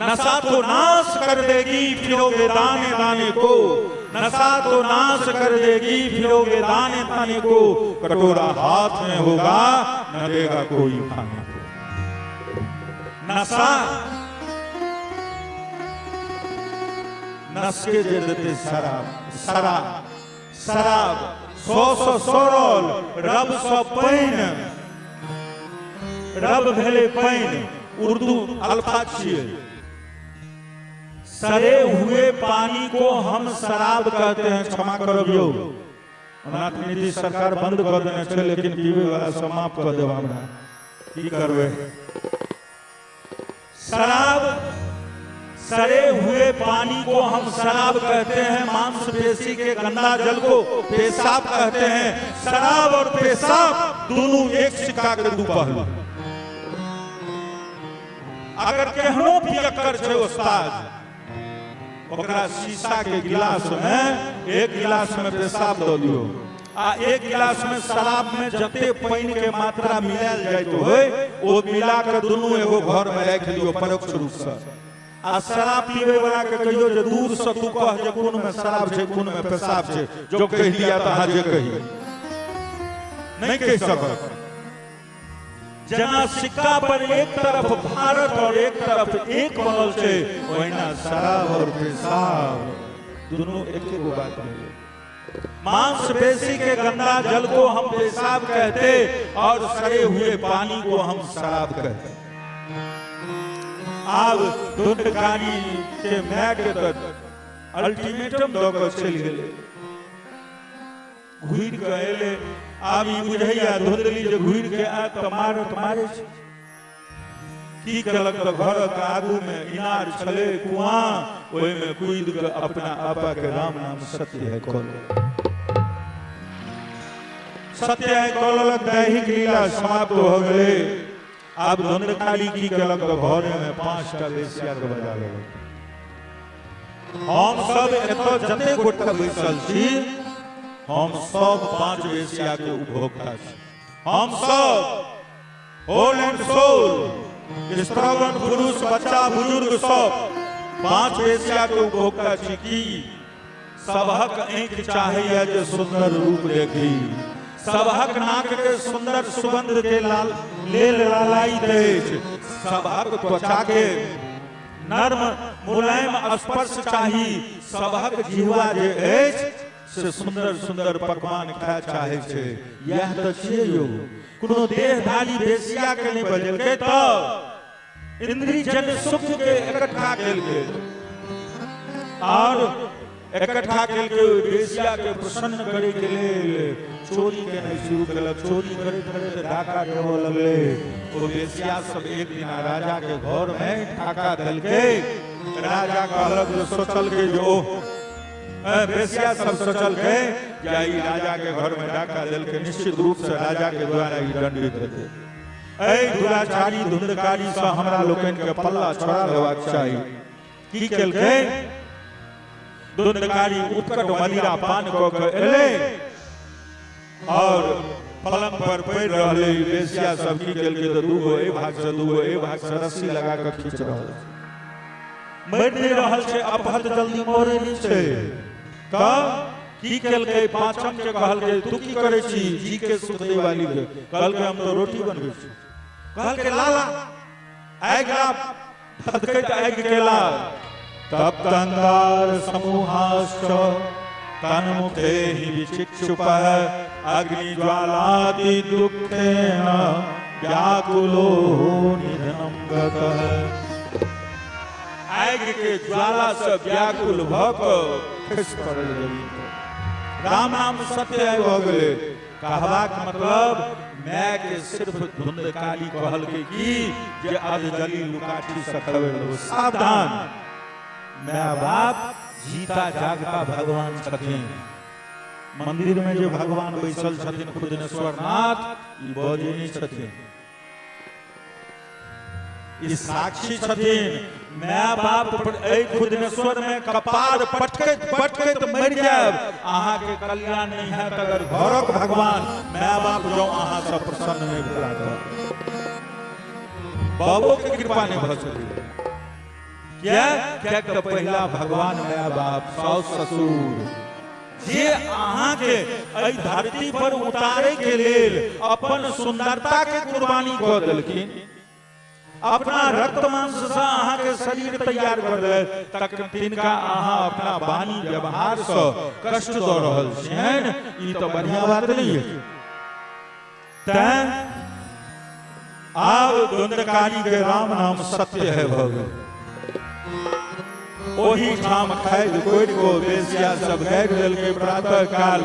नशा तो नाश कर देगी, फिरोगे दाने दाने को, नशा तो नाश कर देगी, फिरोगे दाने दाने को, कटोरा हाथ में होगा, न देगा कोई खाने को। नशा नशके जे देते शराब, शराब, शराब सौ सौ सड़ल रब सँ पानि, रब भेलै पानि, उर्दू अल्फाज छियै। सड़े हुए पानी को हम शराब कहते हैं। क्षमा करब यौ, ओना तऽ नीतीश सरकार बंद कऽ देने छै, लेकिन पीबै वाला सब माफ कऽ देब हमरा, की करबै। शराब, सड़े हुए पानी को हम शराब कहते हैं, मांसपेशी के गंदा जल को पेशाब कहते हैं। शराब और पेशाब दोनों एक सिक्का के दू पहलू। अगर केहनो पियक्कर छै उस्ताद, ओकरा शीशा के गिलास में एक गिलास में पेशाब दऽ दियौ आ एक गिलास में शराब में जते पानि के मात्रा मिलायल जाइत होय, ओ मिला के दुनू एगो घर में राखि लियौ परोक्ष रूप से, आ शराब पीबै वाला के कहियौ जे दूर से तू कह जे कोन में शराब छै, कोन में पेशाब छै। जो कहि लिया तऽ अहाँ जे कही नहि कहि सकत। जेना सिक्का पर एक तरफ भारत और एक तरफ एक बनल छै, ओहिना शराब और पेशाब दुनू एके गो बात भेलै। मांसपेशी के गंदा जल को हम पेशाब कहते और सड़े हुए पानी को हम शराब कहते। आब धुंधकारी के माय के तऽ अल्टीमेटम दऽ कऽ चलि गेलै। घुरि कऽ एलै। आब ई बुझैया धुंधली जे घुरि के आयत तऽ मारत, मारै छै। की केलक तऽ घरक आगूमे इनार छलै, कुआं, ओहिमे कूदि कऽ अपना आपा के राम नाम सत्य है कऽ लेलक। सत्य है कऽ लेलक, दैहिक लीला समाप्त भऽ गेलै। आब धुंधकारी की केलक तऽ घरमे 5टा वेश्या के बजा लेलक। हम सब एतऽ जते गोटा बैसल छी, हम सब 5 वेश्या के उपभोक्ता छी। हम सब होल एंड सोल, स्त्रीगण, पुरुष, बच्चा, बुजुर्ग, सब 5 वेश्या के उपभोक्ता छी। की सबहक आँखि चाहैया जे सुंदर रूप देखी, सबहक नाक के सुंदर सुगंध के लाल लेल लालायित अछि, सबहक त्वचा के नर्म मुलायम स्पर्श चाही, सबहक जिह्वा जे अछि से सुंदर सुंदर पकवान खाय चाहे छै। इएह तऽ छियै यौ। कोनो देहधारी वेश्या के नहि बजेलकै तऽ इंद्रियजन्य सुख के इकट्ठा केलकै और इकट्ठा केलकै ओहि वेश्या के प्रसन्न करे के लेल चोरी केनाइ शुरू केलक। चोरी करैत करैत डाका देबऽ लगलै। ओ वेश्या सब एक दिना राजा के घर में डाका देलकै। राजा कहलक जे सोचलकै जे ओह, वेश्या सब सोचलकै जे ई राजा के घर में डाका देलकै, निश्चित रूप से राजा के द्वारा ई दंडित हेतै। एहि दुराचारी धुंधकारी से हमरा लोकनि के पल्ला छोड़ा लेबाक चाही। की केलकै धुंधकारी उत्कट मदिरा पान कऽ के एलै और पलंग पर पड़ि रहलै। वेश्या सब की केलकै तऽ दूगो एहि भाग से, दूगो एहि भाग से रस्सी लगा कऽ खींच रहल छै। मरि नहि रहल छै, अपहत जल्दी मरे नहि छै। तऽ की केलकै, पाँचम के कहलकै तू की करै छी? जी के सुख दै वाली के कहलकै हम तऽ रोटी बनबै छी। कहलकै लाला आगि ला, फदकैत आगि के ला। तप्तंगार समूहाश्च तन्मुखे हि विचिक्षुप अग्नि ज्वालादि दुःखेन व्याकुलो निधनं गतः। आगि के ज्वाला से व्याकुल भऽ कऽ खसि पड़ल जमीन पर। राम नाम सत्य आइ भऽ गेलै। कहबाक मतलब माय के सिर्फ धुंधकारी कहलकै की जे अधजली लुकाठी से खबरि लेबो। सावधान, माय बाप जीता जागता भगवान छथिन। मंदिर में जे भगवान बैसल छथिन खुदनेश्वर नाथ, ई बजै नहि छथिन, ई साक्षी छथिन। माय बाप पर एहि खुदनेश्वर में कपार पटकैत पटकैत मरि जायब, अहाँके कल्याण नहीं हैत अगर घरक भगवान माय बाप जँ अहाँ से प्रसन्न नहीं भेला तऽ बाबो के कृपा नहीं भऽ सकैए। किया? कियाक तऽ पहिला भगवान माय बाप, साउस ससुर, जे अहाँके एहि धरती पर उतारे के लेल अपन सुंदरता के कुर्बानी कऽ देलखिन, अपना रक्त मांस से अहाँके शरीर तैयार कर देलक, तखन तिनका अहाँ अपना वाणी व्यवहार से कष्ट दऽ रहल छियनि, ई तऽ बढ़िया बात नहीं है। तैं आब द्वंद्वकारी के राम नाम सत्य है भऽ गेल। ओही ठाम खाइद कोरि को वेश्या सब गाड़ि देलकै। प्रातः काल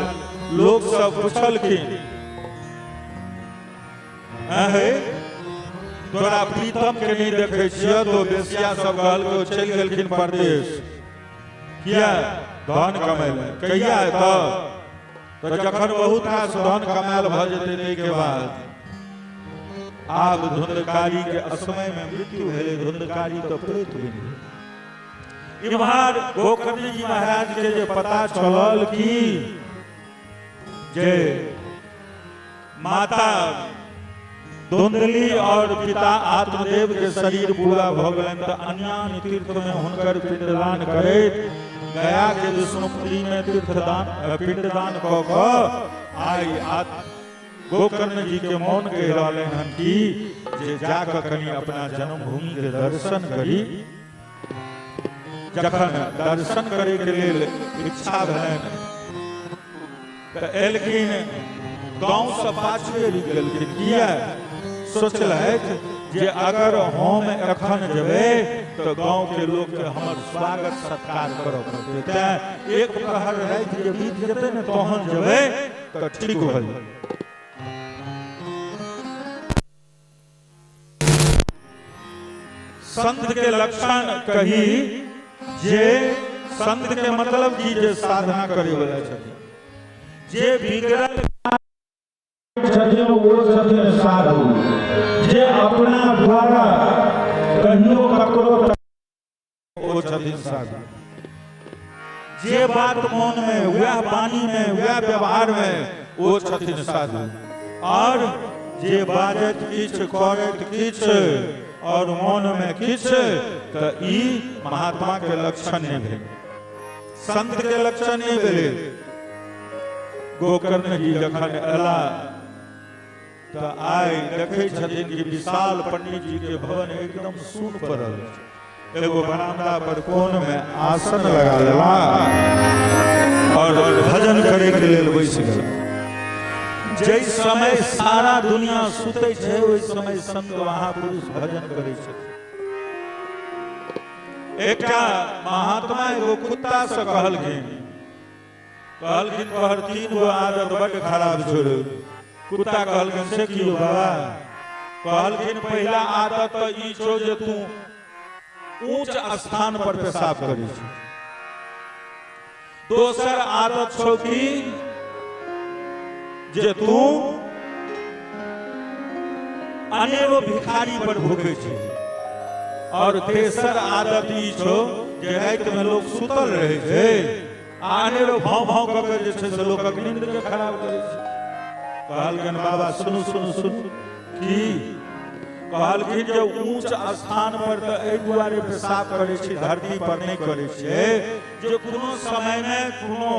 लोक सब पुछलखिन, हे तोरा प्रीतम के नहीं देखे छिय? तो वेश्या सब कहलकै ओ चलि गेलखिन परदेश। किया? धन कमाय लए। कहिया एतऽ? तऽ जखन बहुत रास धन कमायल भऽ जेतै ताहिके बाद। आब धुंधकारी के असमय में मृत्यु भेलै, धुंधकारी तऽ प्रेत बनि गेल। इम्हर गोकर्ण जी महाराज के जे पता चलल कि जे माता धुंधली और पिता आत्मदेव के शरीर पूरा भऽ गेलनि तऽ अन्यान्य तीर्थ में हुनकर पिंडदान करैत गया के विष्णुपुरी में तीर्थदान पिंडदान कऽ कऽ आइ गोकर्ण जी के मोन कहि रहलनि हन कि जे जाकऽ कनि अपना जन्मभूमि के दर्शन करी। जखन दर्शन करे के लेल इच्छा भेलनि तऽ एलखिन, गाँव से पाछुए रुकि गेलखिन। किया? सोचलथि जे अगर हम एखन जेबै तऽ गाँवके लोकके हमर स्वागत सत्कार करऽ पड़तै। तेँ एक प्रहर राति जे बीत जेतै ने तहन जेबै तऽ ठीक भऽ जेतै। संत के लक्षण कही जे संत के मतलब की जे साधना करे वाला छथिन, जे बिगड़ल छथिन ओ छथिन साधु, जे अपना द्वारा कहियो ककरो ओ छथिन साधु। जे बात मन में वएह वाणी में वएह व्यवहार में ओ छथिन साधु। और जे बाजत किछु करैत किछु और मन में किछु, तऽ ई महात्मा के लक्षण नहि भेल, संत के लक्षण नहि भेलै। गोकर्ण जी जखन अयला तऽ आइ देखै छथिन कि विशाल पंडित जी के भवन एकदम सून पड़ल छै। एगो बरामदा पर कोन में आसन लगा लेला और भजन करे के लेल बैस गेला। जै समय सारा दुनिया सुतै छै ओहि समय संत महापुरुष भजन करै छथिन। एकटा महात्मा एगो कुत्ता से कहलखिन, कहलखिन तोहर 3 गो आदत बड्ड खराब छौ रे। कुत्ता कहलखिन से की यौ बाबा? कहलखिन पहिला आदत तऽ ई छौ जे तू ऊंच स्थान पर पेशाब करै छी। दोसर आदत छौ की जे तू अनेरो भिखारी पर भूकै छी। और तेसर आदत ई छौ जे राति में लोग सुतल रहै छै आ अनेरो भाव भाव कऽ के जे छै से लोकक नींद के खराब करै छै। कहलखिन बाबा सुनू सुनू सुनू। की? कहलखिन जे ऊंच स्थान पर तऽ एहि दुआरे पेशाब करै छी, धरती पर नहि करै छियै जे कोनो समय में कोनो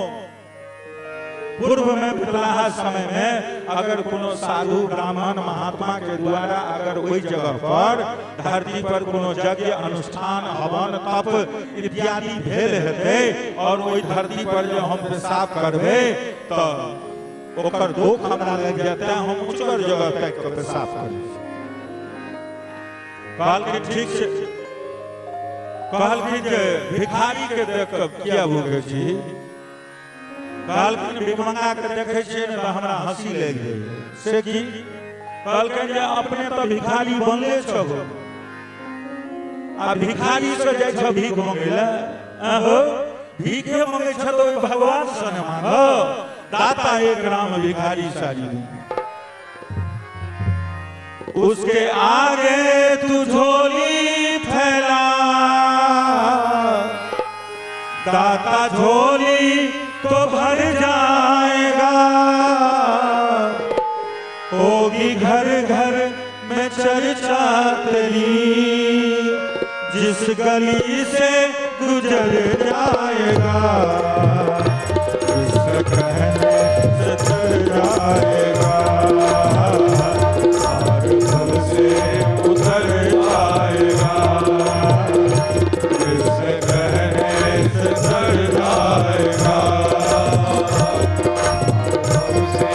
पूर्व में बितलाहा समय में अगर कोनो साधु ब्राह्मण महात्मा के द्वारा अगर ओहि जगह पर धरती पर कोनो यज्ञ अनुष्ठान हवन तप इत्यादि भेल हेतै और ओहि धरती पर जे हम पेशाब करबै तऽ ओकर दोख हमरा लागि जायत, तें हम ऊँचगर जगह ताकि कऽ पेशाब करै छी। कहलखिन ठीक छै। कहलखिन जे भिखारी के देख कऽ किया भूखे छी? कहलखिन भिखमंगा के देखै छियै ने तऽ हमरा हंसी लागि जाइए। से की? कहलखिन जे अपने तऽ भिखारी बनले छहो आ भिखारी से जाइ छह भीख मंगै लए। अहो भीखे मंगै छह तऽ ओहि भगवान से ने मांग, दाता एक राम भिखारी सारी दुनिया। उसके आगे तू झोली फैला, दाता झोली तो भर जाएगा, होगी घर घर में चर्चा तेरी, जिस गली से गुजर जाएगा, जिस कहने से तर जाएगा, और से उतर जाएगा, जिस कहने से तर जाएगा, से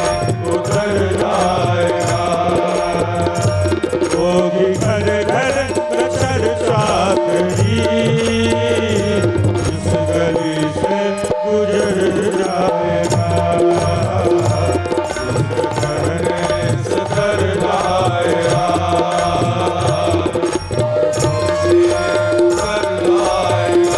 उतर जाएगा, होगी घर घर में चर्चा तेरी, जिस गली से गुजर जाएगा, जिस कहने से तर जाएगा, से उतर जाएगा।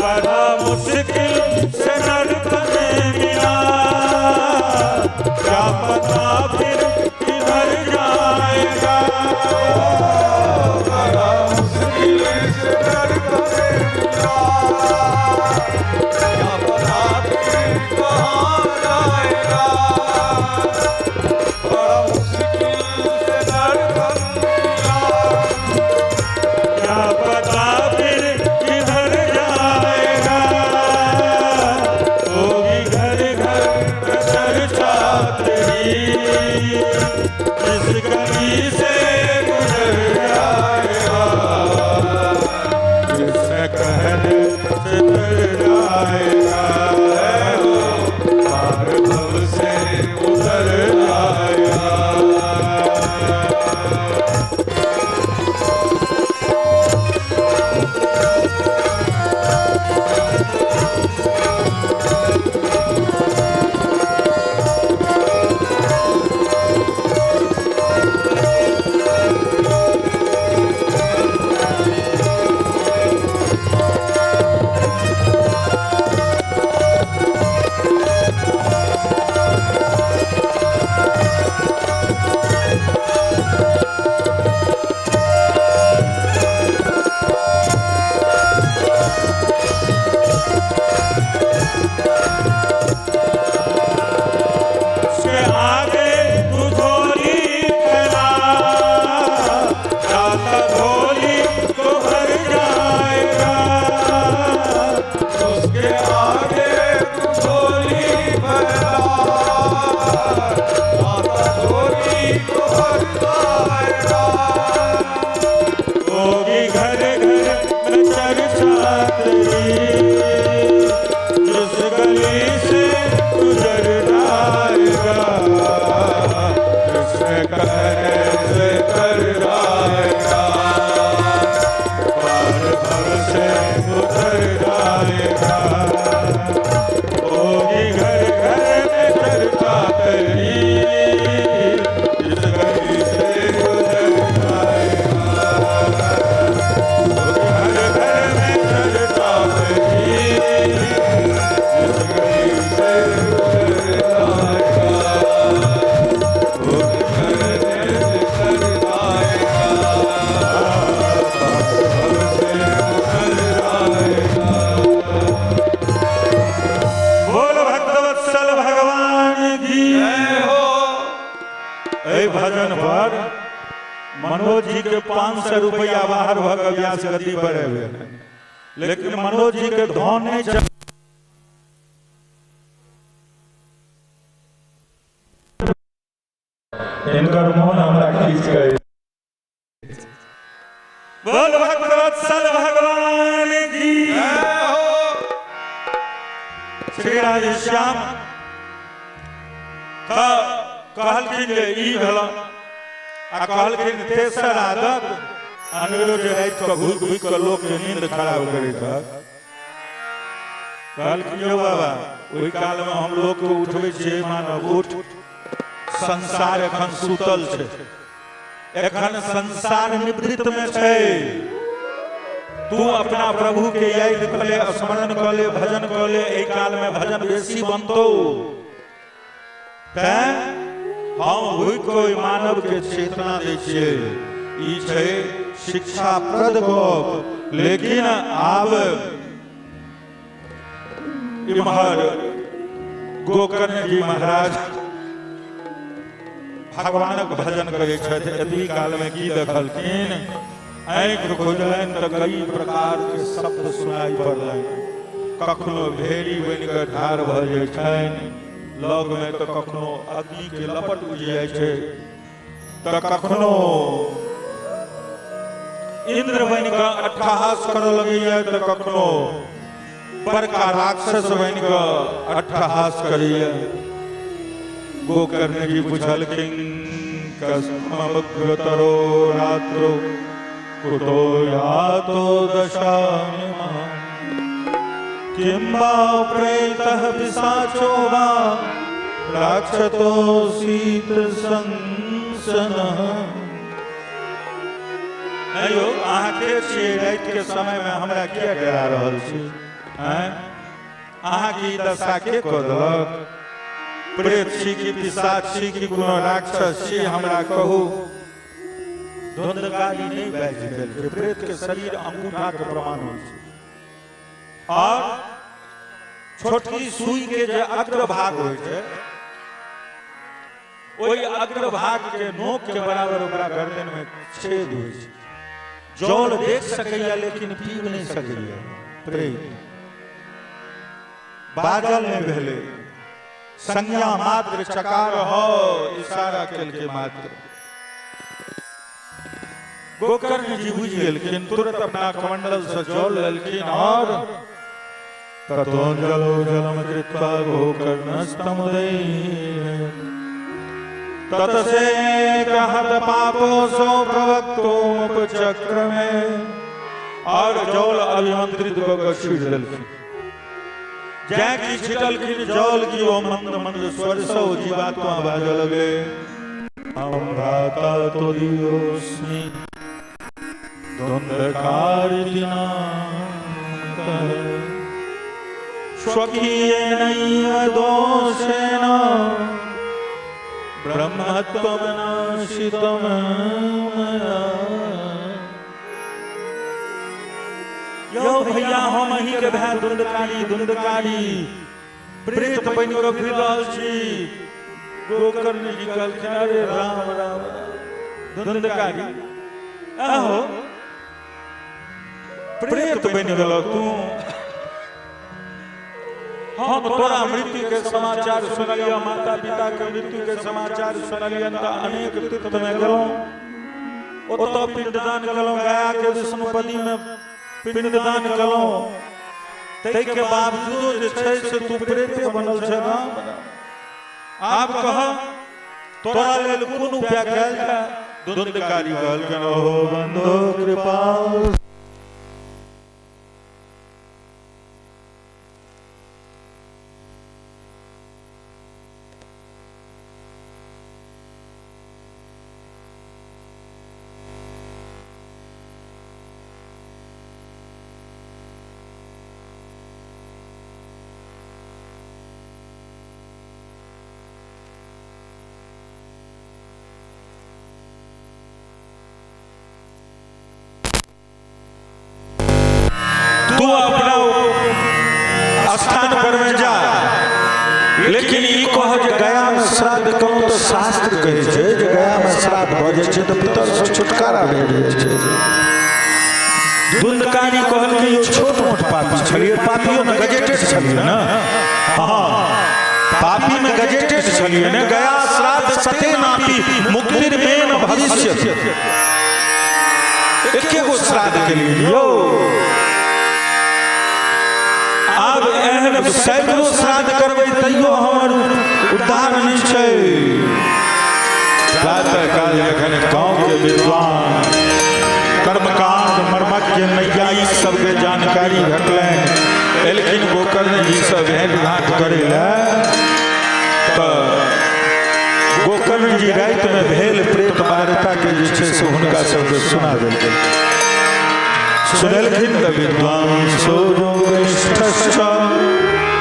बड़ा मुश्किल से नरक में मिला, क्या पता फिर किधर जाएगा, बड़ा मुश्किल गली से गुजर जाएगा, कृष्ण कहने से तर जाएगा, पार भव से उतर जाएगा। उसके आगे तू झोली फैला, दाता झोली को भर जाएगा। उसके आगे तू झोली फैला, दाता झोली को भर जाएगा। होगी घर घर में चर्चा तेरी, जिस गली से गुजर जाएगा, कृष्ण कहने से तर जाएगा, पार भव से उतर जाएगा। होगी घर घर में चर्चा तेरी, जिस गली से गुजर जाएगा। होगी घर घर में चर्चा तेरी, जिस गली से गुजर जाएगा। होगी कहने से तर जाएगा, पार भव से उतर जाएगा। बोल भक्तवत्सल भगवान की जय हो। एहि भजन पर मनोज जी के 500 रुपया बाहर भऽ कऽ व्यास गद्दी पर एबै, लेकिन मनोज जी के धन नहि चल। हिनकर मोन हमरा खींच के। बोल भक्तवत्सल भगवान की जय हो। श्री राधेश्याम तऽ कहलखिन जे ई भेल आ कहलखिन तेसर आदत अनेरो जे राति कऽ घुरि घुरि कऽ लोकके नींद खराब करैत हक। कहलखिन यौ बाबा, ओहि कालमे हम लोकके उठबै छियै, मानव उठ, संसार एखन सुतल छै, एखन संसार निवृत्त मे छै, तू अपना प्रभु के याद कऽ ले, स्मरण कऽ ले, भजन कऽ ले, एहि काल मे भजन बेसी बनतौ। तैं हम भूखि कऽ ओहि मानव के चेतना दै छियै। ई छै शिक्षाप्रद गप। लेकिन आब इम्हर गोकर्ण जी महाराज भगवानक भजन करै छथि। एतबी कालमे की देखलखिन? आँखि खुजलनि तऽ कई प्रकार के शब्द सुनाई पड़लनि। कखनो भेड़ी बनि कऽ ठाढ़ भऽ जाइ छनि लगमे, तऽ कखनो अग्निके लपट उठि जाइ छै, तऽ कखनो इंद्र बनि कऽ अट्टहास करऽ लगैया, तऽ कखनो बड़का राक्षस बनि कऽ अट्टहास करैया। गोकर्ण जी पुछलखिन, कस्मग्रतरो रात्रो कुतो यातो दशामिमां, किं वा प्रेतः पिशाचो वा राक्षतो शीत संसनः। नहि यौ, अहाँ के छियै? राति के समय में हमरा किया डरा रहल छी? आँय, अहाँके ई दशा के कऽ देलक? प्रेत छी कि पिशाच छी कि कोनो राक्षस छी, हमरा कहू। धुंधकारी नहि बाजि देलकै। प्रेत के शरीर अंगूठा के प्रमाण होइ छै और छोटकी सुई के जे अग्रभाग होइ छै, ओहि अग्रभाग के नोक के बराबर ओकरा गर्दन में छेद होइ छै। जल देख सकैया लेकिन पीब नहि सकैया। प्रेत बाजल नहि भेलै, संज्ञा मात्र चकार हो इशारा केलकै मात्र। गोकर्ण जी बुझि गेलखिन, तुरंत अपना कमंडल से जल लेलखिन और ततो जलो जलम कृत्वा गोकर्णस्तमुदय ततसे कहत पापो सो प्रवक्तोपचक्रमे और जल अभिमंत्रित कऽ के छीट देलखिन। जैं कि छिटलखिन जल की ओ मंद मंद स्वर सँ ओ जीवात्मा बाजऽ लगले, हम भ्राता तो दियोस्मि स्वकीयेनैव दोषेण ब्रह्मत्वं नाशितं मया। यौ भैया, हम अहीं के भाय धुंधकारी धुंधकारी प्रेत बनि कऽ फिर रहल छी। गोकर्ण जी कहलखिन, अरे राम राम धुंधकारी, आहो प्रेत बनि गेल तू। हम तोरा मृत्यु के समाचार सुनलियह, माता पिता के मृत्यु के समाचार सुनलियन तऽ अनेक तीर्थ में गेलहुँ, ओतऽ पिंडदान केलहुँ, गया के विष्णुपदी में पिंडदान केलहुँ, ताहिके बावजूदो जे छै से तू प्रेते बनल छै। राम, आब कह तोरा लेल कोन उपाय कयल जाय? धुंधकारी कहलखिन, ओहो बंधो कृपा तू अपना स्थान पर में जा, लेकिन ई कह जे गया में श्राद्ध करू तऽ शास्त्र कहै छै जे गया में श्राद्ध भऽ जाइ छै तऽ पितर से छुटकारा भेट जाइ छै। धुंधकारी कहलकै, यौ छोट मोट पापी छलियै, पापियो में गजेटेड छलियै ने, हाँ पापी में गजेटेड छलियै ने। गया श्राद्ध सते नापी मुक्तिर मेन भविष्य, एके गो श्राद्ध के लिए यौ, आब एहन सैकड़ो श्राद्ध करबै तैयो हमर उद्धार नहि छै। प्रातः काल जखन गाँव के विद्वान कर्मकांड मर्मज्ञ नैयायिक सबके जानकारी भेटलनि, एलखिन गोकर्ण जी से भेंट घाट करै लए, तऽ गोकर्ण जी राति में भेल प्रेत वार्ता के जे छै से हुनका सबके सुना देलखिन। सुनेलखिन तऽ विद्वांसो योगनिष्ठश्च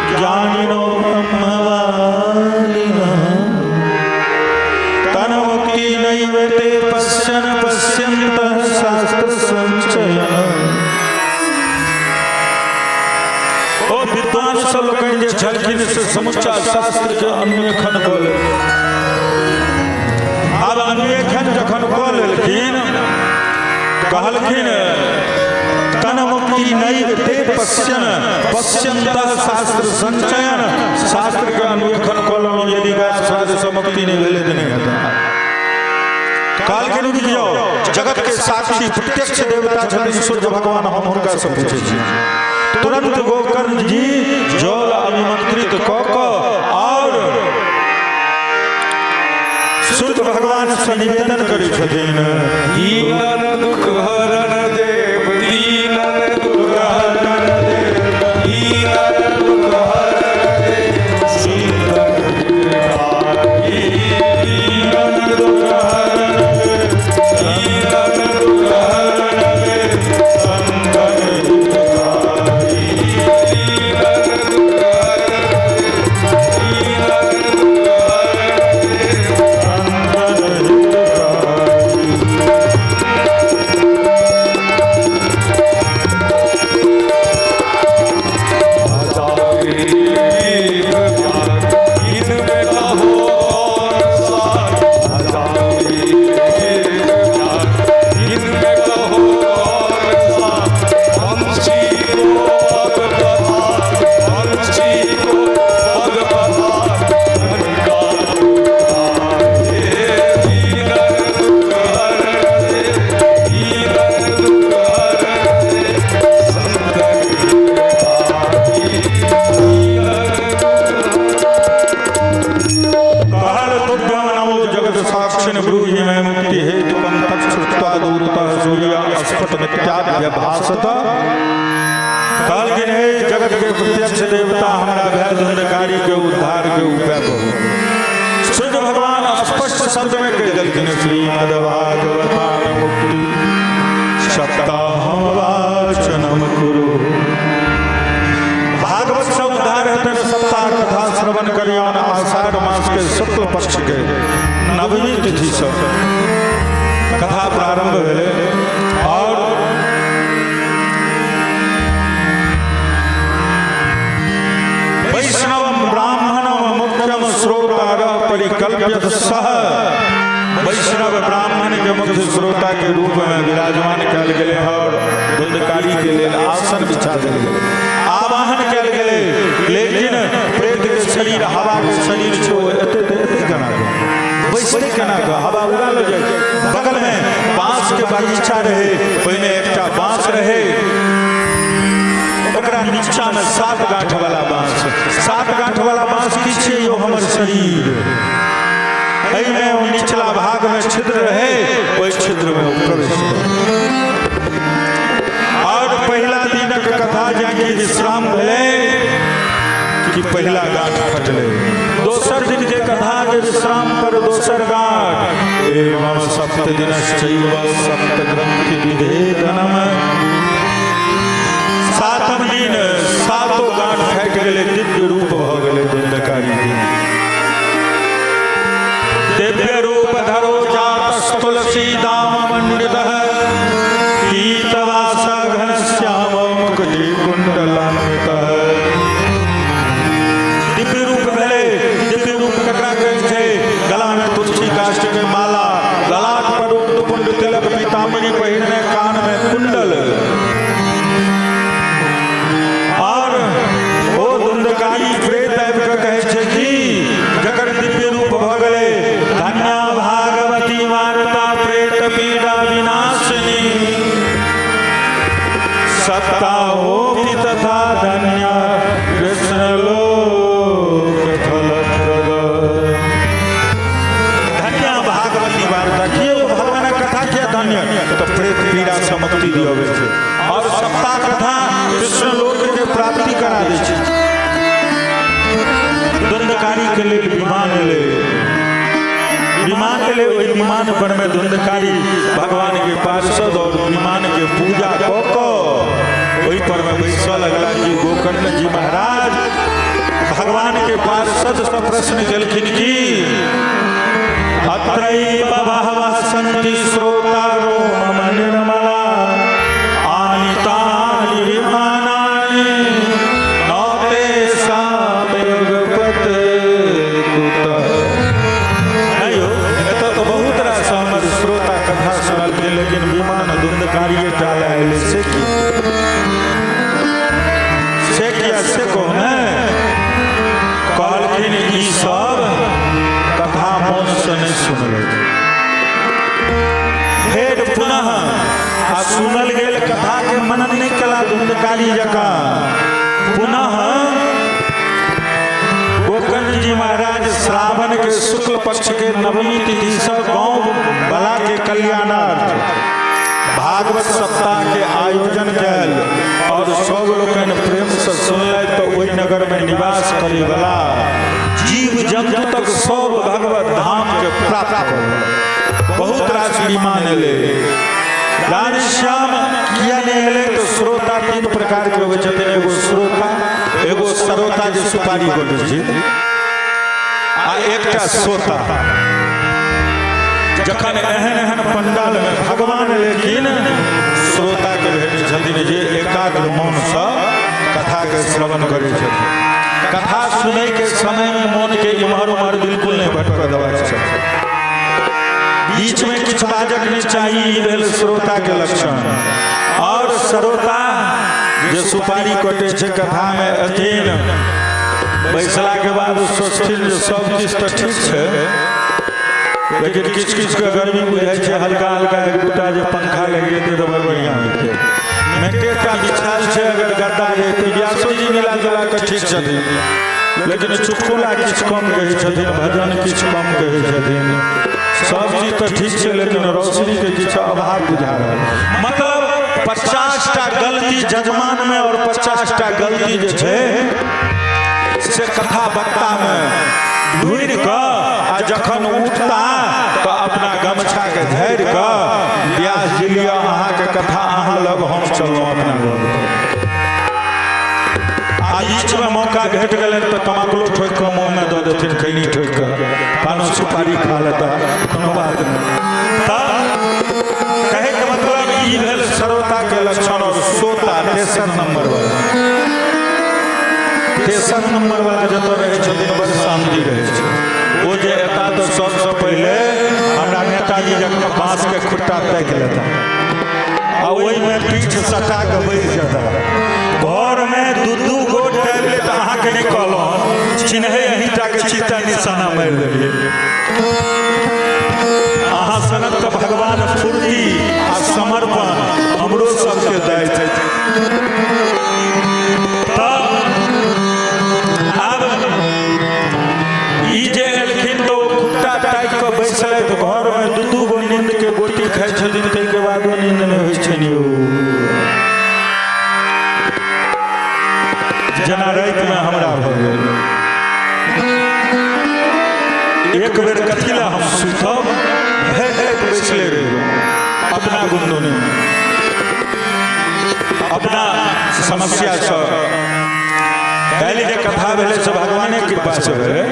ज्ञानिनो ब्रह्मवादिनः तन्मुक्ति नैव ते पश्यन् पश्यन्तः शास्त्र संचयन। ओ विद्वान सब लोकनि जे छलखिन से समुच्चा शास्त्र के अन्वेषण कऽ लेलखिन। आब अन्वेषण जखन कऽ लेलखिन, कहलखिन तन मुक्ति नैव ते पश्यन पश्यन्तः शास्त्र संचयन, शास्त्र के अन्वेषण कऽ लेलहुँ, यदि गया श्राद्ध से मुक्ति नहि भेलै तऽ नहि हेतै। कहलखिन रुकि जाओ, जगत के साक्षी प्रत्यक्ष देवता छथिन सूर्य भगवान, हम हुनका से पूछै छी। तुरंत गोकर्ण जी जल अभिमंत्रित कऽ कऽ और सूर्य भगवान से निवेदन करै छथिन, दीनन दुख हरन देव, दीनन दुख हरन देव, दीनन दुख हरन देव, सुंदर हितकारी, दीनन दुख हरन देव, दीनन दुख हरन देव, सुंदर हितकारी, दीनन दुख हरन देव, दीनन दुख हरन देव, सुंदर हितकारी। साक्षिण ब्रूहि मे मुक्ति हेतुकं तच्छ्रुत्वा दूरतः सूर्य अस्फुट मिथ्याभ्यभासत। कहलखिन, हे जगत के प्रत्यक्ष देवता, हमरा भय धुंधकारी के उद्धार के उपाय कहू। सूर्य भगवान स्पष्ट शब्द में कह देलखिन, श्रीमद् भागवतान मुक्ति सप्ताहम वाचनम कुरु। भागवत से उद्धार हेतै, सप्ताह कथा श्रवण करियौन। आषाढ़ मास के शुक्ल पक्ष के नवमी तिथि से कथा प्रारंभ भेलै और वैष्णवम ब्राह्मणम मुख्यम श्रोतारः परिकल्प्यत सह। वैष्णव ब्राह्मण के मुख्य श्रोता के रूप में विराजमान कयल गेलै और धुंधकारी के लेल आसन बिछा देल गेलै, आवाहन कयल गेलै। लेकिन प्रेत के शरीर हवा के शरीर छै, ओ एते एते एते केना कऽ बैसते, केना कऽ हवा उड़ा लऽ जाइ। बगल में बांस के बगीचा रहे, ओहिमे एकटा बांस रहे, ओकरा नीचा में सात गांठ वाला बांस। सात गांठ वाला बांस की छियै यौ? हमर शरीर। एहिमे ओ निचला भाग में छिद्र रहे, ओहि छिद्र में ओ प्रवेश करै। और पहिला दिनक कथा जाके विश्राम भेलै कि पहिला गांठ फटलै। दोसर दिन के कथा के विश्राम पर दोसर गांठ। एवं सप्त दिनश्चैव सप्त ग्रंथि विभेदनम। सातम दिन सातो गांठ फाटि गेलै, दिव्य रूप भऽ गेलै धुंधकारी के। दिव्य रूप धरो जात तुलसी दाम मंडित पीतवास घनश्याम मुकुटी कुंडलान्वित। दिव्य रूप भेलै। दिव्य रूप ककरा कहै छै? गला में तुलसी काष्ठ के माला, ललाट पर पुंड तिलक, पीताम्बरी पहिरने, कान में कुंडल। और ओ धुंधकारी प्रेत आबि कऽ कहै छै कि जकर दिव्य रूप भऽ गेलै, धन्या भागवती वार्ता प्रेत पीड़ा विनाशिनी, सप्ताहोपि तथा धन्या कृष्ण लोक फलप्रद। धन्य भागवती वार्ता। किए ओ भगवानक कथा किया धन्य? तऽ प्रेत पीड़ा से मुक्ति दियबै छै और सप्ताह कथा कृष्ण लोक के प्राप्ति करा दै छै। धुंधकारी के लेल विमान एलै, विमान एलै। ओहि विमान पर में धुंधकारी भगवान के पार्षद और विमान के पूजा कऽ कऽ ओहि पर में बैसऽ लगला कि गोकर्ण जी महाराज भगवान के पार्षद से प्रश्न केलखिन कि अत्रैव बहवः सन्ति श्रोतारो मम निर्मला, आनितानि विमानानि न तेषां युगपत् कुतः। नहि यौ, एतऽ तऽ बहुत रास हमर श्रोता कथा सुनलखिन, लेकिन विमान धुंधकारिये टा लए एलै, से की, से किया, से कहू ने। कहलखिन, ई सब कथा मोनसँ नहि सुनलक। फेर पुनः आ सुनल गेल कथा के मनन नहि कला धुंधकारी जकाँ। पुनः गोकर्ण जी महाराज श्रावण के शुक्ल पक्ष के नवमी तिथि से गांव बला के कल्याणार्थ भागवत सप्ताह के आयोजन कयल और सब लोकनि प्रेम से सुनलथि, तऽ ओहि नगर में निवास करे वाला जीव जंतु तक सब भगवत धाम के प्राप्त भऽ। बहुत रास विमान एलै। राधेश्याम, किया नहि एलै? तऽ श्रोता तीन प्रकार के होइ छथिन, एगो श्रोता, एगो श्रोता जे सुपारी गोटे छै, आ एकटा सोता। जखन एहन एहन पंडाल में भगवान, लेकिन श्रोता के भेटै छथिन जे एकाग्र मोनसँ कथा के श्रवण करै छथिन। कथा सुनै के समय में मोन के इम्हर उम्हर बिल्कुल नहि भटकऽ देबाक चाही, बीच में किछु बाजक नहि चाही। ई भेल श्रोता के लक्षण। और श्रोता जे सुपारी कटै छै, कथा में अथीन, बैसला के बाद सोचथिन जे सब किछु तऽ ठीक छै, लेकिन किछु किछु के गर्मी बुझाइ छै, हल्का हल्का एक दूटा जे पंखा लागि जेतै तऽ बड़ बढ़िआँ होइतै। मेटेटा बिछायल छै, अगर गद्दा रहितै। व्यासो जी मिला जुला कऽ ठीक छथिन, लेकिन चुटकुला किछु कम कहै छथिन, भजन किछु कम कहै छथिन। सब चीज तऽ ठीक छै, लेकिन रोशनीके किछु अभाव बुझा रहल। मतलब 50टा गलती जजमान में और 50टा गलती जे छै से कथा वक्ता में ढूंढि कऽ, आ जखन उठता तऽ अपना गमछा के झाड़ि कऽ, व्यास जी लिअ अहाँके कथा अहाँ लग, हम चललहुँ अपना घर। आ बीचमे मौका भेट गेलनि तऽ तमाकुलो ठोकि कऽ मुँहमे दऽ देथिन, खैनी ठोकि कऽ पानो सुपारी खा लेता, कोनो बात नहि। तऽ कहैके मतलब ई भेल श्रोताके लक्षण। और सोता तेसर नंबर वाला, तेसर नंबर वाला जतऽ रहै छथिन बड़ शान्ति रहै छै। ओ जे एता तऽ सबसँ पहिले हमरा नेताजी जकाँ बाँसके खुट्टा ताकि लेता आ ओहिमे पीठ सटा कऽ बैस जेता। घरमे दू दू गो टैबलेट, अहाँके नहि कहलहुँ, चिन्है अहीँटाके छी तैं निशाना मारि देलियै। अहाँ सनक तऽ भगवान फुर्ती आ समर्पण हमरो सबके दैत। तऽ आब ई जे एलखिन तऽ ओ खुट्टा ताकि कऽ बैसलथि। घरमे दू दू गो नींदके गोटी खाइ छथिन, ताहिके बादो नींद नहि होइ छनि यौ, जेना रातिमे हमरा भऽ गेल। एक बेर कथी लए हम सुतब, भरि राति बैसले रहि गेलहुँ अपना गुनधुनीमे, अपना समस्यासँ। काल्हि जे कथा भेलै से भगवाने कृपासँ भेलै,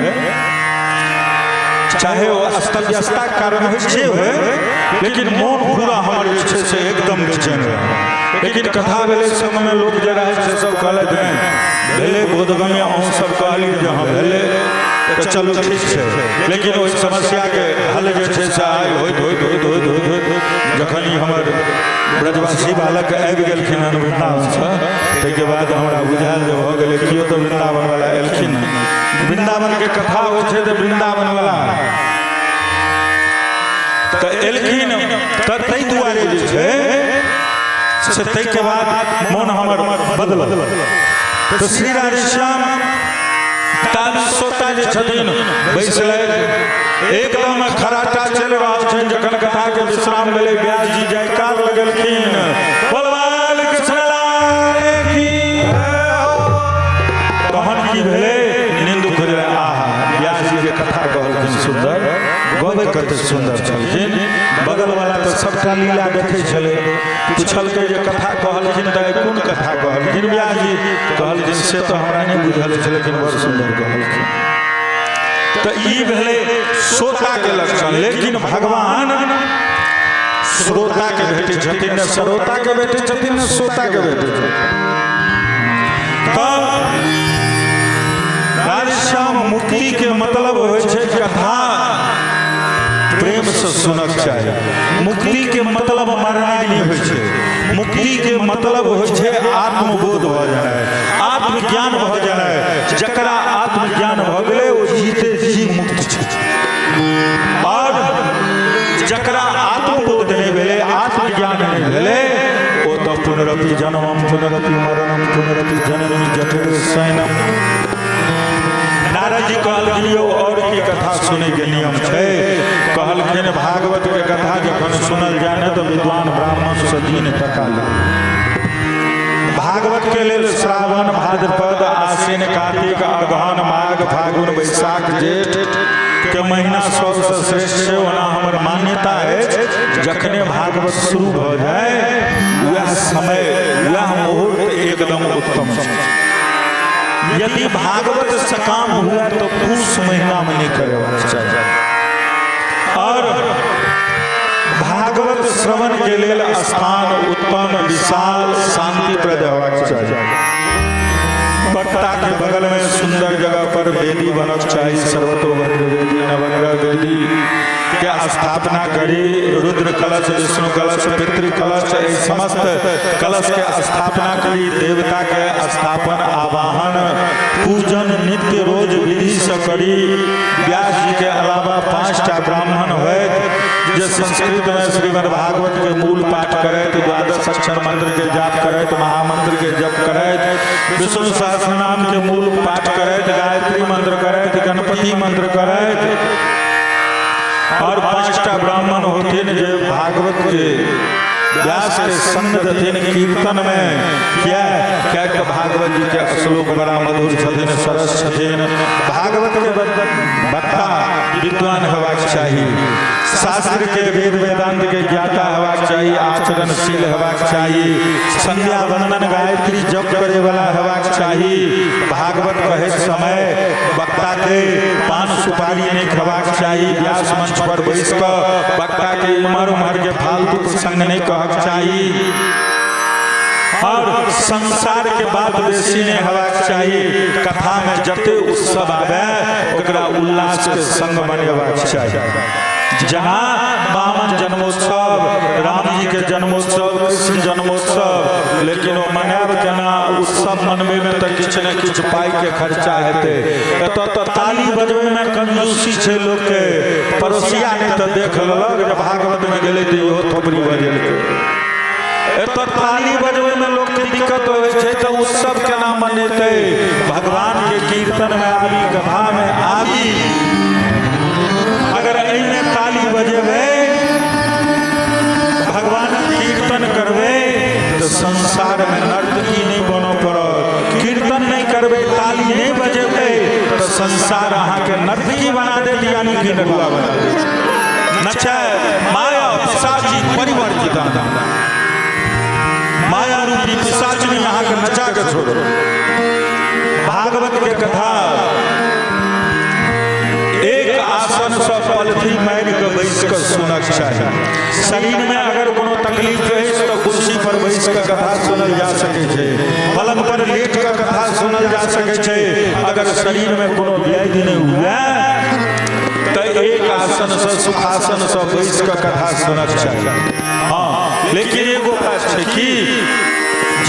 चाहे ओ अस्त व्यस्तताके कारण होइ से होइ, लेकिन मोन पूरा हमर जे छै से एकदम बेचैन रहै। लेकिन कथा भेलै, संगमे लोक जे रहै से सब कहलथि, नहि भेलै बोधगम्य, अहूँ सब कहलियै जे हँ भेलै, तऽ चलू ठीक छै। लेकिन ओहि समस्याके हल जे छै से आइ होइत होइत होइत होइत होइत होइत जखन ई हमर ब्रजवासी बालक आबि गेलखिन हन वृन्दावनसँ, ताहिके बाद हमरा बुझायल जे भऽ गेलै। केओ तऽ वृन्दावनवला एलखिन हन। वृन्दावनके कथा होइ छै तऽ वृन्दावनवला तऽ एलखिन, तऽ ताहि दुआरे जे छै से ताहिके बाद मोन हमर बदलल। तऽ श्री राधेश्याम ताली सोता जे छथिन बैसलथि, एकदम खराटा चलि रहल छनि। जखन कथा के विश्राम भेलै, व्यास जी जयकार लगेलखिन, बोलबाल कृष्ण लाल की। तहन की भेलै? नींद खुजलै। आहा, व्यास जी जे कथा कहलखिन सुन्दर, गबै कते सुन्दर छलखिन। बगल वाला तऽ सबटा लीला देखै छलै। पुछलकै जे कथा कहलखिन तऽ कोन कथा कहलखिन? व्यास जी कहलखिन, से तऽ हमरा नहि बुझल छै, लेकिन बड़ सुन्दर कहलखिन। तऽ ई भेलै श्रोता के लक्षण। लेकिन भगवान श्रोता के भेटै छथिन, ने श्रोता के भेटै छथिन, ने श्रोता के भेटै छथिन। तऽ राधेश्याम मुक्ति के मतलब होइ छै कथा प्रेम से सुनक चाही। मुक्ति के मतलब मरनाइ नहि होइ छै। मुक्ति के मतलब होइ छै आत्मबोध भऽ जेनाइ, आत्मज्ञान भऽ जेनाइ। जकरा आत्मज्ञान भऽ गेलै, ओ जीते जी मुक्त छै। और जकरा आत्मबोध नहि भेलै, आत्मज्ञान नहि भेलै, ओ तऽ पुनरपि जन्मम पुनरपि मरणम पुनरपि जननी जठरे शयनम। नारद जी कहलखिन, यौ, और की कथा सुनै के नियम छै? कहलखिन, भागवत के कथा जखन सुनल जाय ने तऽ विद्वान ब्राह्मण से दिन तका ले। भागवत के लेल श्रावण, भाद्रपद, आश्विन, कार्तिक, अगहन, माघ, फागुन, वैशाख, जेठ के महीना सबसँ श्रेष्ठ छै। ओना हमर मान्यता अछि, जखने भागवत शुरू भऽ जाय, वएह समय, वएह मुहूर्त एकदम उत्तम छै। यदि भागवत सकाम हुए तो पूस महीना में नहीं करेबाक चाही। और भागवत श्रवण के लेल स्थान उत्तम, विशाल, शांतिप्रद होबाक चाही। वक्ता के बगल में सुंदर जगह पर वेदी बनक चाही। सर्वतोभद्र वेदी, नवग्रह वेदी के स्थापना करी। रुद्र कलश, विष्णु कलश, पितृ कलश, एहि समस्त कलश के स्थापना करी। देवता के स्थापन, आवाहन, पूजन नित्य रोज विधि से करी। व्यास जी के अलावा 5टा ब्राह्मण होइत, जे संस्कृत में श्रीमद् भागवत के मूल पाठ करैत, द्वादश अक्षर मंत्र के जाप करैत, महामंत्र के जप करैत, विष्णु सहस्रनाम के मूल पाठ करैत, गायत्री मंत्र करैत, गणपति मंत्र करैत। और 5टा ब्राह्मण होथिन जे भागवत के व्यास के संग देथिन कीर्तन में। किया क्या कि भागवत जी के श्लोक बड़ा मधुर छथिन, सरस छथिन। भागवत के वक्ता विद्वान हेबाक चाही, शास्त्र के वेद वेदांत के ज्ञाता हेबाक चाही, आचरणशील हेबाक चाही, संध्या वंदन गायत्री जप करे वाला हेबाक चाही। भागवत कहे समय वक्ता के पान सुपारी नहीं खेबाक चाही, व्यास मंच पर बैस कऽ वक्ता के इम्हर उम्हर के फालतू प्रसंग नहीं कहक चाही, और संसार के बात बेसी नहीं हेबाक चाही। कथा में जते उत्सव आवे ओकरा उल्लास के संग मनेबाक चाही। जहाँ बामन जन्मोत्सव, राम जी के जन्मोत्सव, कृष्ण जन्मोत्सव, लेकिन ओ मनायब केना? उत्सव मनबे में तऽ किछु ने किछु पाइ के खर्चा हेतै। एतऽ तऽ ताली बजबै में कंजूसी छै लोक के, पड़ोसिया नहि तऽ देख लेलक जे भागवत में गेलै तऽ इहो थोपड़ी बजेलकै। एतऽ ताली बजबै में लोक के दिक्कत होइ छै तऽ उत्सव केना मनेतै? भगवान के कीर्तन में आबी, कथा में आबी, अगर एहिमे ताली बजेबै, भगवान कीर्तन करबै तऽ संसार में नर्तकी नहीं बनऽ पड़त। कीर्तन नहीं करबै, ताली नहीं बजेबै तऽ संसार अहाँके नर्तकी बना देत, यानी कि नटुआ बना देत। नचै माया पिशाची परिवर्तित, माया रूपी पिशाचिनी अहाँके नचा के छोड़त। भागवत के कथा एक आसन से पलथी मारि के बैस के सुनक चाही। शरीर में अगर कोनो तकलीफ अछि तऽ कुर्सी पर बैस के कथा सुनल जा सकै छै, पलंग पर लेट के कथा सुनल जा सकै छै। अगर शरीर में कोनो व्याधि नहि हुए तऽ एक आसन से सुखासन से बैस के कथा सुनक चाही। हाँ, लेकिन एगो बात छै कि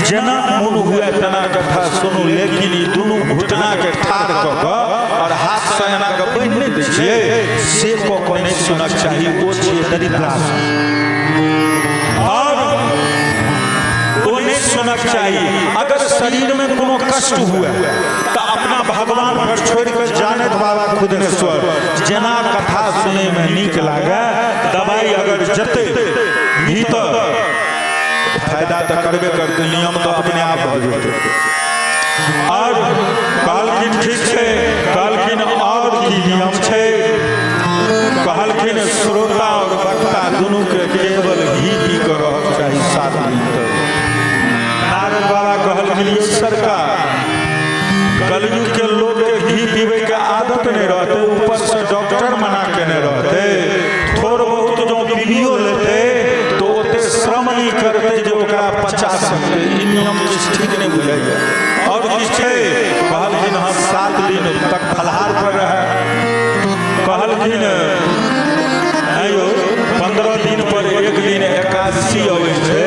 जेना मोन हुए तेना कथा सुनू, लेकिन ई दुनू घुटना के ठाढ़ कऽ कऽ और हाथ से एना कऽ बान्हि नहि दै छियै, से कऽ कऽ नहि सुनक चाही। ओ छियै दरिद्रासन, और ओ नहि सुनक चाही। अगर शरीर में कोनो कष्ट हुए तऽ अपना भगवान पर छोड़ि कऽ जानत बाबा खुदनेश्वर, जेना कथा सुनै में नीक लागे, दवाई अगर जते भीतर फायदा तऽ करबे करतै, नियम तऽ अपने आप भऽ जेतै। और कहलखिन ठीक छै। कहलखिन और की नियम छै? कहलखिन श्रोता और वक्ता दुनू के केवल घी पी कऽ रहक चाही 7 दिन तक। नारद बाबा कहलखिन यौ सरकार, कलयुग के लोग के घी पीबै के आदत नहीं रहते, ऊपर से डॉक्टर मना केने रहते, थोड़ बहुत जो पीबियो लेते तो ओते श्रम नहीं करते जे ओकरा पचा सकते। ई नियम किछु ठीक नहीं बुझाइए। और किछु छै? कहलखिन हाँ, 7 दिन तक फलहार पर रहे। कहलखिन आइयो 15 दिन पर एक दिन एकादशी अबै छै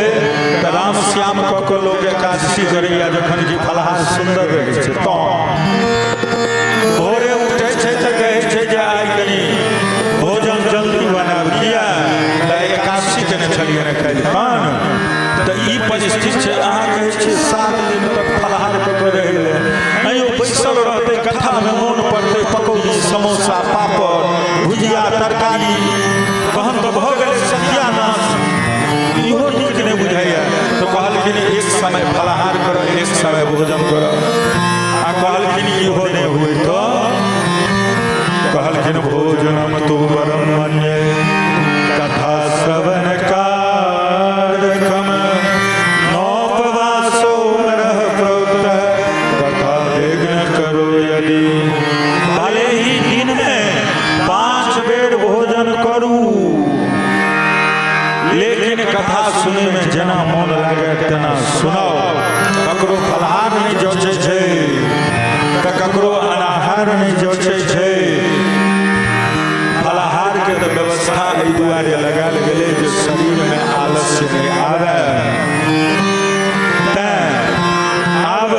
तऽ राम श्याम कऽ कऽ लोक एकादशी करैया, जखन कि फलहार सुन्दर रहै छै। तऽ भोरे उठै छै तऽ कहै छै जे आइ कनि भोजन जल्दी बनायब, किया तऽ एकादशी केने छलियै ने काल्हि खन। तऽ ई परिस्थिति छै। अहाँ कहै छियै 7 दिन तक फलहार कऽ कऽ रहै लए, नहि ओ बैसल रहतै, कथामे मोन पड़तै पकौड़ी समोसा पापड़ भुजिया तरकारी, तहन तऽ भऽ गेलै सत्यानाश। इहो नीक नहि बुझाइए। तऽ कहलखिन एक समय फलाहार करऽ, एक समय भोजन करऽ। आ कहलखिन इहो नहि हुए तऽ कहलखिन भोजनम तु वरम मन्ये कथा श्रवण कारकम नोपवासो मरह प्रोक्त कथा विघ्न करो यदि। भले ही दिन में 5 बेर भोजन करू, लेकिन कथा सुनै में जेना मोन लागे तेना सुनाओ। ककरो फलहार नहीं जचै छै तऽ ककरो अनाहार नहीं जचै छै। फलाहार के तऽ व्यवस्था एहि दुआरे लगायल गेलै जे शरीर में आलस्य नहीं आवे। तैं आब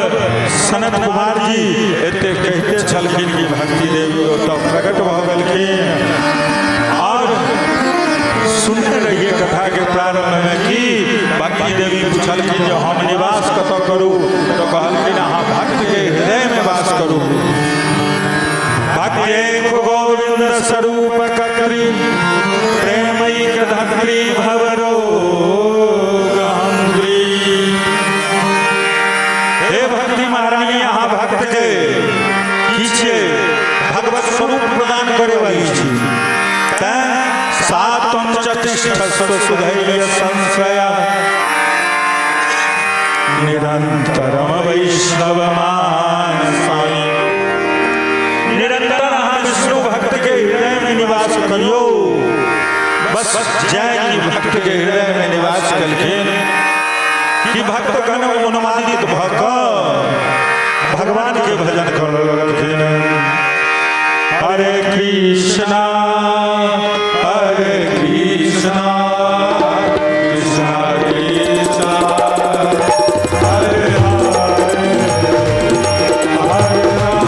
सनत कुमार जी एते कहिते छलखिन कि भक्ति देवी ओतऽ प्रकट भऽ गेलखिन। और सुनने रहिए कथा के प्रारंभ में कि भक्ति देवी पूछलखिन जे हम निवास कतऽ करू, तऽ कहलखिन अहाँ भक्त के हृदय में वास करू। भक्ति गोविंद स्वरूप ककरी हंत्री भवरोग हंत्री। हे भक्ति महारानी, अहाँ भक्त के की छियै? भगवत स्वरूप प्रदान करे वाली छी। तैं सातम चतुष्ट सुधैर्य संशय निरंतरम वैष्णव मानसानि। निरंतर अहाँ विष्णु भक्त के हृदय में निवास करियो। बस जय की भक्त के हृदय में निवास कलखिन कि भक्तगण उन्मादित भऽ कऽ भगवान के भजन करऽ लगलखिन। हरे कृष्णा हरे कृष्णा कृष्णा कृष्णा हरे हरे हरे राम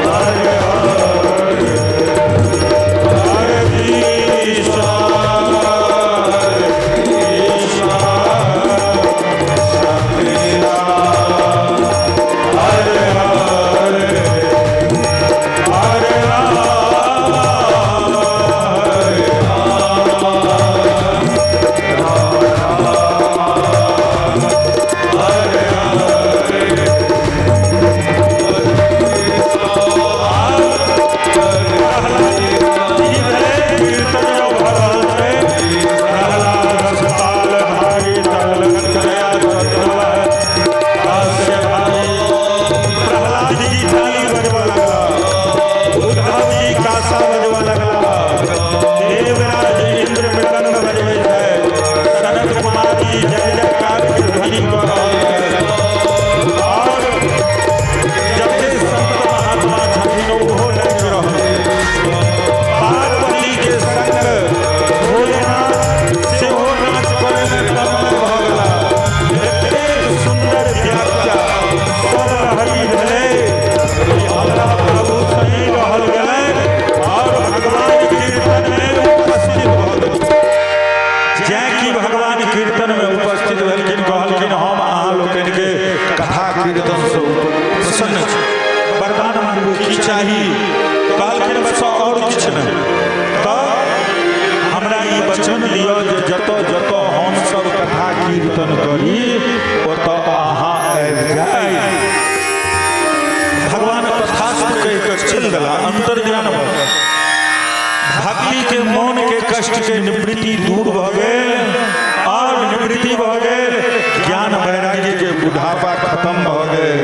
हरे हरे हरे कृष्णा हरे कृष्णा कृष्णा हरे हरे हरे राम हरे हरे कीर्तन जो भऽ रहल छै, प्रहलाद रसपाल भारी तलगन कया चंद्रवा हास्य भारी। प्रहलाद जी थाली बजबऽ लगला, उद्धव जी कासा बजबऽ लगला, देवराज इंद्र मृदंग बजबै छै, सनत कुमार जी जय जयकार के ध्वनि कऽ रहल छै और जते संत महात्मा छथिन ओहो नाचि रहल छै। पार्वती के संग भोलेनाथ सेहो नाच करे में तन्मय भऽ गेला। एतेक सुन्दर व्याख्या स्वर हरि भेलै कि हमरा प्रभु सही रहल गेलै और भगवान कीर्तन में उपस्थित भऽ गेल। जैं कि भगवान कीर्तन में उपस्थित भेलखिन, कहलखिन हम अहाँ लोकनि के कथा कीर्तन से प्रसन्न छी, वरदान मांगू, की चाही? कहलखिन बस और किछु नहि, तऽ हमरा ई वचन दिअ जे जतऽ जतऽ हमसब कथा कीर्तन करी ओतऽ अहाँ आबि जाइ। भगवान तथास्तु कहि कऽ चलि देला अंतर्ज्ञान भऽ गेल। भक्ति के मन के कष्ट के निवृत्ति दूर भऽ गेल और निवृत्ति भऽ गेल, ज्ञान वैराग्य के बुढ़ापा खत्म भऽ गेल।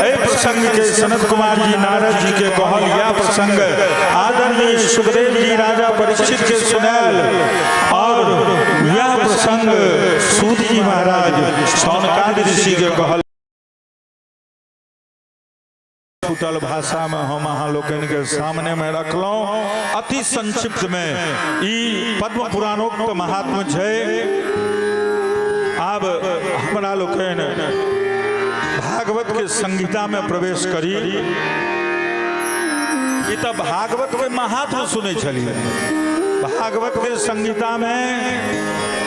एहि प्रसंग के सनत कुमार जी नारद जी के कहल यह प्रसंग आदरणीय सुखदेव जी राजा परीक्षित के सुनायल और यह प्रसंग सूत जी महाराज शौनकादि ऋषि के कहल। फूटल भाषा में हम अहाँ लोकनि के सामने में रखलहुँ अति संक्षिप्त में। ई पद्म पुराणोक्त महात्म छै। आब हमरा लोकनि भागवत के संहिता में प्रवेश करी। ई तऽ भागवत के महात्म सुनै छलियै। भागवत के संहिता में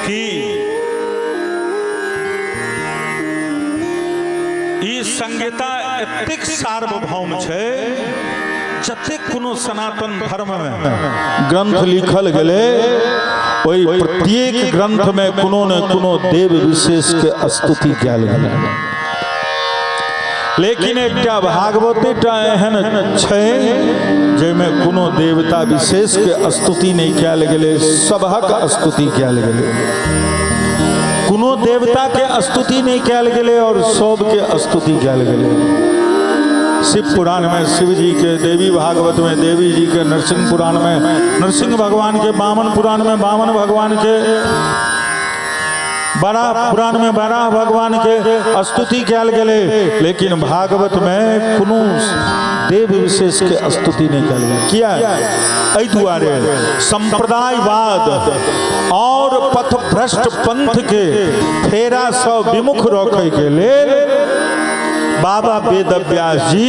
की ई संहिता एतेक सार्वभौम छै, जतेक कोनो सनातन धर्म में ग्रंथ लिखल गेलै ओहि प्रत्येक ग्रंथ में कोनो ने कोनो देव विशेष के स्तुति कयल गेलै, लेकिन एकटा भागवते टा एहन छै जाहिमे कोनो देवता विशेष के स्तुति नहि कयल गेलै, सबहक स्तुति कयल गेलै। कोनो देवता के स्तुति नहि कयल गेलै और सबके स्तुति कयल गेलै। शिव पुराण में शिव जी के, देवी भागवत में देवी जी के, नरसिंह पुराण में नरसिंह भगवान के, वामन पुराण में वामन भगवान के, बराह पुराण में बराह भगवान के स्तुति कयल गेलै, लेकिन भागवत में कोनो देव विशेष के स्तुति नहि कयल गेलै। किया? एहि दुआरे संप्रदायवाद और पथ भ्रष्ट पंथ के फेरा से विमुख रखे के लेल बाबा वेदव्यास जी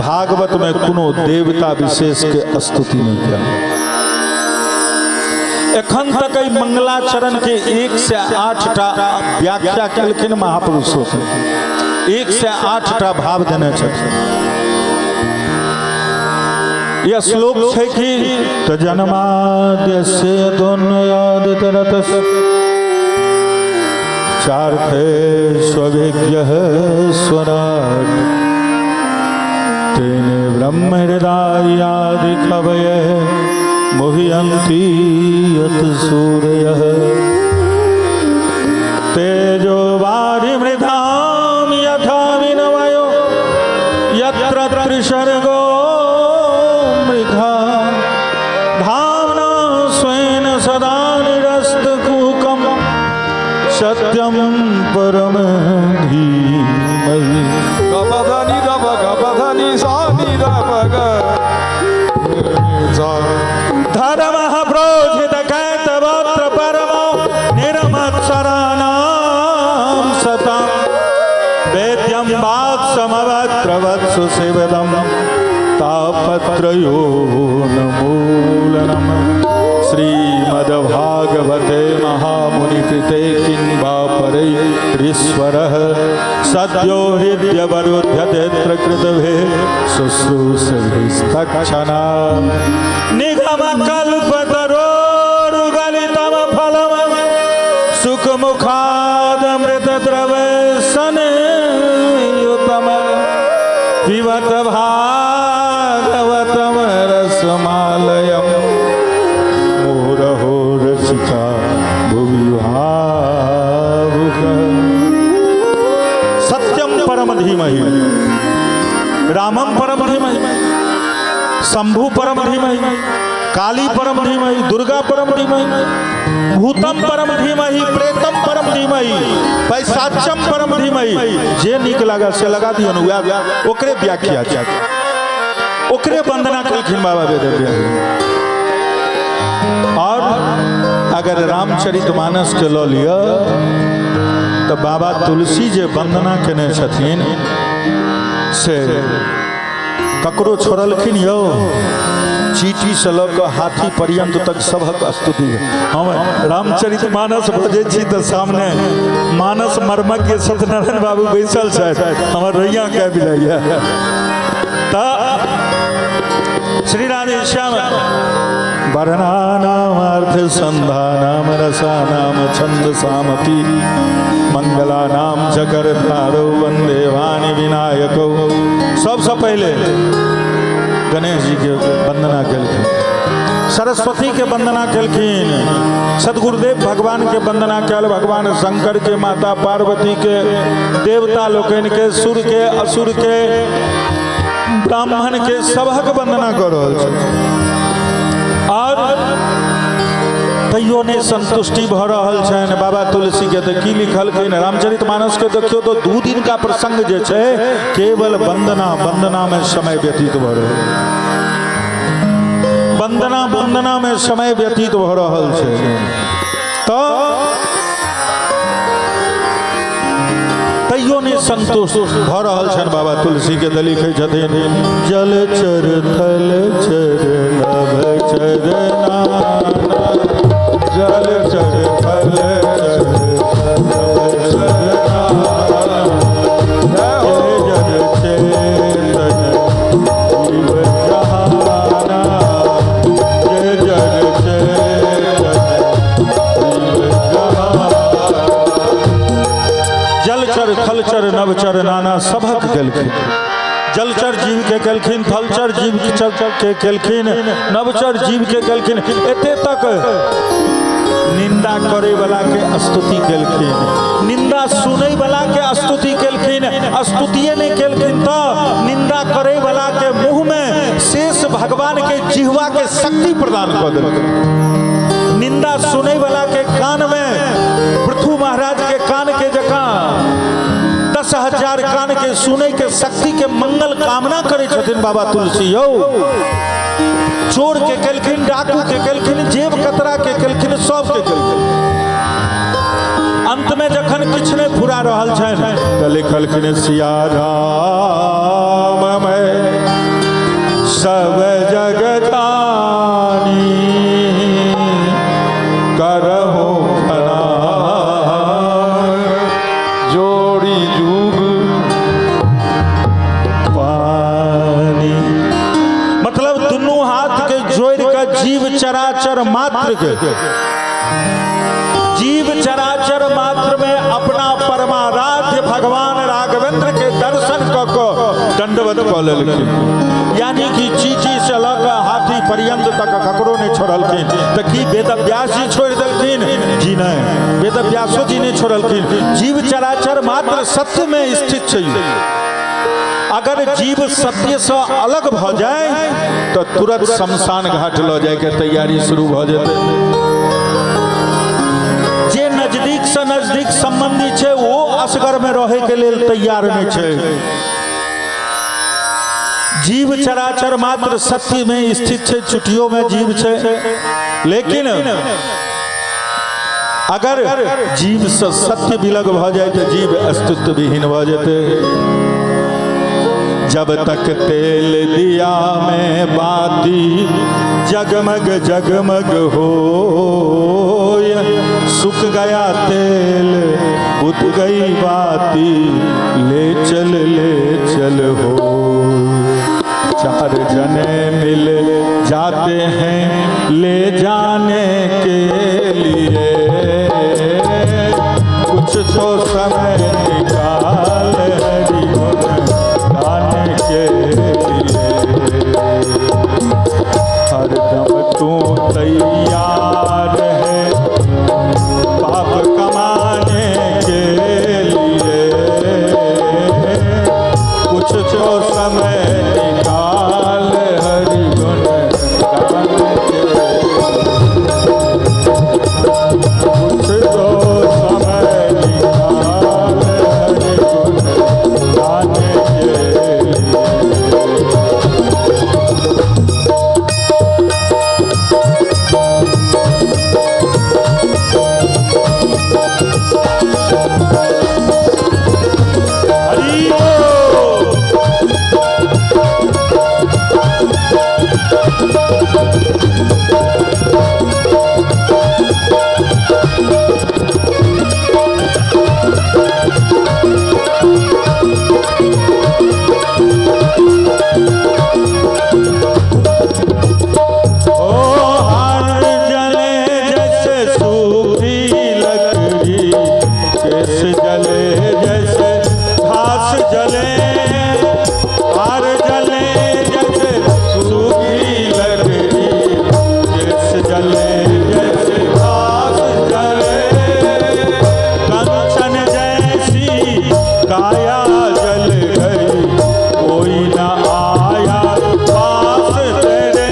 भागवत में कोनो देवता विशेष के स्तुति नहीं कयल। एखन तक एहि मंगलाचरण के 1 से 8 टा व्याख्या केलखिन महापुरुष लोकनि। 108 टा भाव देने छथिन। यह श्लोक छै कि त जन्माद्यस्य दोन्नयादितरतस् चार्थे स्वभिज्ञः स्वराट् तेने ब्रह्म हृदयादि कवयः मुह्यन्ति यत् सूरयः तेजो वारिमृधां यथा विनमयो यत्र त्रिसर्गो मृधा धाम्ना स्वेन सदा निरस्तकुहकं सत्यं परम धीमहि। गपधनि दप गपधनि सा नि दप ग सा। धर्मः प्रोषित कैतवत्र परमो निर्मत्सराणां सतां वेद्यं वात्समवत्र वत्सु शिवदं तापत्रयोन्मूलनम्। श्रीमद्भागवते महामुनिकृते किंवा परैरीश्वरः सद्यो हृद्यवरुध्यतेऽत्र कृतभिः शुश्रूषभिस्तक्षणात्। निगमकल्पतरोरुगलितं फलं सुखमुखादमृतद्रवसंयुतं पिबत भागवतं रसमालयं मुहुरहो रसिका भुवि भावुकः। सत्यम परम धीमहि, रामम परम धीमहि, शंभु परम धीमहि, काली परम धीमहि, दुर्गा परम धीमहि, भूतम परम धीमहि, प्रेतम परम धीमहि, पैशाचम परम धीमहि। जे नीक लागल से लगा दियौ ने, वएह ओकरे व्याख्या छै, ओकरे वंदना केलखिन बाबा वेदव्यास। और अगर रामचरित मानस के लऽ लिअ तऽ बाबा तुलसी जे वंदना केने छथिन से ककरो छोड़लखिन यौ? चीटी से लऽ कऽ हाथी पर्यंत तक सबहक स्तुति। हम रामचरित मानस बजै छी तऽ सामने मानस मर्मज्ञ सत्यनारायण बाबू बैसल छथि, हमर रैया के आबि जाइए। तऽ श्री राधे श्याम वर्णानाम अर्थ संधानाम रसानाम छंदसामपि मंगलानाम चक्रधारो वंदे वाणी विनायकौ। सबसे पहले गणेश जी के वंदना केलखिन, सरस्वती के वंदना केलखिन, सदगुरुदेव भगवान के वंदना कयल, भगवान शंकर के, माता पार्वती के, देवता लोकनि के, सुर के, असुर के, ब्राह्मण के, सबहक वंदना कऽ रहल छथिन। और तैयो नहि संतुष्टि भऽ रहल छनि बाबा तुलसी के। तऽ की लिखलखिन रामचरित मानस के देखियौ तऽ 2 दिन का प्रसंग जे छै केवल वंदना वंदना में समय व्यतीत भऽ रहल, वंदना वंदना में समय व्यतीत भऽ रहल छै। तऽ तैयो नहि संतुष्ट भऽ रहल छनि बाबा तुलसी के। तऽ लिखै छथिन जल चर थल चर नभ चर नाना, जल चर थल चर नभ चर नाना, जय जग चेतन जीव जहाना, जय जग चेतन जीव जहाना। जलचर थलचर नभचर नाना सबहक केलखिन, जलचर जीव के केलखिन, थलचर जीव के केलखिन, नभचर जीव के केलखिन, एते तक निंदा करे वाला के स्तुति केलखिन, निंदा सुनै वाला के स्तुति केलखिन, स्तुतिये नहीं केलखिन तऽ निंदा करे वाला के मुंह में शेष भगवान के जिह्वा के शक्ति प्रदान कऽ देलखिन। निंदा सुनै वाला के कान में पृथु महाराज के कान के जकाँ 10,000 कान के सुनै के शक्ति के मंगल कामना करै छथिन बाबा तुलसी यौ। चोर के केलखिन, डाकू के केलखिन, जेब कतरा के केलखिन, सब के केलखिन। अंत में जखन किछु नहि फुरा रहल छनि तऽ लिखलखिन सिया राम मैं सब जग जानी करहु प्रणाम। जोड़ी जुग चराचर मात्र के, जीव चराचर मात्र में अपना परमाराध्य भगवान राघवेंद्र के दर्शन क क दंडवत क लेलखिन। यानी कि चीची से लऽ कऽ हाथी पर्यंत तक ककरो नहीं छोड़लखिन। तऽ की वेदव्यास जी छोड़ि देलखिन? जी नहीं, वेदव्यासो जी नहीं छोड़लखिन। जीव चराचर मात्र सत्य में स्थित छै। अगर जीव सत्य से अलग भ जाए तो तुरंत शमशान घाट ल जाए के तैयारी शुरू भ जेतै। जे नजदीक से नजदीक संबंधी छै वो असगर में रहे के लेल तैयार नहीं छै। जीव चराचर मात्र सत्य में स्थित छै, चुटियों में जीव छै, लेकिन अगर जीव से सत्य विलग भ जाए तो जीव अस्तित्व विहीन भ जेतै। जब तक तेल दिया में बाती जगमग जगमग हो, सुख गया तेल बुझ गई बाती, ले चल हो। चार जने मिल जाते हैं ले जाने के लिए, कुछ तो समय निकाल हरि गुण गाने के लिए। हरदम तू तैयार है पाप कमाने के लिए, कुछ तो समय निकाल हरि गुण गाने के लिए। कुछ तो समय निकाल हरि गुण गाने के लिए। हरि बोल। ओ हार जले जैसे सूखी लकड़ी, केस जले जैसे घास जले, हार जले जैसे सूखी लकड़ी, केस जले जैसे घास जले, कंचन जैसी काया जल गई, कोई न आया पास तेरे।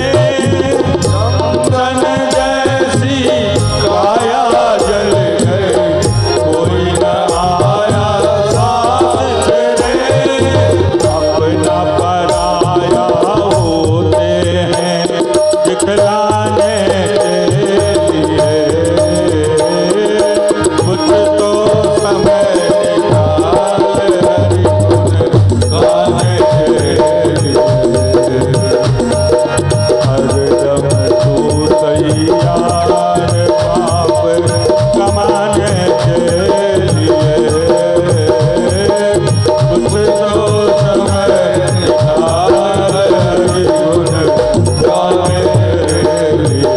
कंचन जैसी काया जल गई, कोई न आया पास तेरे। अपना पराया होते हैं दिखलाने के लिए, कुछ तो समय निकाल हरि गुण गाने के लिए। हरदम तू तैयार पाप कमाने के लिए, कुछ तो समय निकाल हरि गुण गाने के लिए।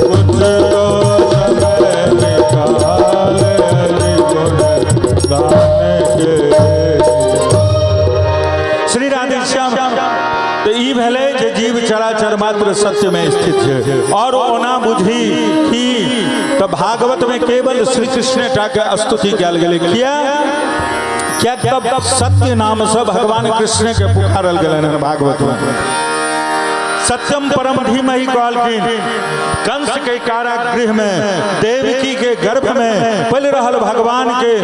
कुछ तो समय निकाल हरि गुण गाने के लिए। श्री राधे श्याम। तो ई भेलै जे जीव चराचर मात्र सत्य में स्थित छै। और ओना बुझी कि तो भागवत में केवल श्री कृष्ण टा के स्तुति कयल गेलै। किया? किया तब सत्य नाम से भगवान कृष्ण के पुकारल गेलनि हन भागवत में। सत्यम परम धीमहि कहलखिन। कंस के कारागृह में देवकी के गर्भ में पल रहल भगवान के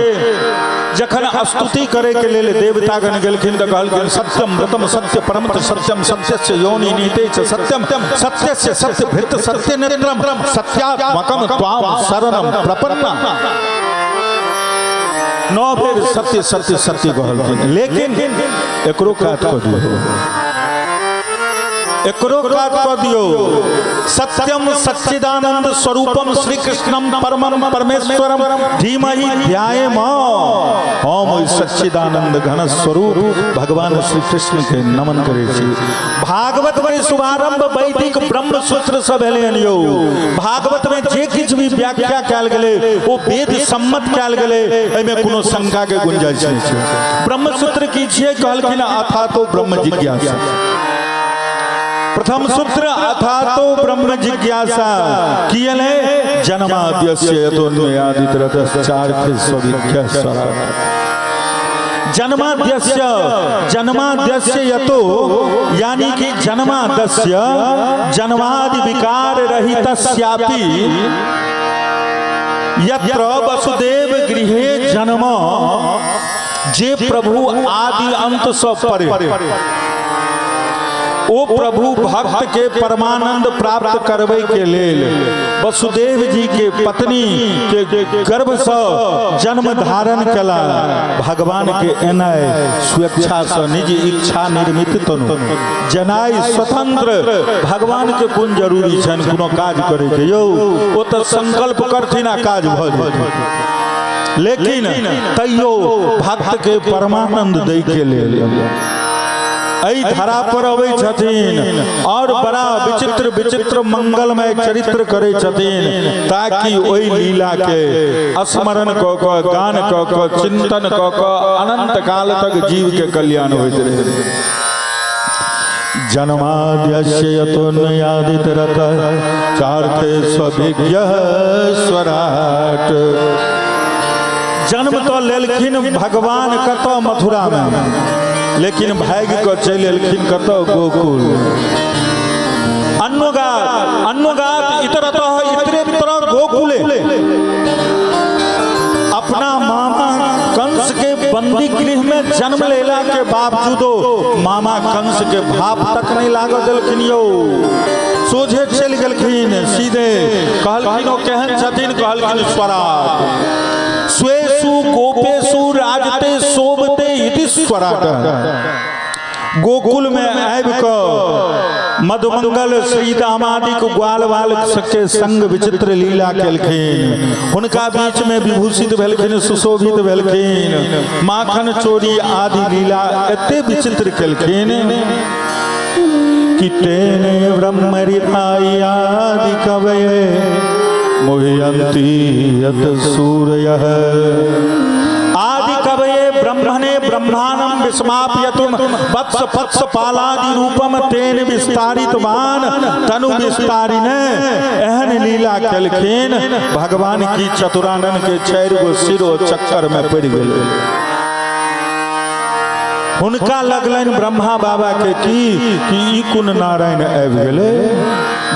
जखन स्तुति करे के लेल देवतागण गेलखिन तऽ कहलखिन सत्यम व्रतम सत्य परम सत्यम सत्यस्य योनि नीते च सत्यम सत्यस्य सत्य भृत सत्य नेत्रम सत्यात्मकम त्वाम शरणम प्रपन्ना। 9 बेर सत्य सत्य सत्य कहलखिन, लेकिन एकरो काट कऽ दियौ। एकरो काट कऽ दियौ। सत्यम सच्चिदानंद स्वरूपम श्री कृष्णम परमम परमेश्वरम धीमहि ध्यायेम। हम ओहि सच्चिदानंद घन स्वरूप भगवान श्री कृष्ण के नमन करै छी। भागवत में शुभारंभ वैदिक ब्रह्म सूत्र से भेलै हन यौ। भागवत में जे किछु भी व्याख्या कयल गेलै ओ वेद सम्मत कयल गेलै, एहिमे कोनो शंका के गुंजाइश नहि छै। ब्रह्म सूत्र की छियै? कहलखिन अथा तो ब्रह्म जिज्ञासा। प्रथम सूत्र अथा तो ब्रह्म जिज्ञासा की एलै? जन्माद्यस्य यतोन्मयादितरतश्चार्थ स्वविज्ञ स्वराट। जन्माद्यस्य, जन्माद्यस्य यतो यानी कि जन्माद्यस्य जन्मादि विकार रहितस्यापि यत्र वसुदेव गृहे जन्म, जे प्रभु आदि अंत सँ परे ओ प्रभु भक्त के परमानंद प्राप्त करबै के लेल वसुदेव जी के पत्नी के गर्भ सँ जन्म धारण कला। भगवान के एनाइ स्वेच्छा सँ निज इच्छा निर्मित तनु जनाइ स्वतंत्र। भगवान के कोन जरूरी छनि कोनो काज करे के यौ? ओ तऽ संकल्प करथिन आ काज भऽ जेतै। लेकिन तैयो भक्त के परमानंद दै के लेल एहि धरा पर अबै छथिन और बड़ा विचित्र विचित्र मंगलमय चरित्र करै छथिन, ताकि ओहि लीला के स्मरण कऽ कऽ, गान कऽ कऽ, चिंतन कऽ कऽ अनंत काल तक जीव के कल्याण होइत रहे। जन्माद्यस्य यतोन्मयादितरतः चार्थे स्वभिज्ञ स्वराट। जन्म तो लेलखिन भगवान कतऽ? मथुरा में, लेकिन भागि कऽ चलि एलखिन कतऽ? गोकुल। अन्नगात अन्नगात इतरतः इतरेतर गोकुले। अपना मामा कंस के बंदी गृह में जन्म लेला के बावजूदो मामा कंस के भाप तक नहीं लागऽ देलखिन यौ। सोझे चलि गेलखिन सीधे। कहलखिन ओ केहन छथिन? कहलखिन स्वराट। स्वेषु गोपेषु राजते शोभते इति स्वराट। गोकुल में आबि कऽ मधुमंगल श्रीदामादिक ग्वाल बाल के संग विचित्र लीला केलखिन। हुनका बीच में विभूषित भेलखिन, सुशोभित भेलखिन। माखन चोरी आदि लीला एते विचित्र केलखिन कि तेने ब्रह्म आदि कवये मुह्यन्ति यत सूर्यः। आदि कवये ब्रह्मणे ब्रह्माणं विस्मापयतुम वत्स पत्स पालादि रूपम तेन विस्तारितवान तनु विस्तारिने। एहन लीला केलखिन भगवान की चतुरानन के 4 गो सिर ओ चक्कर में पड़ि गेल। हुनका लगलनि ब्रह्मा बाबा के की कि ई कोन नारायण आबि गेलै,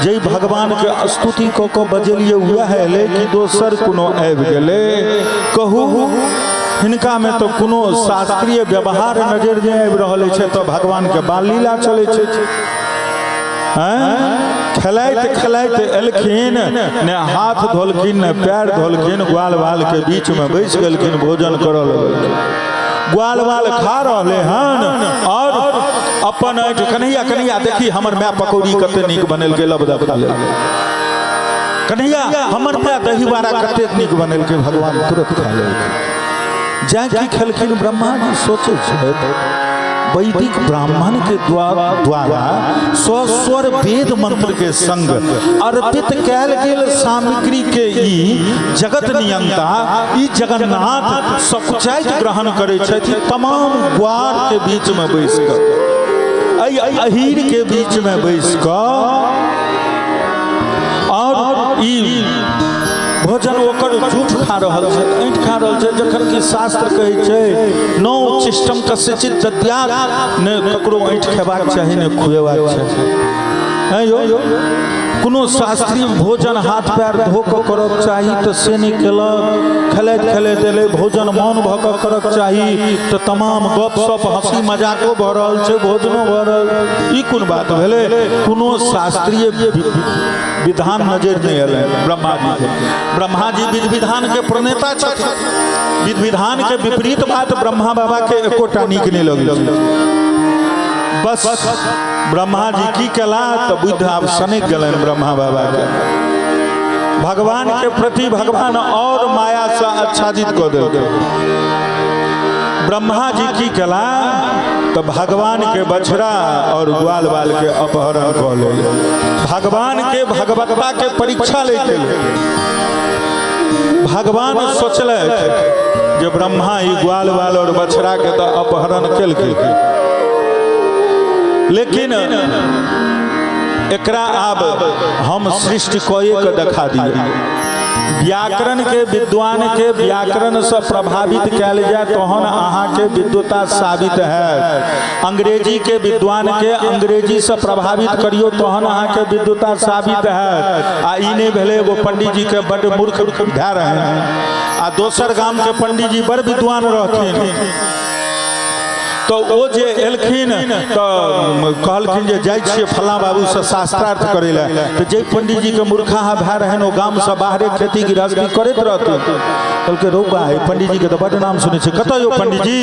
जे भगवान के स्तुति कऽ कऽ बजेलियै वएह एलै कि दोसर कोनो आबि गेलै? कहू, हिनका में तो कोनो शास्त्रीय व्यवहार नजर नहि आबि रहल अछि, तऽ भगवान के बाल लीला चलै छै। खेलाइत खेलाइत एलखिन, ने हाथ धोलखिन ने पैर धोलखिन, ग्वाल बाल के बीच में बैस गेलखिन, भोजन करऽ लगलखिन। ग्वाल बाल खा रहले हन और अपन ऐठ कन्हैया कन्हैया देखी हमर my पकौड़ी कते नीक बनेलकै, लबदा खा लेलकै। कन्हैया हमर my दही बड़ा कते नीक बनेलकै, भगवान तुरंत खा लेलकै। जाय की खेलखिन ब्रह्मा जी सोचै छथि वैदिक ब्राह्मण के द्वारा स्वस्वर वेद मंत्र के संग अर्पित कैल गेल सामग्री के ई जगत नियंता ई जगन्नाथ सकुचाइत ग्रहण करै छथि। तमाम ग्वार के बीच में बैस कऽ, एहि अहीर के बीच में बैस कऽ और ई भोजन ओकर झूठ खा रहल छै, ऐंठ खा रहल छै, जखन कि शास्त्र कहै छै नौ चिष्टम कस्यचित दद्यात्, ने ककरो ऐंठ खेबाक चाही ने खुएबाक चाही। हैं यौ, कोनो शास्त्रीय भोजन हाथ पैर धो कऽ करक चाही तऽ से नहि केलक। खेलैत खेलैत एलै, भोजन मौन भऽ कऽ करक चाही तऽ तमाम गप सप हँसी मजाको भऽ रहल छै, भोजनो भऽ रहल। ई कोन बात भेलै? कोनो शास्त्रीय विधान नजर नहि एलै ब्रह्मा जी के। ब्रह्मा जी विधि विधान के प्रणेता छथि। विधि विधान के विपरीत बात ब्रह्मा बाबा के एकोटा नीक नहि लगै छै। बस ब्रह्मा जी की केला तऽ बुद्ध आब सनकि गेलनि ब्रह्मा बाबा के। भगवान के प्रति भगवान और माया से आच्छादित कऽ देलकै। ब्रह्मा जी की केला तऽ भगवान के बछड़ा और ग्वाल बाल के अपहरण कऽ लेल। भगवान के भगवत्ता के परीक्षा लै के लेल भगवान सोचलथि जे ब्रह्मा ई ग्वाल बाल और बछड़ा के तऽ अपहरण केलकै, लेकिन एकरा आब हम सृष्टि कए के देखा दिए। व्याकरण के विद्वान के व्याकरण से प्रभावित कयल जाय तहन अहाँ के विद्वता साबित है। अंग्रेजी के विद्वान के अंग्रेजी से प्रभावित करियो तहन अहाँ के विद्वता साबित है। आ ई नहीं भेलै एगो पंडित जी के बड्ड मूर्ख भए रहे हैं आ दोसर गाम के पंडित जी बड़ विद्वान रहथिन, तो ओ जे एलखिन तऽ कहलखिन जे जाइ छियै फलाँ बाबूसँ शास्त्रार्थ करै लए, तऽ जे पंडित जी के मूर्खाहा भए रहनि ओ गामसँ बाहरे खेती गृहस्थी करैत रहथिन। कहलकै रौ बा, पंडित जी के तऽ बड्ड नाम सुनै छियै, कतऽ यौ पंडित जी?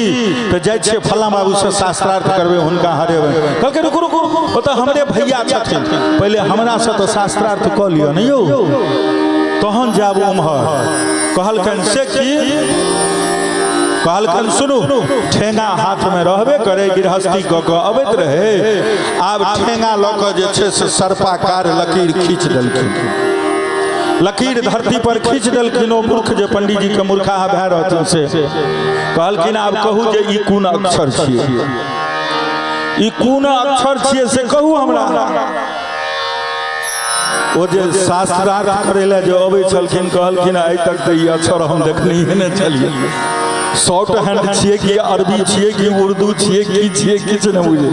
तऽ जाइ छियै फलाँ बाबूसँ शास्त्रार्थ करबै, हुनका हरेबै। कहलकै रुकू रुकू, ओ तऽ हमरे भैया छथिन, पहिले हमरासँ तऽ शास्त्रार्थ कऽ लिअ ने यौ, तहन जायब उम्हर। कहलकनि से की? कहलकनि सुनू, ठेंगा हाथमे रहबे करे, गृहस्थी कऽ कऽ अबैत रहे, आब ठेंगा लऽ कऽ जे छै से सर्पाकार लकीर खींच देलखिन, लकीर धरती पर खींच देलखिन। ओ मूर्ख जे पंडित जी के मूर्खाहा भए रहथिन से कहलखिन आब कहू जे ई कोन अक्षर छियै, ई कोन अक्षर छियै से कहू हमरा। ओ जे शास्त्रार्थ करै लए जे अबै छलखिन कहलखिन आइ तक तऽ ई अक्षर हम देखनहिए नहि छलियै, शॉर्ट हैंड छियै कि अरबी छियै कि उर्दू छियै की छियै किछु नहि बुझै।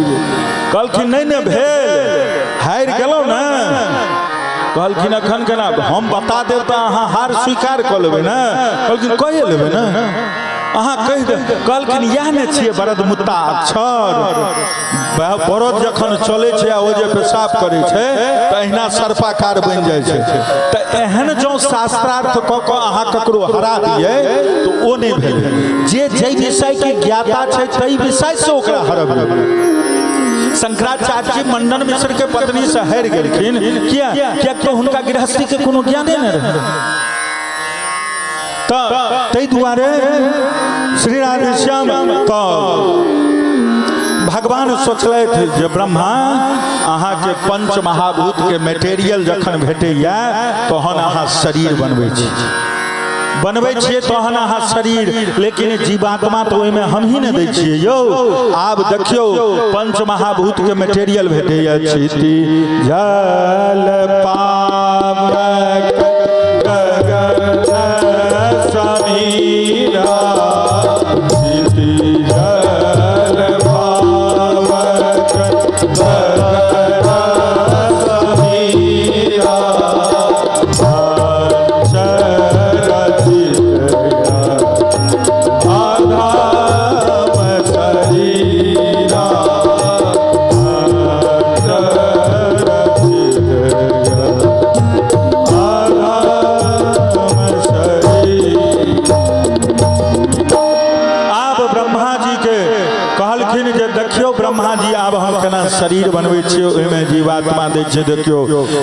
कहलखिन नहि नहि भेल, हारि गेलहुँ ने। कहलखिन अखन केना हम बता देब तऽ अहाँ हार स्वीकार कऽ लेबै ने? कहलखिन कहिए लेबै ने, अहाँ कहि दे। कहलखिन इएह ने छियै बरद मुत्ता अक्षर, बरद जखन चलै छै आ ओ जे पेशाब करै छै तऽ अहिना सर्पाकार बनि जाइ छै। तऽ एहन जँ शास्त्रार्थ कऽ कऽ अहाँ ककरो हरा दियै तऽ ओ नहि भेल, जे जाहि विषयके ज्ञाता छै ताहि विषयसँ ओकरा हरबियौ। शंकराचार्य जी मंडन मिश्र के पत्नी से हारि गेलखिन, किया? कियाकि तऽ हुनका गृहस्थी के कोनो ज्ञाने नहि रहै। तऽ ताहि दुआरे श्री राधेश्याम तऽ भगवान सोचलथि जे ब्रह्मा अहाँके पंच महाभूत के मेटेरियल जखन भेटैया तहन अहाँ शरीर बनबै छी, बनबै छियै तहन अहाँ शरीर, लेकिन जीवात्मा तऽ ओहिमे हमही ने दै छियै यौ। आब देखियौ पंच महाभूत के मेटेरियल भेटैया, क्षिति जल पावक गगन समीरा, क्षिति जल पावक गगन समीरा, आधाम शरीरा, आधाम शरीरा। आब ब्रह्मा जी के कहलखिन जे देखियौ ब्रह्मा जी आब हम केना शरीर बनबै छियै, ओहिमे जीवात्मा दै छियै, देखियौ।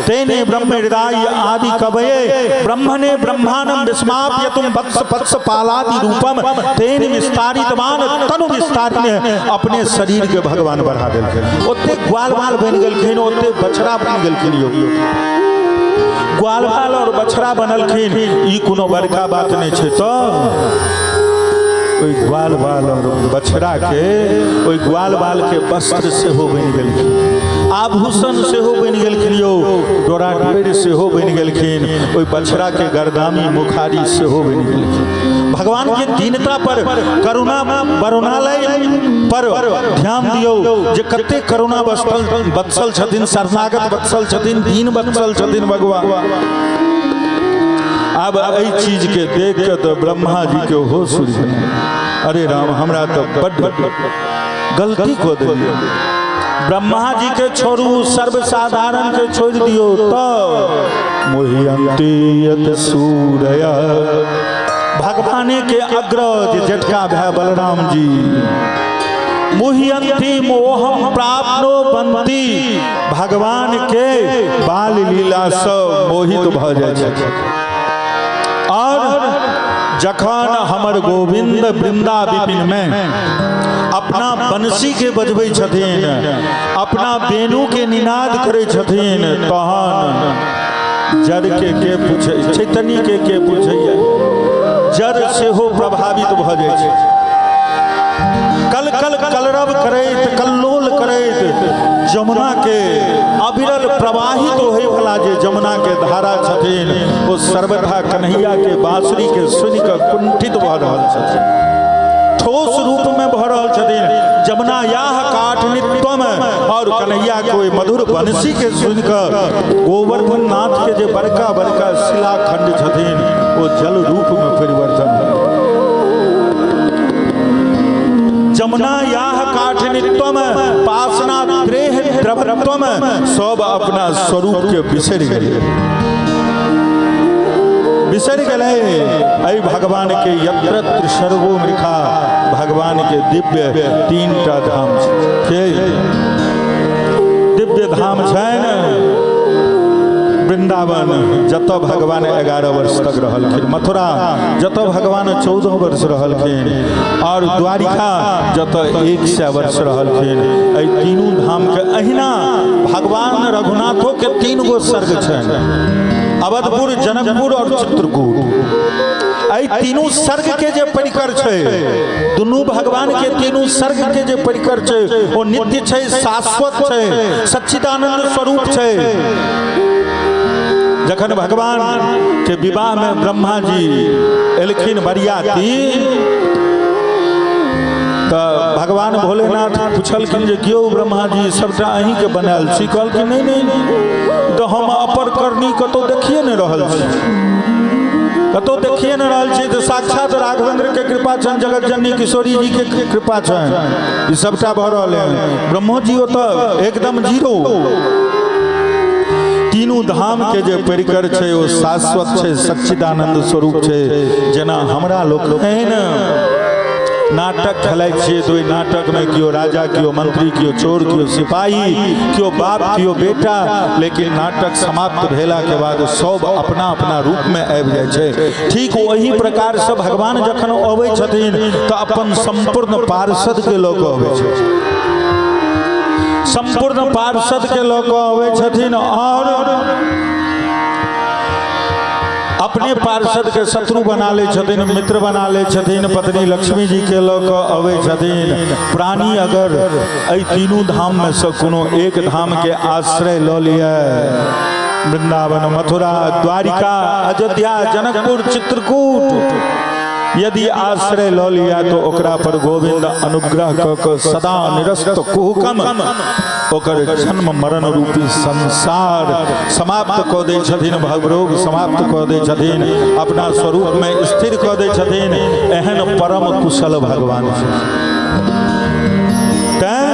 तेने ब्रह्म हृदय आदि कवये ब्रह्मणे ब्रह्माणम विस्माप्यतुम वत्स वत्स पालादि रूपम तेन विस्तारितवान तनु विस्तारिने। अपने शरीर के भगवान बढ़ा देलखिन, ओते ग्वाल बाल बनि गेलखिन, ओते बछड़ा बनि गेलखिन यौ। ग्वाल बाल और बछड़ा बनलखिन ई कोनो बड़का बात नहि छै। तऽ ओहि ग्वाल बाल और बछड़ा के, ओहि ग्वाल बाल के वस्त्र सेहो बनि गेलखिन, आभूषण सेहो बनि गेलखिन यौ, डोरा डोरि सेहो बनि गेलखिन, ओहि बछड़ा के गरदामी मुखारी सेहो बनि गेलखिन। भगवान के दीनता पर, करुणा वरुणालय पर ध्यान दियौ जे कते करुणा वत्सल छथिन, शरणागत वत्सल छथिन, दीन वत्सल छथिन भगवान। आब एहि चीज के देख के तऽ ब्रह्मा जी के होश उड़ि गेलनि, अरे राम हमरा तऽ बड्ड गलती कऽ देलियै। ब्रह्मा जी के छोड़ू, सर्वसाधारण के छोड़ि दियौ तऽ मोहियन्ति यत सूरय। भगवाने के अग्रज जेठका भाय बलराम जी मुह्यंती मोहम प्राप्नो बनती। भगवान के बाल लीला से मोहित भऽ जाइ छथिन। और जखन हमर गोविंद वृंदा विपिन में अपना बंसी के बजबै छथिन, अपना वेणु के निनाद करै छथिन, तहन जड़ के पूछै, चैतन्य के पूछैया, जड़ सेहो प्रभावित भऽ जाइ छै। कल कल कलरव करैत, कल्लोल करैत जमुना के अविरल प्रवाहित होय वाला जे जमुना के धारा छथिन, ओ सर्वथा कन्हैया के बांसुरी के सुनि कऽ कुंठित भऽ रहल छथिन, ठोस रूप में भऽ रहल छथिन। जमुना याह काठ नित्वम, और कन्हैया के ओहि मधुर बंसी के सुनि कऽ गोवर्धन नाथ के जे बड़का बड़का शिलाखंड छथिन, ओ जल रूप में परिवर्तन भेल। जमुना याह काठिनित्वम पासना त्रेह द्रवत्वम, सब अपना स्वरूप के बिसरि गेलै, बिसरि गेलै। एहि भगवान के यत्र त्रिसर्गो मृखा, भगवान के दिव्य तीनटा धाम छै। दिव्य धाम छनि वृंदावन, जतऽ भगवान 11 वर्ष तक रहलखिन, मथुरा जतऽ भगवान 14 वर्ष रहलखिन, और द्वारिका जतऽ 100 वर्ष रहलखिन। एहि तीनू धाम के अहिना भगवान रघुनाथो के 3 गो स्वर्ग छनि, अवधपुर, जनकपुर और चित्रकूट। एहि तीनू स्वर्ग के जे परिकर छै, दुनू भगवान के तीनू स्वर्ग के जे परिकर छै, ओ नित्य छै, शाश्वत छै, सच्चिदानंद स्वरूप छै। जखन भगवान के विवाह में ब्रह्मा जी एलखिन बरियाती, तऽ भगवान भोलेनाथ पूछलखिन जे क्यों ब्रह्मा जी सबटा अहीं के बनायल छी? कहलखिन नहीं नहीं, तऽ हम अपर करनी कतौ देखिए नहि रहल छी, कतौ देखिए नहि रहल छी। तऽ साक्षात राघवेंद्र के कृपा छनि, जगत जननी किशोरी जी के कृपा छनि, ई सबटा भऽ रहल है। ब्रह्मो जी ओतऽ एकदम जीरो। तीनू धाम के जे परिकर छै ओ शाश्वत छै, सच्चिदानंद स्वरूप छै। जेना हमरा लोक एहन नाटक खेलाइ छियै तऽ ओहि नाटक में केओ राजा, केओ मंत्री, केओ चोर, केओ सिपाही, केओ बाप, केओ बेटा, लेकिन नाटक समाप्त भेला के बाद सब अपना अपना रूप में आबि जाइ छै। ठीक ओही प्रकार से भगवान जखन अबै छथिन तऽ अपन संपूर्ण पार्षद के लऽ कऽ अबै छथिन, संपूर्ण पार्षद के लऽ कऽ अबै छथिन और अपने पार्षद के शत्रु बना लै छथिन, मित्र बना लै छथिन, पत्नी लक्ष्मी जी के लऽ कऽ अबै छथिन। प्राणी अगर एहि तीनू धाम में से कोनो एक धाम के आश्रय लऽ लिअ, वृंदावन, मथुरा, द्वारिका, अयोध्या, जनकपुर, चित्रकूट, यदि आश्रय लऽ लिया तो ओकरा पर गोविंद अनुग्रह कऽ कऽ सदा निरस्त कुहकम ओकर जन्म मरण रूपी संसार समाप्त कऽ दै छथिन, भवरोग समाप्त कऽ दै छथिन, अपना स्वरूप में स्थिर कऽ दै छथिन। एहन परम कुशल भगवान छथिन। तैं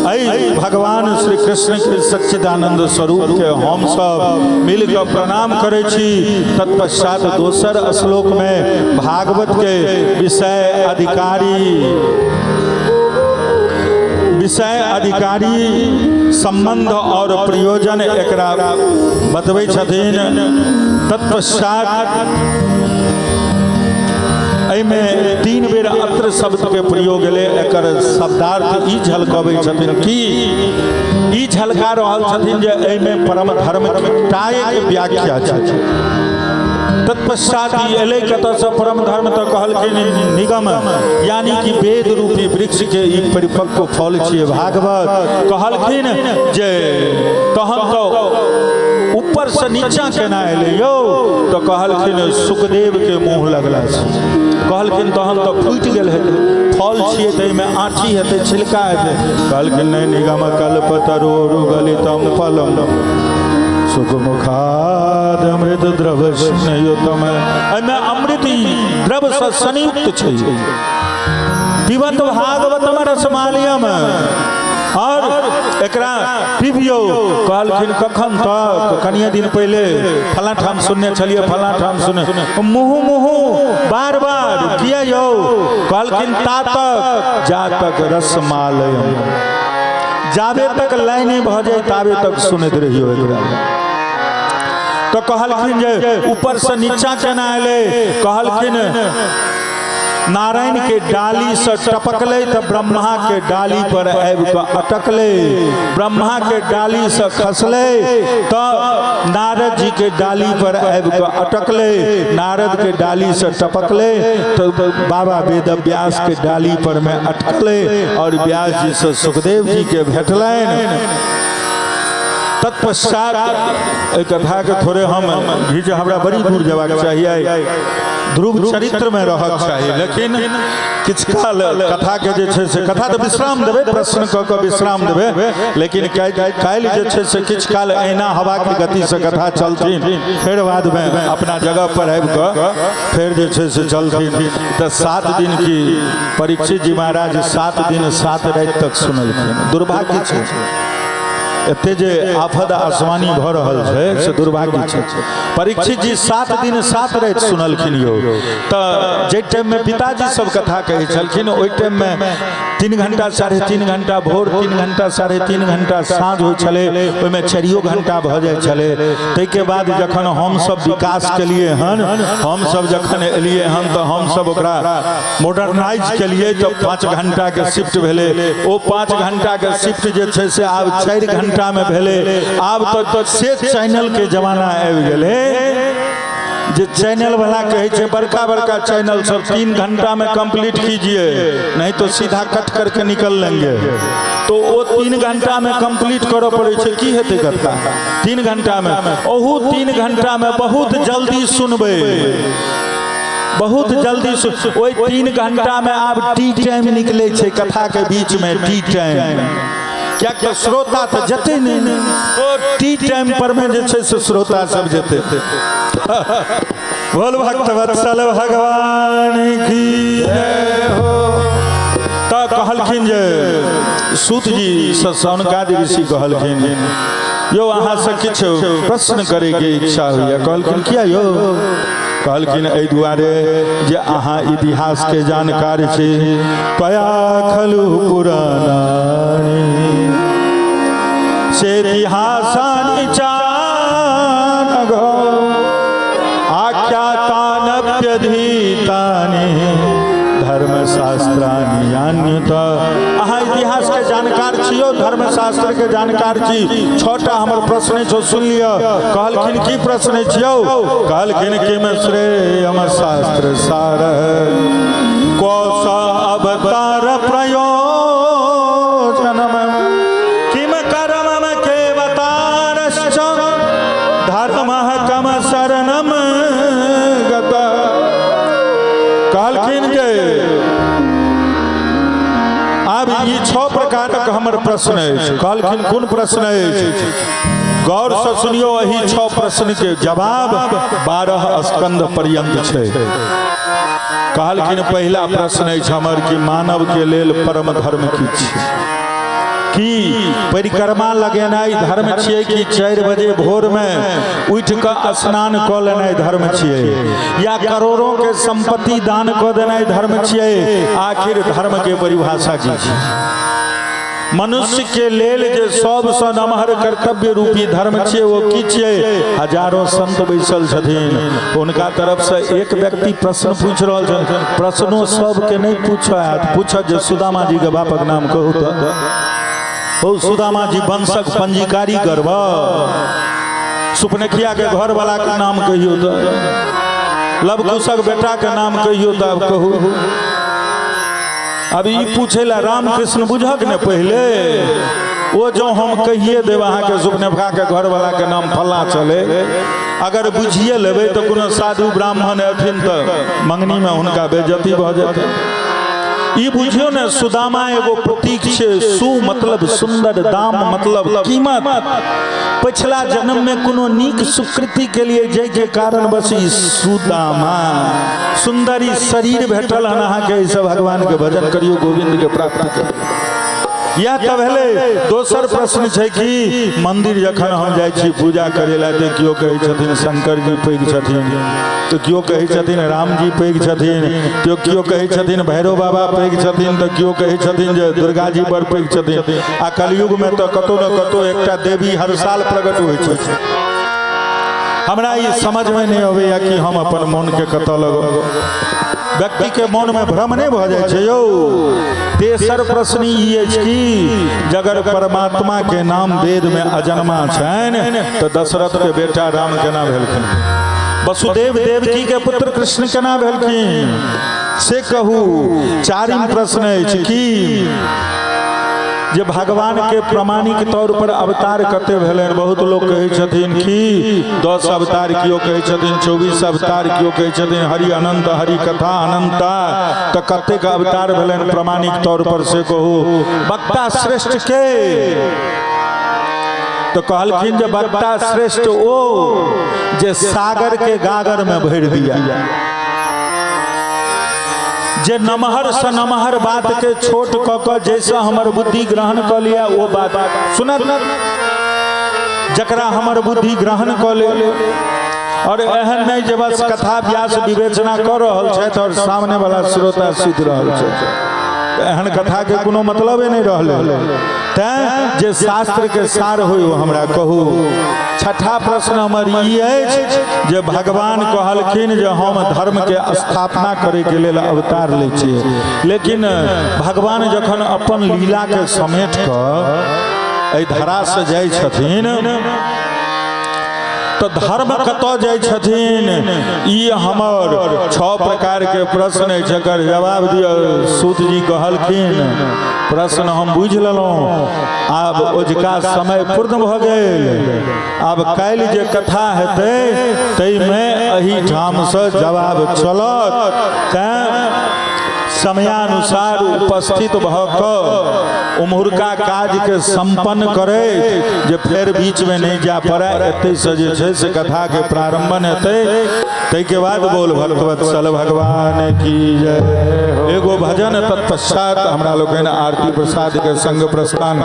एहि भगवान श्री कृष्ण के सच्चिदानंद स्वरूप के हम सब मिल कऽ प्रणाम करै छी। तत्पश्चात दोसर श्लोक में भागवत के विषय अधिकारी, विषय अधिकारी संबंध और प्रयोजन एकरा बतबै छथिन। तत्पश्चात एहिमे 3 बेर अत्र शब्द के प्रयोग भेलै। एकर शब्दार्थ ई झलकबै छथिन कि ई झलका रहल छथिन जे एहिमे परम धर्म के व्याख्या छै। तत्पश्चात ई एलै कतऽसँ परम धर्म? तऽ कहलखिन निगम, यानी कि वेद रूपी वृक्ष के ई परिपक्व फल छियै भागवत। कहलखिन जे तहन तऽ ऊपर से नीचा केना एलै यौ? तऽ कहलखिन सुखदेव के मुँह लगला से। कहलखिन तहन तऽ फूटि गेल हेतै, फल छियै तऽ एहिमे आँठी हेतै, छिलका हेतै। कहलखिन नहि, निगम कल्प तरोरु गलितम फलम सुखमुखाद अमृत द्रव स्नेहोत्तम। एहिमे अमृत द्रव से संयुक्त छै। पिबत भागवतम रसमालयम, और एकरा पीब पिबियौ। कहलखिन कखन तक? कनिए दिन पहिले फलां ठाम सुनने छलियै, फलां ठाम सुनने, मुँह मुँह बार बार किया यौ? कहलखिन ता तक जा तक रसमालयम, जाबे तक लाइने भऽ जाय ताबे तक सुनैत रहियौ एकरा। तऽ कहलखिन जे ऊपर से नीचा केना एलै? कहलखिन नारायण के डाली से टपकलै तऽ ब्रह्मा के डाली पर आबि कऽ अटकलै, ब्रह्मा के डाली से खसलै तऽ नारद जी के डाली पर आबि कऽ अटकलै, नारद के डाली से टपकलै तऽ बाबा वेद व्यास के डाली पर में अटकलै और व्यास जी से सुखदेव जी के भेटलनि। तत्पश्चात एहि कथा के थोड़े हम घीच, हमरा बड़ी दूर जबाक चाहिए, ध्रुव चरित्र में रहक चाही, लेकिन किछु काल कथा के जे छै से कथा तऽ विश्राम देबै, प्रश्न कऽ कऽ विश्राम देबै, लेकिन काल्हि जे छै से किछु काल एहिना हवा के गति से कथा चलथिन, फेर बाद में अपना जगह पर आबि कऽ फेर जे छै से चलथिन। तऽ 7 दिन की परीक्षित जी महाराज 7 दिन 7 राति तक सुनलखिन। दुर्भाग्य छै एते जे आफत आसमानी भऽ रहल छै से दुर्भाग्य छै। परीक्षित जी 7 दिन 7 राति सुनलखिन यौ। तऽ जाहि टाइममे पिताजी सब कथा कहै छलखिन ओहि टाइममे 3 घंटा 3.5 घंटा भोर, 3 घंटा 3.5 घंटा साँझ होइ छलै, ओहिमे 4 घंटा भऽ जाइ छलै। ताहिके बाद जखन हमसब विकास केलिए हन, हमसब जखन एलिए हन तऽ हमसब ओकरा मॉडर्नाइज केलिए तऽ 5 घंटा के शिफ्ट भेलै। ओ 5 घंटा के शिफ्ट जे छै से आब 4 घंटा में भेलै। आब तऽ से चैनल के जमाना आबि गेलै जे चैनल वाला कहै छै, बड़का बड़का चैनल सब 3 घंटा में कंप्लीट कीजिए नहीं तो सीधा कट करके निकल लेंगे। तो वो 3 घंटा में कंप्लीट करऽ पड़ै छै। की हेतै कथा 3 घंटा में? ओहू 3 घंटा में बहुत जल्दी सुनबै, बहुत जल्दी। ओहि 3 घंटा में आब टी टाइम निकलै छै कथा के बीच में, टी टाइम, कियाकि श्रोता तऽ जेतै नहि, ओ टी टाइम पर में जे छै से श्रोता सब जेतै। बोल भक्त वत्सल भगवान की जय हो। तऽ कहलखिन जे सूत जी से सौनकादि ऋषि कहलखिन यौ अहाँ से किछु प्रश्न करे के इच्छा होइए। कहलखिन किया यौ? कहलखिन एहि दुआरे जे अहाँ इतिहास के जानकार छी। पया खलु पुराणानि से इतिहासानि चानघ आख्यातानप्यधीतानि धर्मशास्त्राणि यान्युत। अहाँ इतिहास के जानकार छियौ, धर्मशास्त्र के जानकार छी। 6टा हमर प्रश्न छौ, सुन लिअ। कहलखिन की प्रश्न छियौ? कहलखिन किम श्रेयम शास्त्र सार कौश अवतार प्रयोजनम किम कर्म के अवतारश्च धर्मः कम शरणम गत। कहलखिन जे आब ई 6 प्रकारक हमर प्रश्न अछि। कहलखिन कोन प्रश्न अछि? गौर से सुनियो, एहि 6 प्रश्न के जवाब 12 स्कंध पर्यंत छै। कहलखिन पहिला प्रश्न अछि हमर कि मानव के लेल परम धर्म की छै? की परिक्रमा लगेनाइ धर्म छियै कि 4 बजे भोर में उठि कऽ स्नान कऽ लेनाइ धर्म छियै, या करोड़ों के संपत्ति दान कऽ देनाइ धर्म छियै? आखिर धर्म के परिभाषा की छै? मनुष्य के लेल जे सबसँ नमहर कर्तव्य रूपी धर्म छियै वो की छियै? हजारों संत बैसल छथिन, हुनका तरफ से एक व्यक्ति प्रश्न पूछि रहल छथिन। प्रश्नो सबके नहीं पूछऽ आयत, पूछत जे सुदामा जी के बापक नाम कहू तऽ। ओ सुदामा जी वंशक पंजीकारी करब, सुपनेखिया के घर वाला के नाम कहियो तऽ, लवकुशक बेटा के नाम कहियो तऽ। आब कहू, अब ई पूछे ला रामकृष्ण बुझक ने पहले, ओ जो हम कहिए देब अहाँके सुपनेखा के घर वाला के नाम फल्ला चले, अगर बुझिए लेबै तऽ कोनो साधु ब्राह्मण अथिन तऽ मंगनी में हुनका बेइज्जती भऽ जेतै। ई बुझियो ने सुदामा एगो प्रतीक छै, सु मतलब सुंदर, दाम मतलब कीमत। पिछला जन्म में कोनो नीक सुकृति के लिए जय के कारण बस ई सुदामा सुंदरी शरीर भेटल हन अहाँके। एहिसँ भगवान के भजन करियो, गोविंद के प्राप्ति करियो। इएह तऽ भेलै। दोसर प्रश्न छै कि मन्दिर जखन हम जाइ छी पूजा करै लए तऽ केओ कहै छथिन शंकर जी पैघ छथिन, तऽ केओ कहै छथिन रामजी पैघ छथिन, केओ केओ कहै छथिन भैरव बाबा पैघ छथिन, तऽ केओ कहै छथिन जे दुर्गा जी बड़ पैघ छथिन। आ कलयुगमे तऽ कतहु ने कतहु एकटा देवी हर साल प्रकट होइ छै। हमरा ई समझमे नहि अबैया कि हम अपन मोनके कतऽ लगब। व्यक्तिके मोनमे भ्रम नहि भऽ जाइ छै यौ। तेसर प्रश्न ई अछि कि जगर परमात्मा के नाम वेदमे अजन्मा छनि तऽ दशरथ के बेटा राम केना भेलखिन, वसुदेव देवकी के पुत्र कृष्ण केना भेलखिन, से कहू। चारिम प्रश्न अछि कि जे भगवान के प्रमाणिक तौर पर अवतार कते भेलनि। बहुत लोग कहै छथिन कि 10 अवतार, केओ कहै छथिन 24 अवतार, केओ कहै छथिन हरि अनंत हरि कथा अनंता। तऽ कतेक अवतार भेलनि प्रमाणिक तौर पर से कहू। वक्ता श्रेष्ठ के तो कहलखिन जे वक्ता श्रेष्ठ ओ जे सागर के गागर में भरि दिया, जे नमहर से नमहर बात के छोट क क जैसे हमर बुद्धि ग्रहण क लिया ओ बात सुनत, जकरा हमर बुद्धि ग्रहण क ले। और एहन नहीं जे बस कथा व्यास विवेचना क रहल छथि और सामने वाला श्रोता सुति रहल छथि, एहन कथा के कोनो मतलबे नहीं रहलै। तैं जे शास्त्र के सार होय ओ हमरा कहू। छठा प्रश्न हमर ई अछि जे भगवान कहलखिन जे हम धर्म के स्थापना करे के लेल अवतार लै छियै, लेकिन भगवान जखन अपन लीला के समेट कऽ एहि धरा से जाइ छथिन तऽ धर्म कतऽ जाइ छथिन? ई हमर 6 प्रकार के प्रश्न अछि, एकर जवाब दिअ। सूत जी कहलखिन प्रश्न हम बुझि लेलहुँ, आब ओजका समय पूर्ण भऽ गेल, आब काल्हि जे कथा हेतै ताहिमे एहिठामसँ जवाब चलत। तैँ समयानुसार उपस्थित भऽ कऽ उम्हुरका काजके सम्पन्न करैत जे फेर बीचमे नहि जाय पड़य, एतहिसँ जे छै से कथाके प्रारंभन हेतै। ताहिके बाद बोल भगवत्सल भगवान की जय। एगो भजन तत्पश्चात हमरा लोकनि आरती प्रसाद के संग प्रस्थान।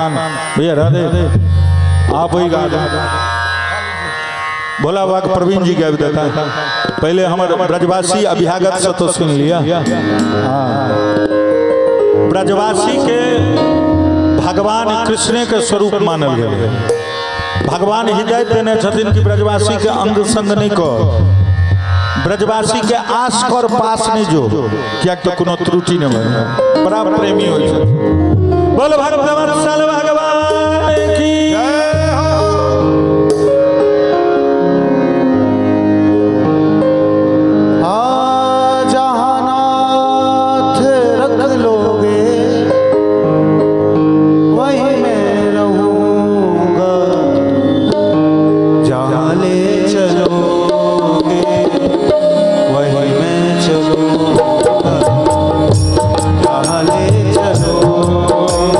भैया राधे आप वही गा भोला बाबा के प्रवीण जी गाबि देता। पहले हमर ब्रजवासी अभ्यागत से तो सुन लिया। हाँ, ब्रजवासी के भगवान कृष्ण के स्वरूप मानल गेल। भगवान हृदय देने छथिन कि ब्रजवासी के अंग संग नहीं कर, ब्रजवासी के आस कर पास नहीं जो, किया तो कोनो त्रुटि नहीं बने, बड़ा प्रेमी हो। बोल भगवान भगवान की। जहानाथ रख लोगे वही मैं रहूँगा, जहाँ ले चलोगे वही मैं चलूँगा, जहाँ ले चलोगे।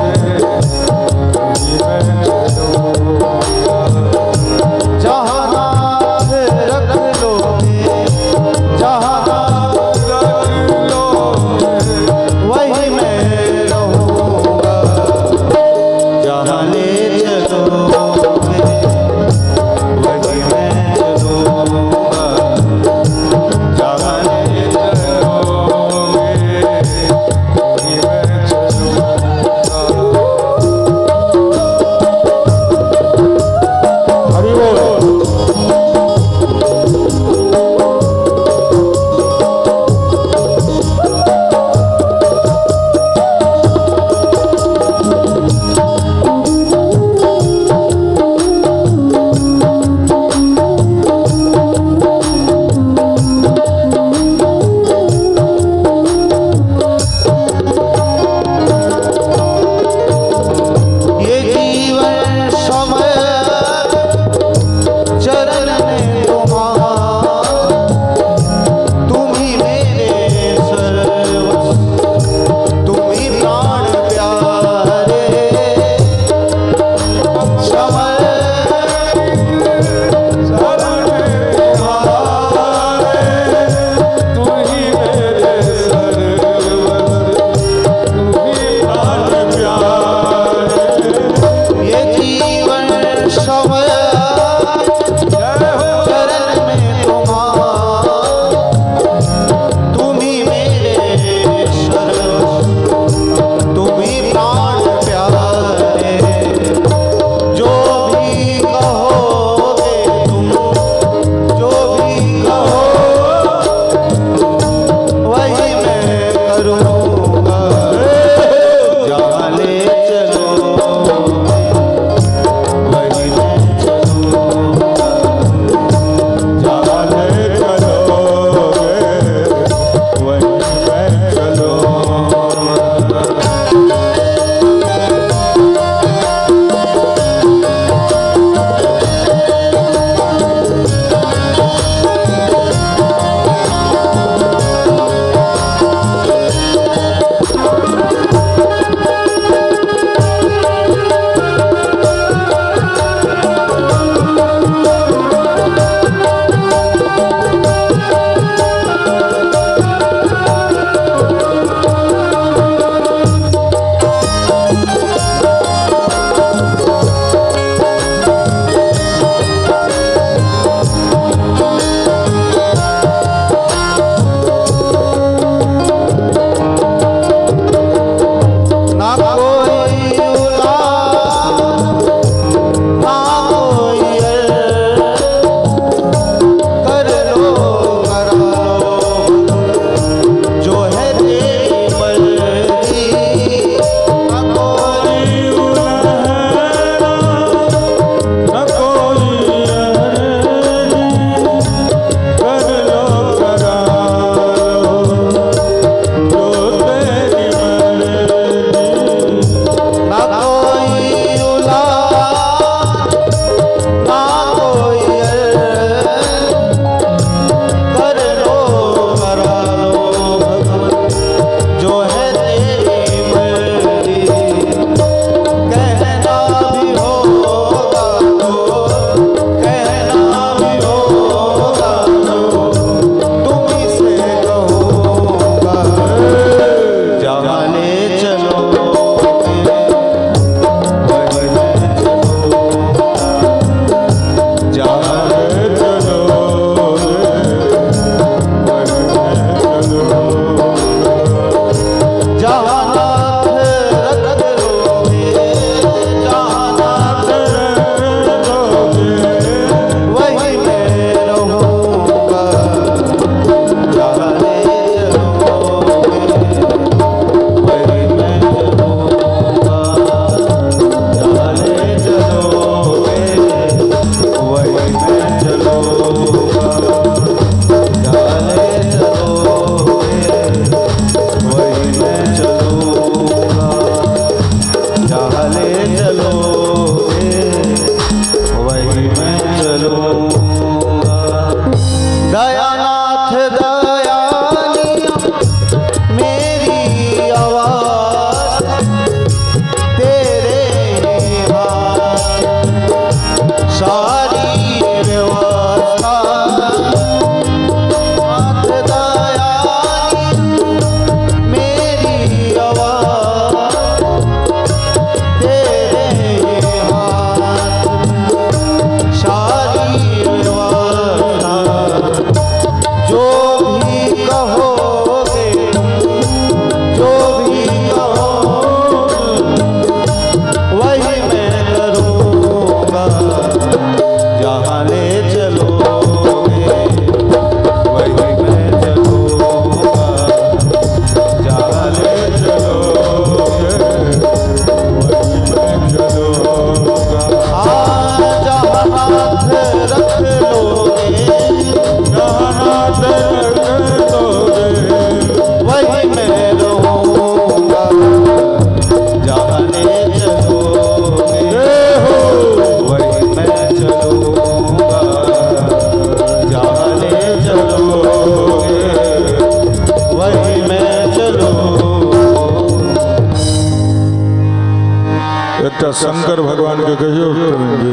एकटा शंकर भगवान के कहियो प्रवीण जी।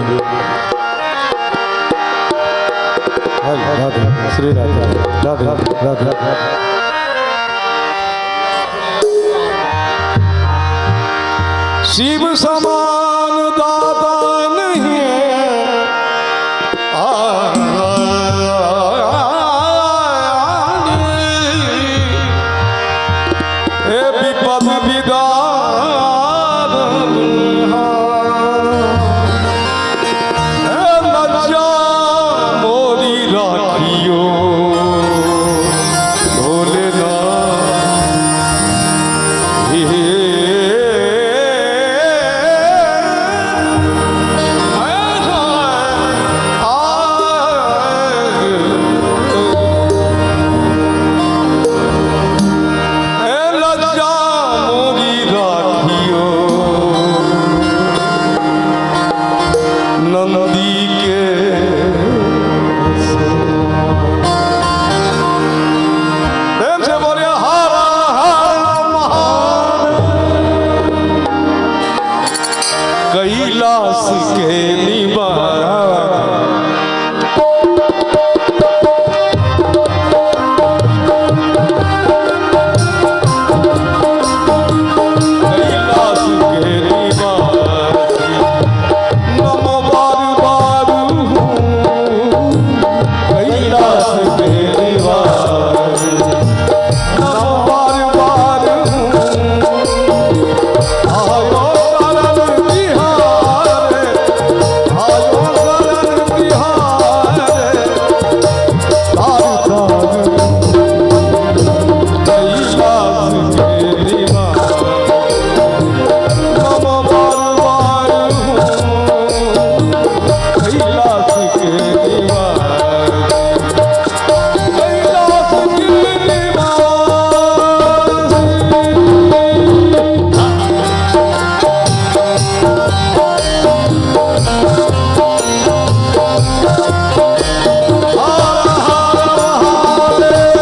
राधे श्री राधे राधे राधे। शिव समान दाता नहीं ए विपद विदार लज्जा मोरी राखियो भोलेनाथ। लज्जा मोरी राखियो नंदी के प्रेम से बोलिए हर हर महादेव। कैलाश के निवास कैलाश के निवासी नमो बार बार हूँ। कैलाश के निवासी नमो बार बार हूँ। आयो शरण तिहारे, आयो शरण तिहारे, तार तार कैलाश के निवासी नमो बार बार हूँ। कैलाश के निवासी, कैलाश के निवासी। हर हर महादेव।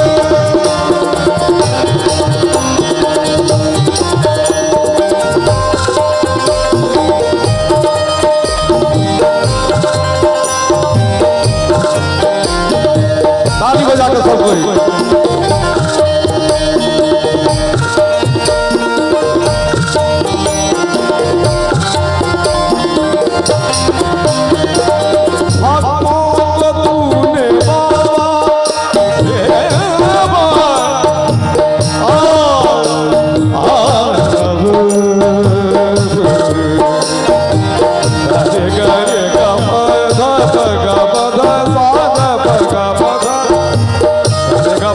ताली बजा के सब कोई। भक्तों को तूने बाबा हे बाबा आ आ रे ग रे ग प ध प ग प ध सा ध प ग प ध रे ग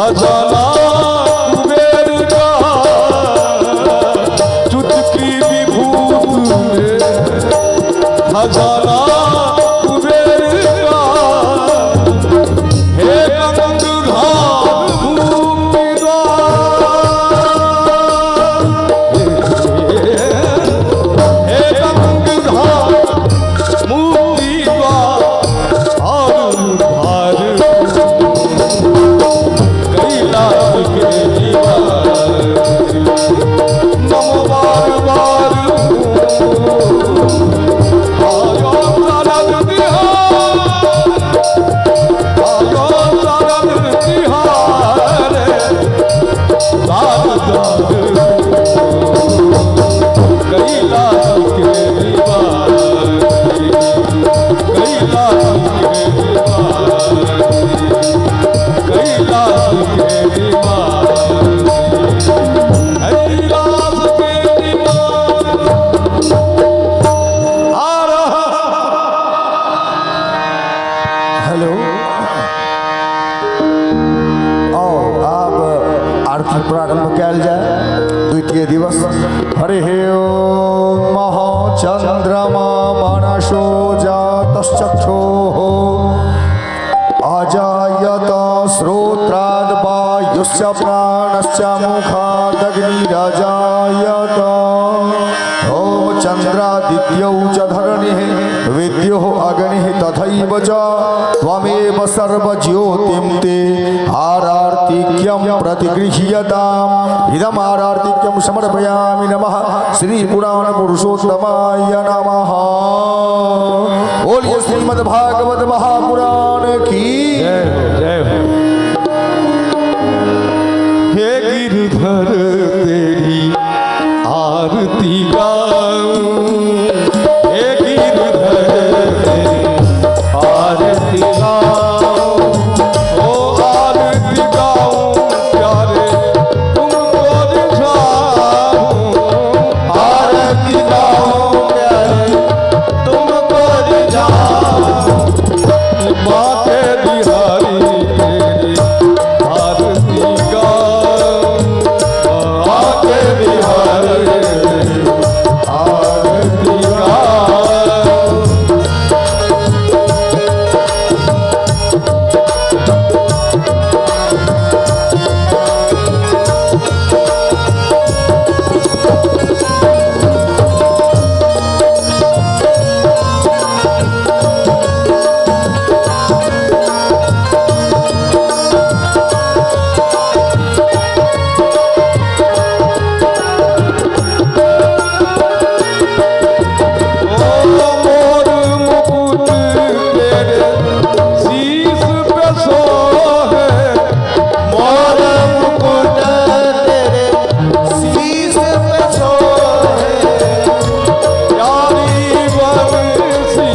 खजाना कुबेर का चुटकी विभूत में, खजाना कुबेर का। हे गंगधार भूमि द्वार, हे गंगधार मुक्ति द्वार, और भार कैलाश के दीवार। नमो बार बार आयो चरण तिहार, आयो चरण तिहार, दार दार कैलाश के दीवार, कैलाश के दीवार, कैलाश के दीवार, कैलाश के दीवार। आ रहा। हेलो, आओ आब आरती प्रारंभ कयल जाय। द्वितीय दिवस। हरि ओम। महाचंद्रमा मनसो जातश्चक्षोः अजायत श्रोत्राद् वायुश्च प्राणश्च मुखादग्निरजायत। ॐ चन्द्रादित्यौ च धरणिः विद्युः अग्निः तथैव च त्वमेव सर्वज्योतिं ते आरार्तिक्यं प्रतिगृह्यताम्। इदम् आरार्तिक्यं समर्पयामि नमः। श्री पुराण पुरुषोत्तमाय नमः। बोलिए श्रीमद् भागवत महापुराण की जय हो, जय हो। हे गिरधर तेरी आरती गाऊं, हे गिरधर तेरी आरती गाऊं, ओ आरती गाऊं प्यारे तुमको रिझाऊं, आरती गाऊं प्यारे तुमको रिझाऊं, बाके बिहारी तेरी आरती गाऊं, बाके बिहारी तेरी आरती गाऊं। ओ मोर मुकुट तेरे शीश पे सोहे, मोर मुकुट तेरे शीश पे सोहे, प्यारी बंसी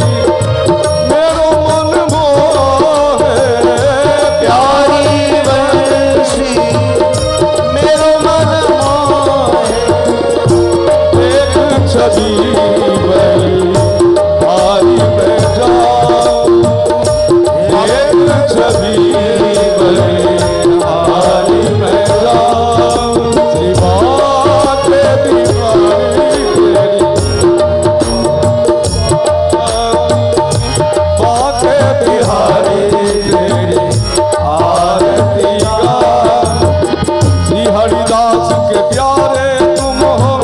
मेरो मन मोहे, प्यारी बंसी मेरो मन मोहे, एक छवि बड़ी हारी में जाऊं, एक छवि बड़ी हारी में जाऊं, श्री बाके बिहारी तेरी, बाके बिहारी तेरी आरती गाऊं। श्री हरिदास के प्यारे तुम हो,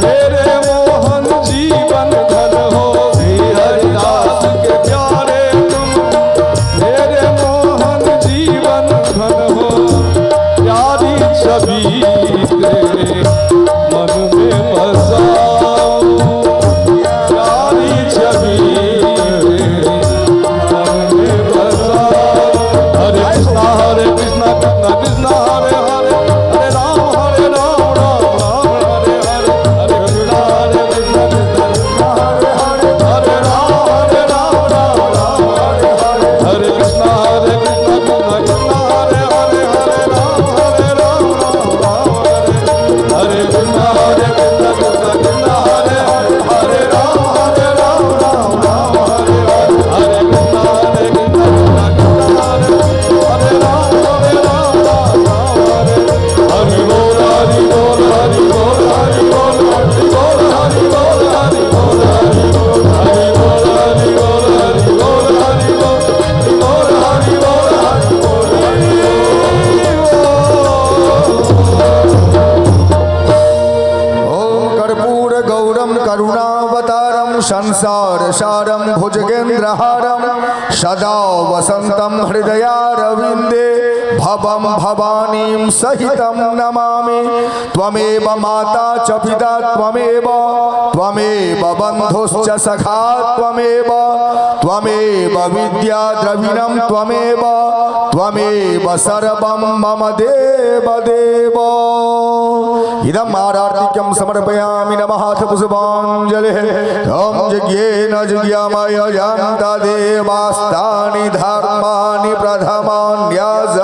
मेरे मोहन जीवन धन हो। श्री हरिदास के प्यारे तुम, मेरे मोहन जीवन धन हो। प्यारी छवि तेरे मन में बसाऊं, प्यारी छवि तेरे मन में बसाऊं। हरे कृष्णा कृष्णा कृष्णा हरे हरे, हरे राम राम राम हरे हरे। हरे कृष्णा कृष्णा कृष्णा हरे हरे, हरे राम राम राम हरे हरे। हरे कृष्णा कृष्णा कृष्णा हरे हरे, हरे राम राम राम संसार सारं भुजगेन्द्रहारं सदा वसन्तं हृदयारविन्दे भवं भवानीं सहितं नमामि। त्वमेव माता च पिता त्वमेव, त्वमेव बन्धुश्च सखा त्वमेव, त्वमेव विद्या द्रविणं त्वमेव, त्वमेव सर्वं मम देव देव। इदम् आरार्तिक्यं समर्पयामि नमः पुष्पाञ्जलिः। ॐ यज्ञेन यज्ञमय यन्त देवास्तानि धर्माणि प्रथमान्यास।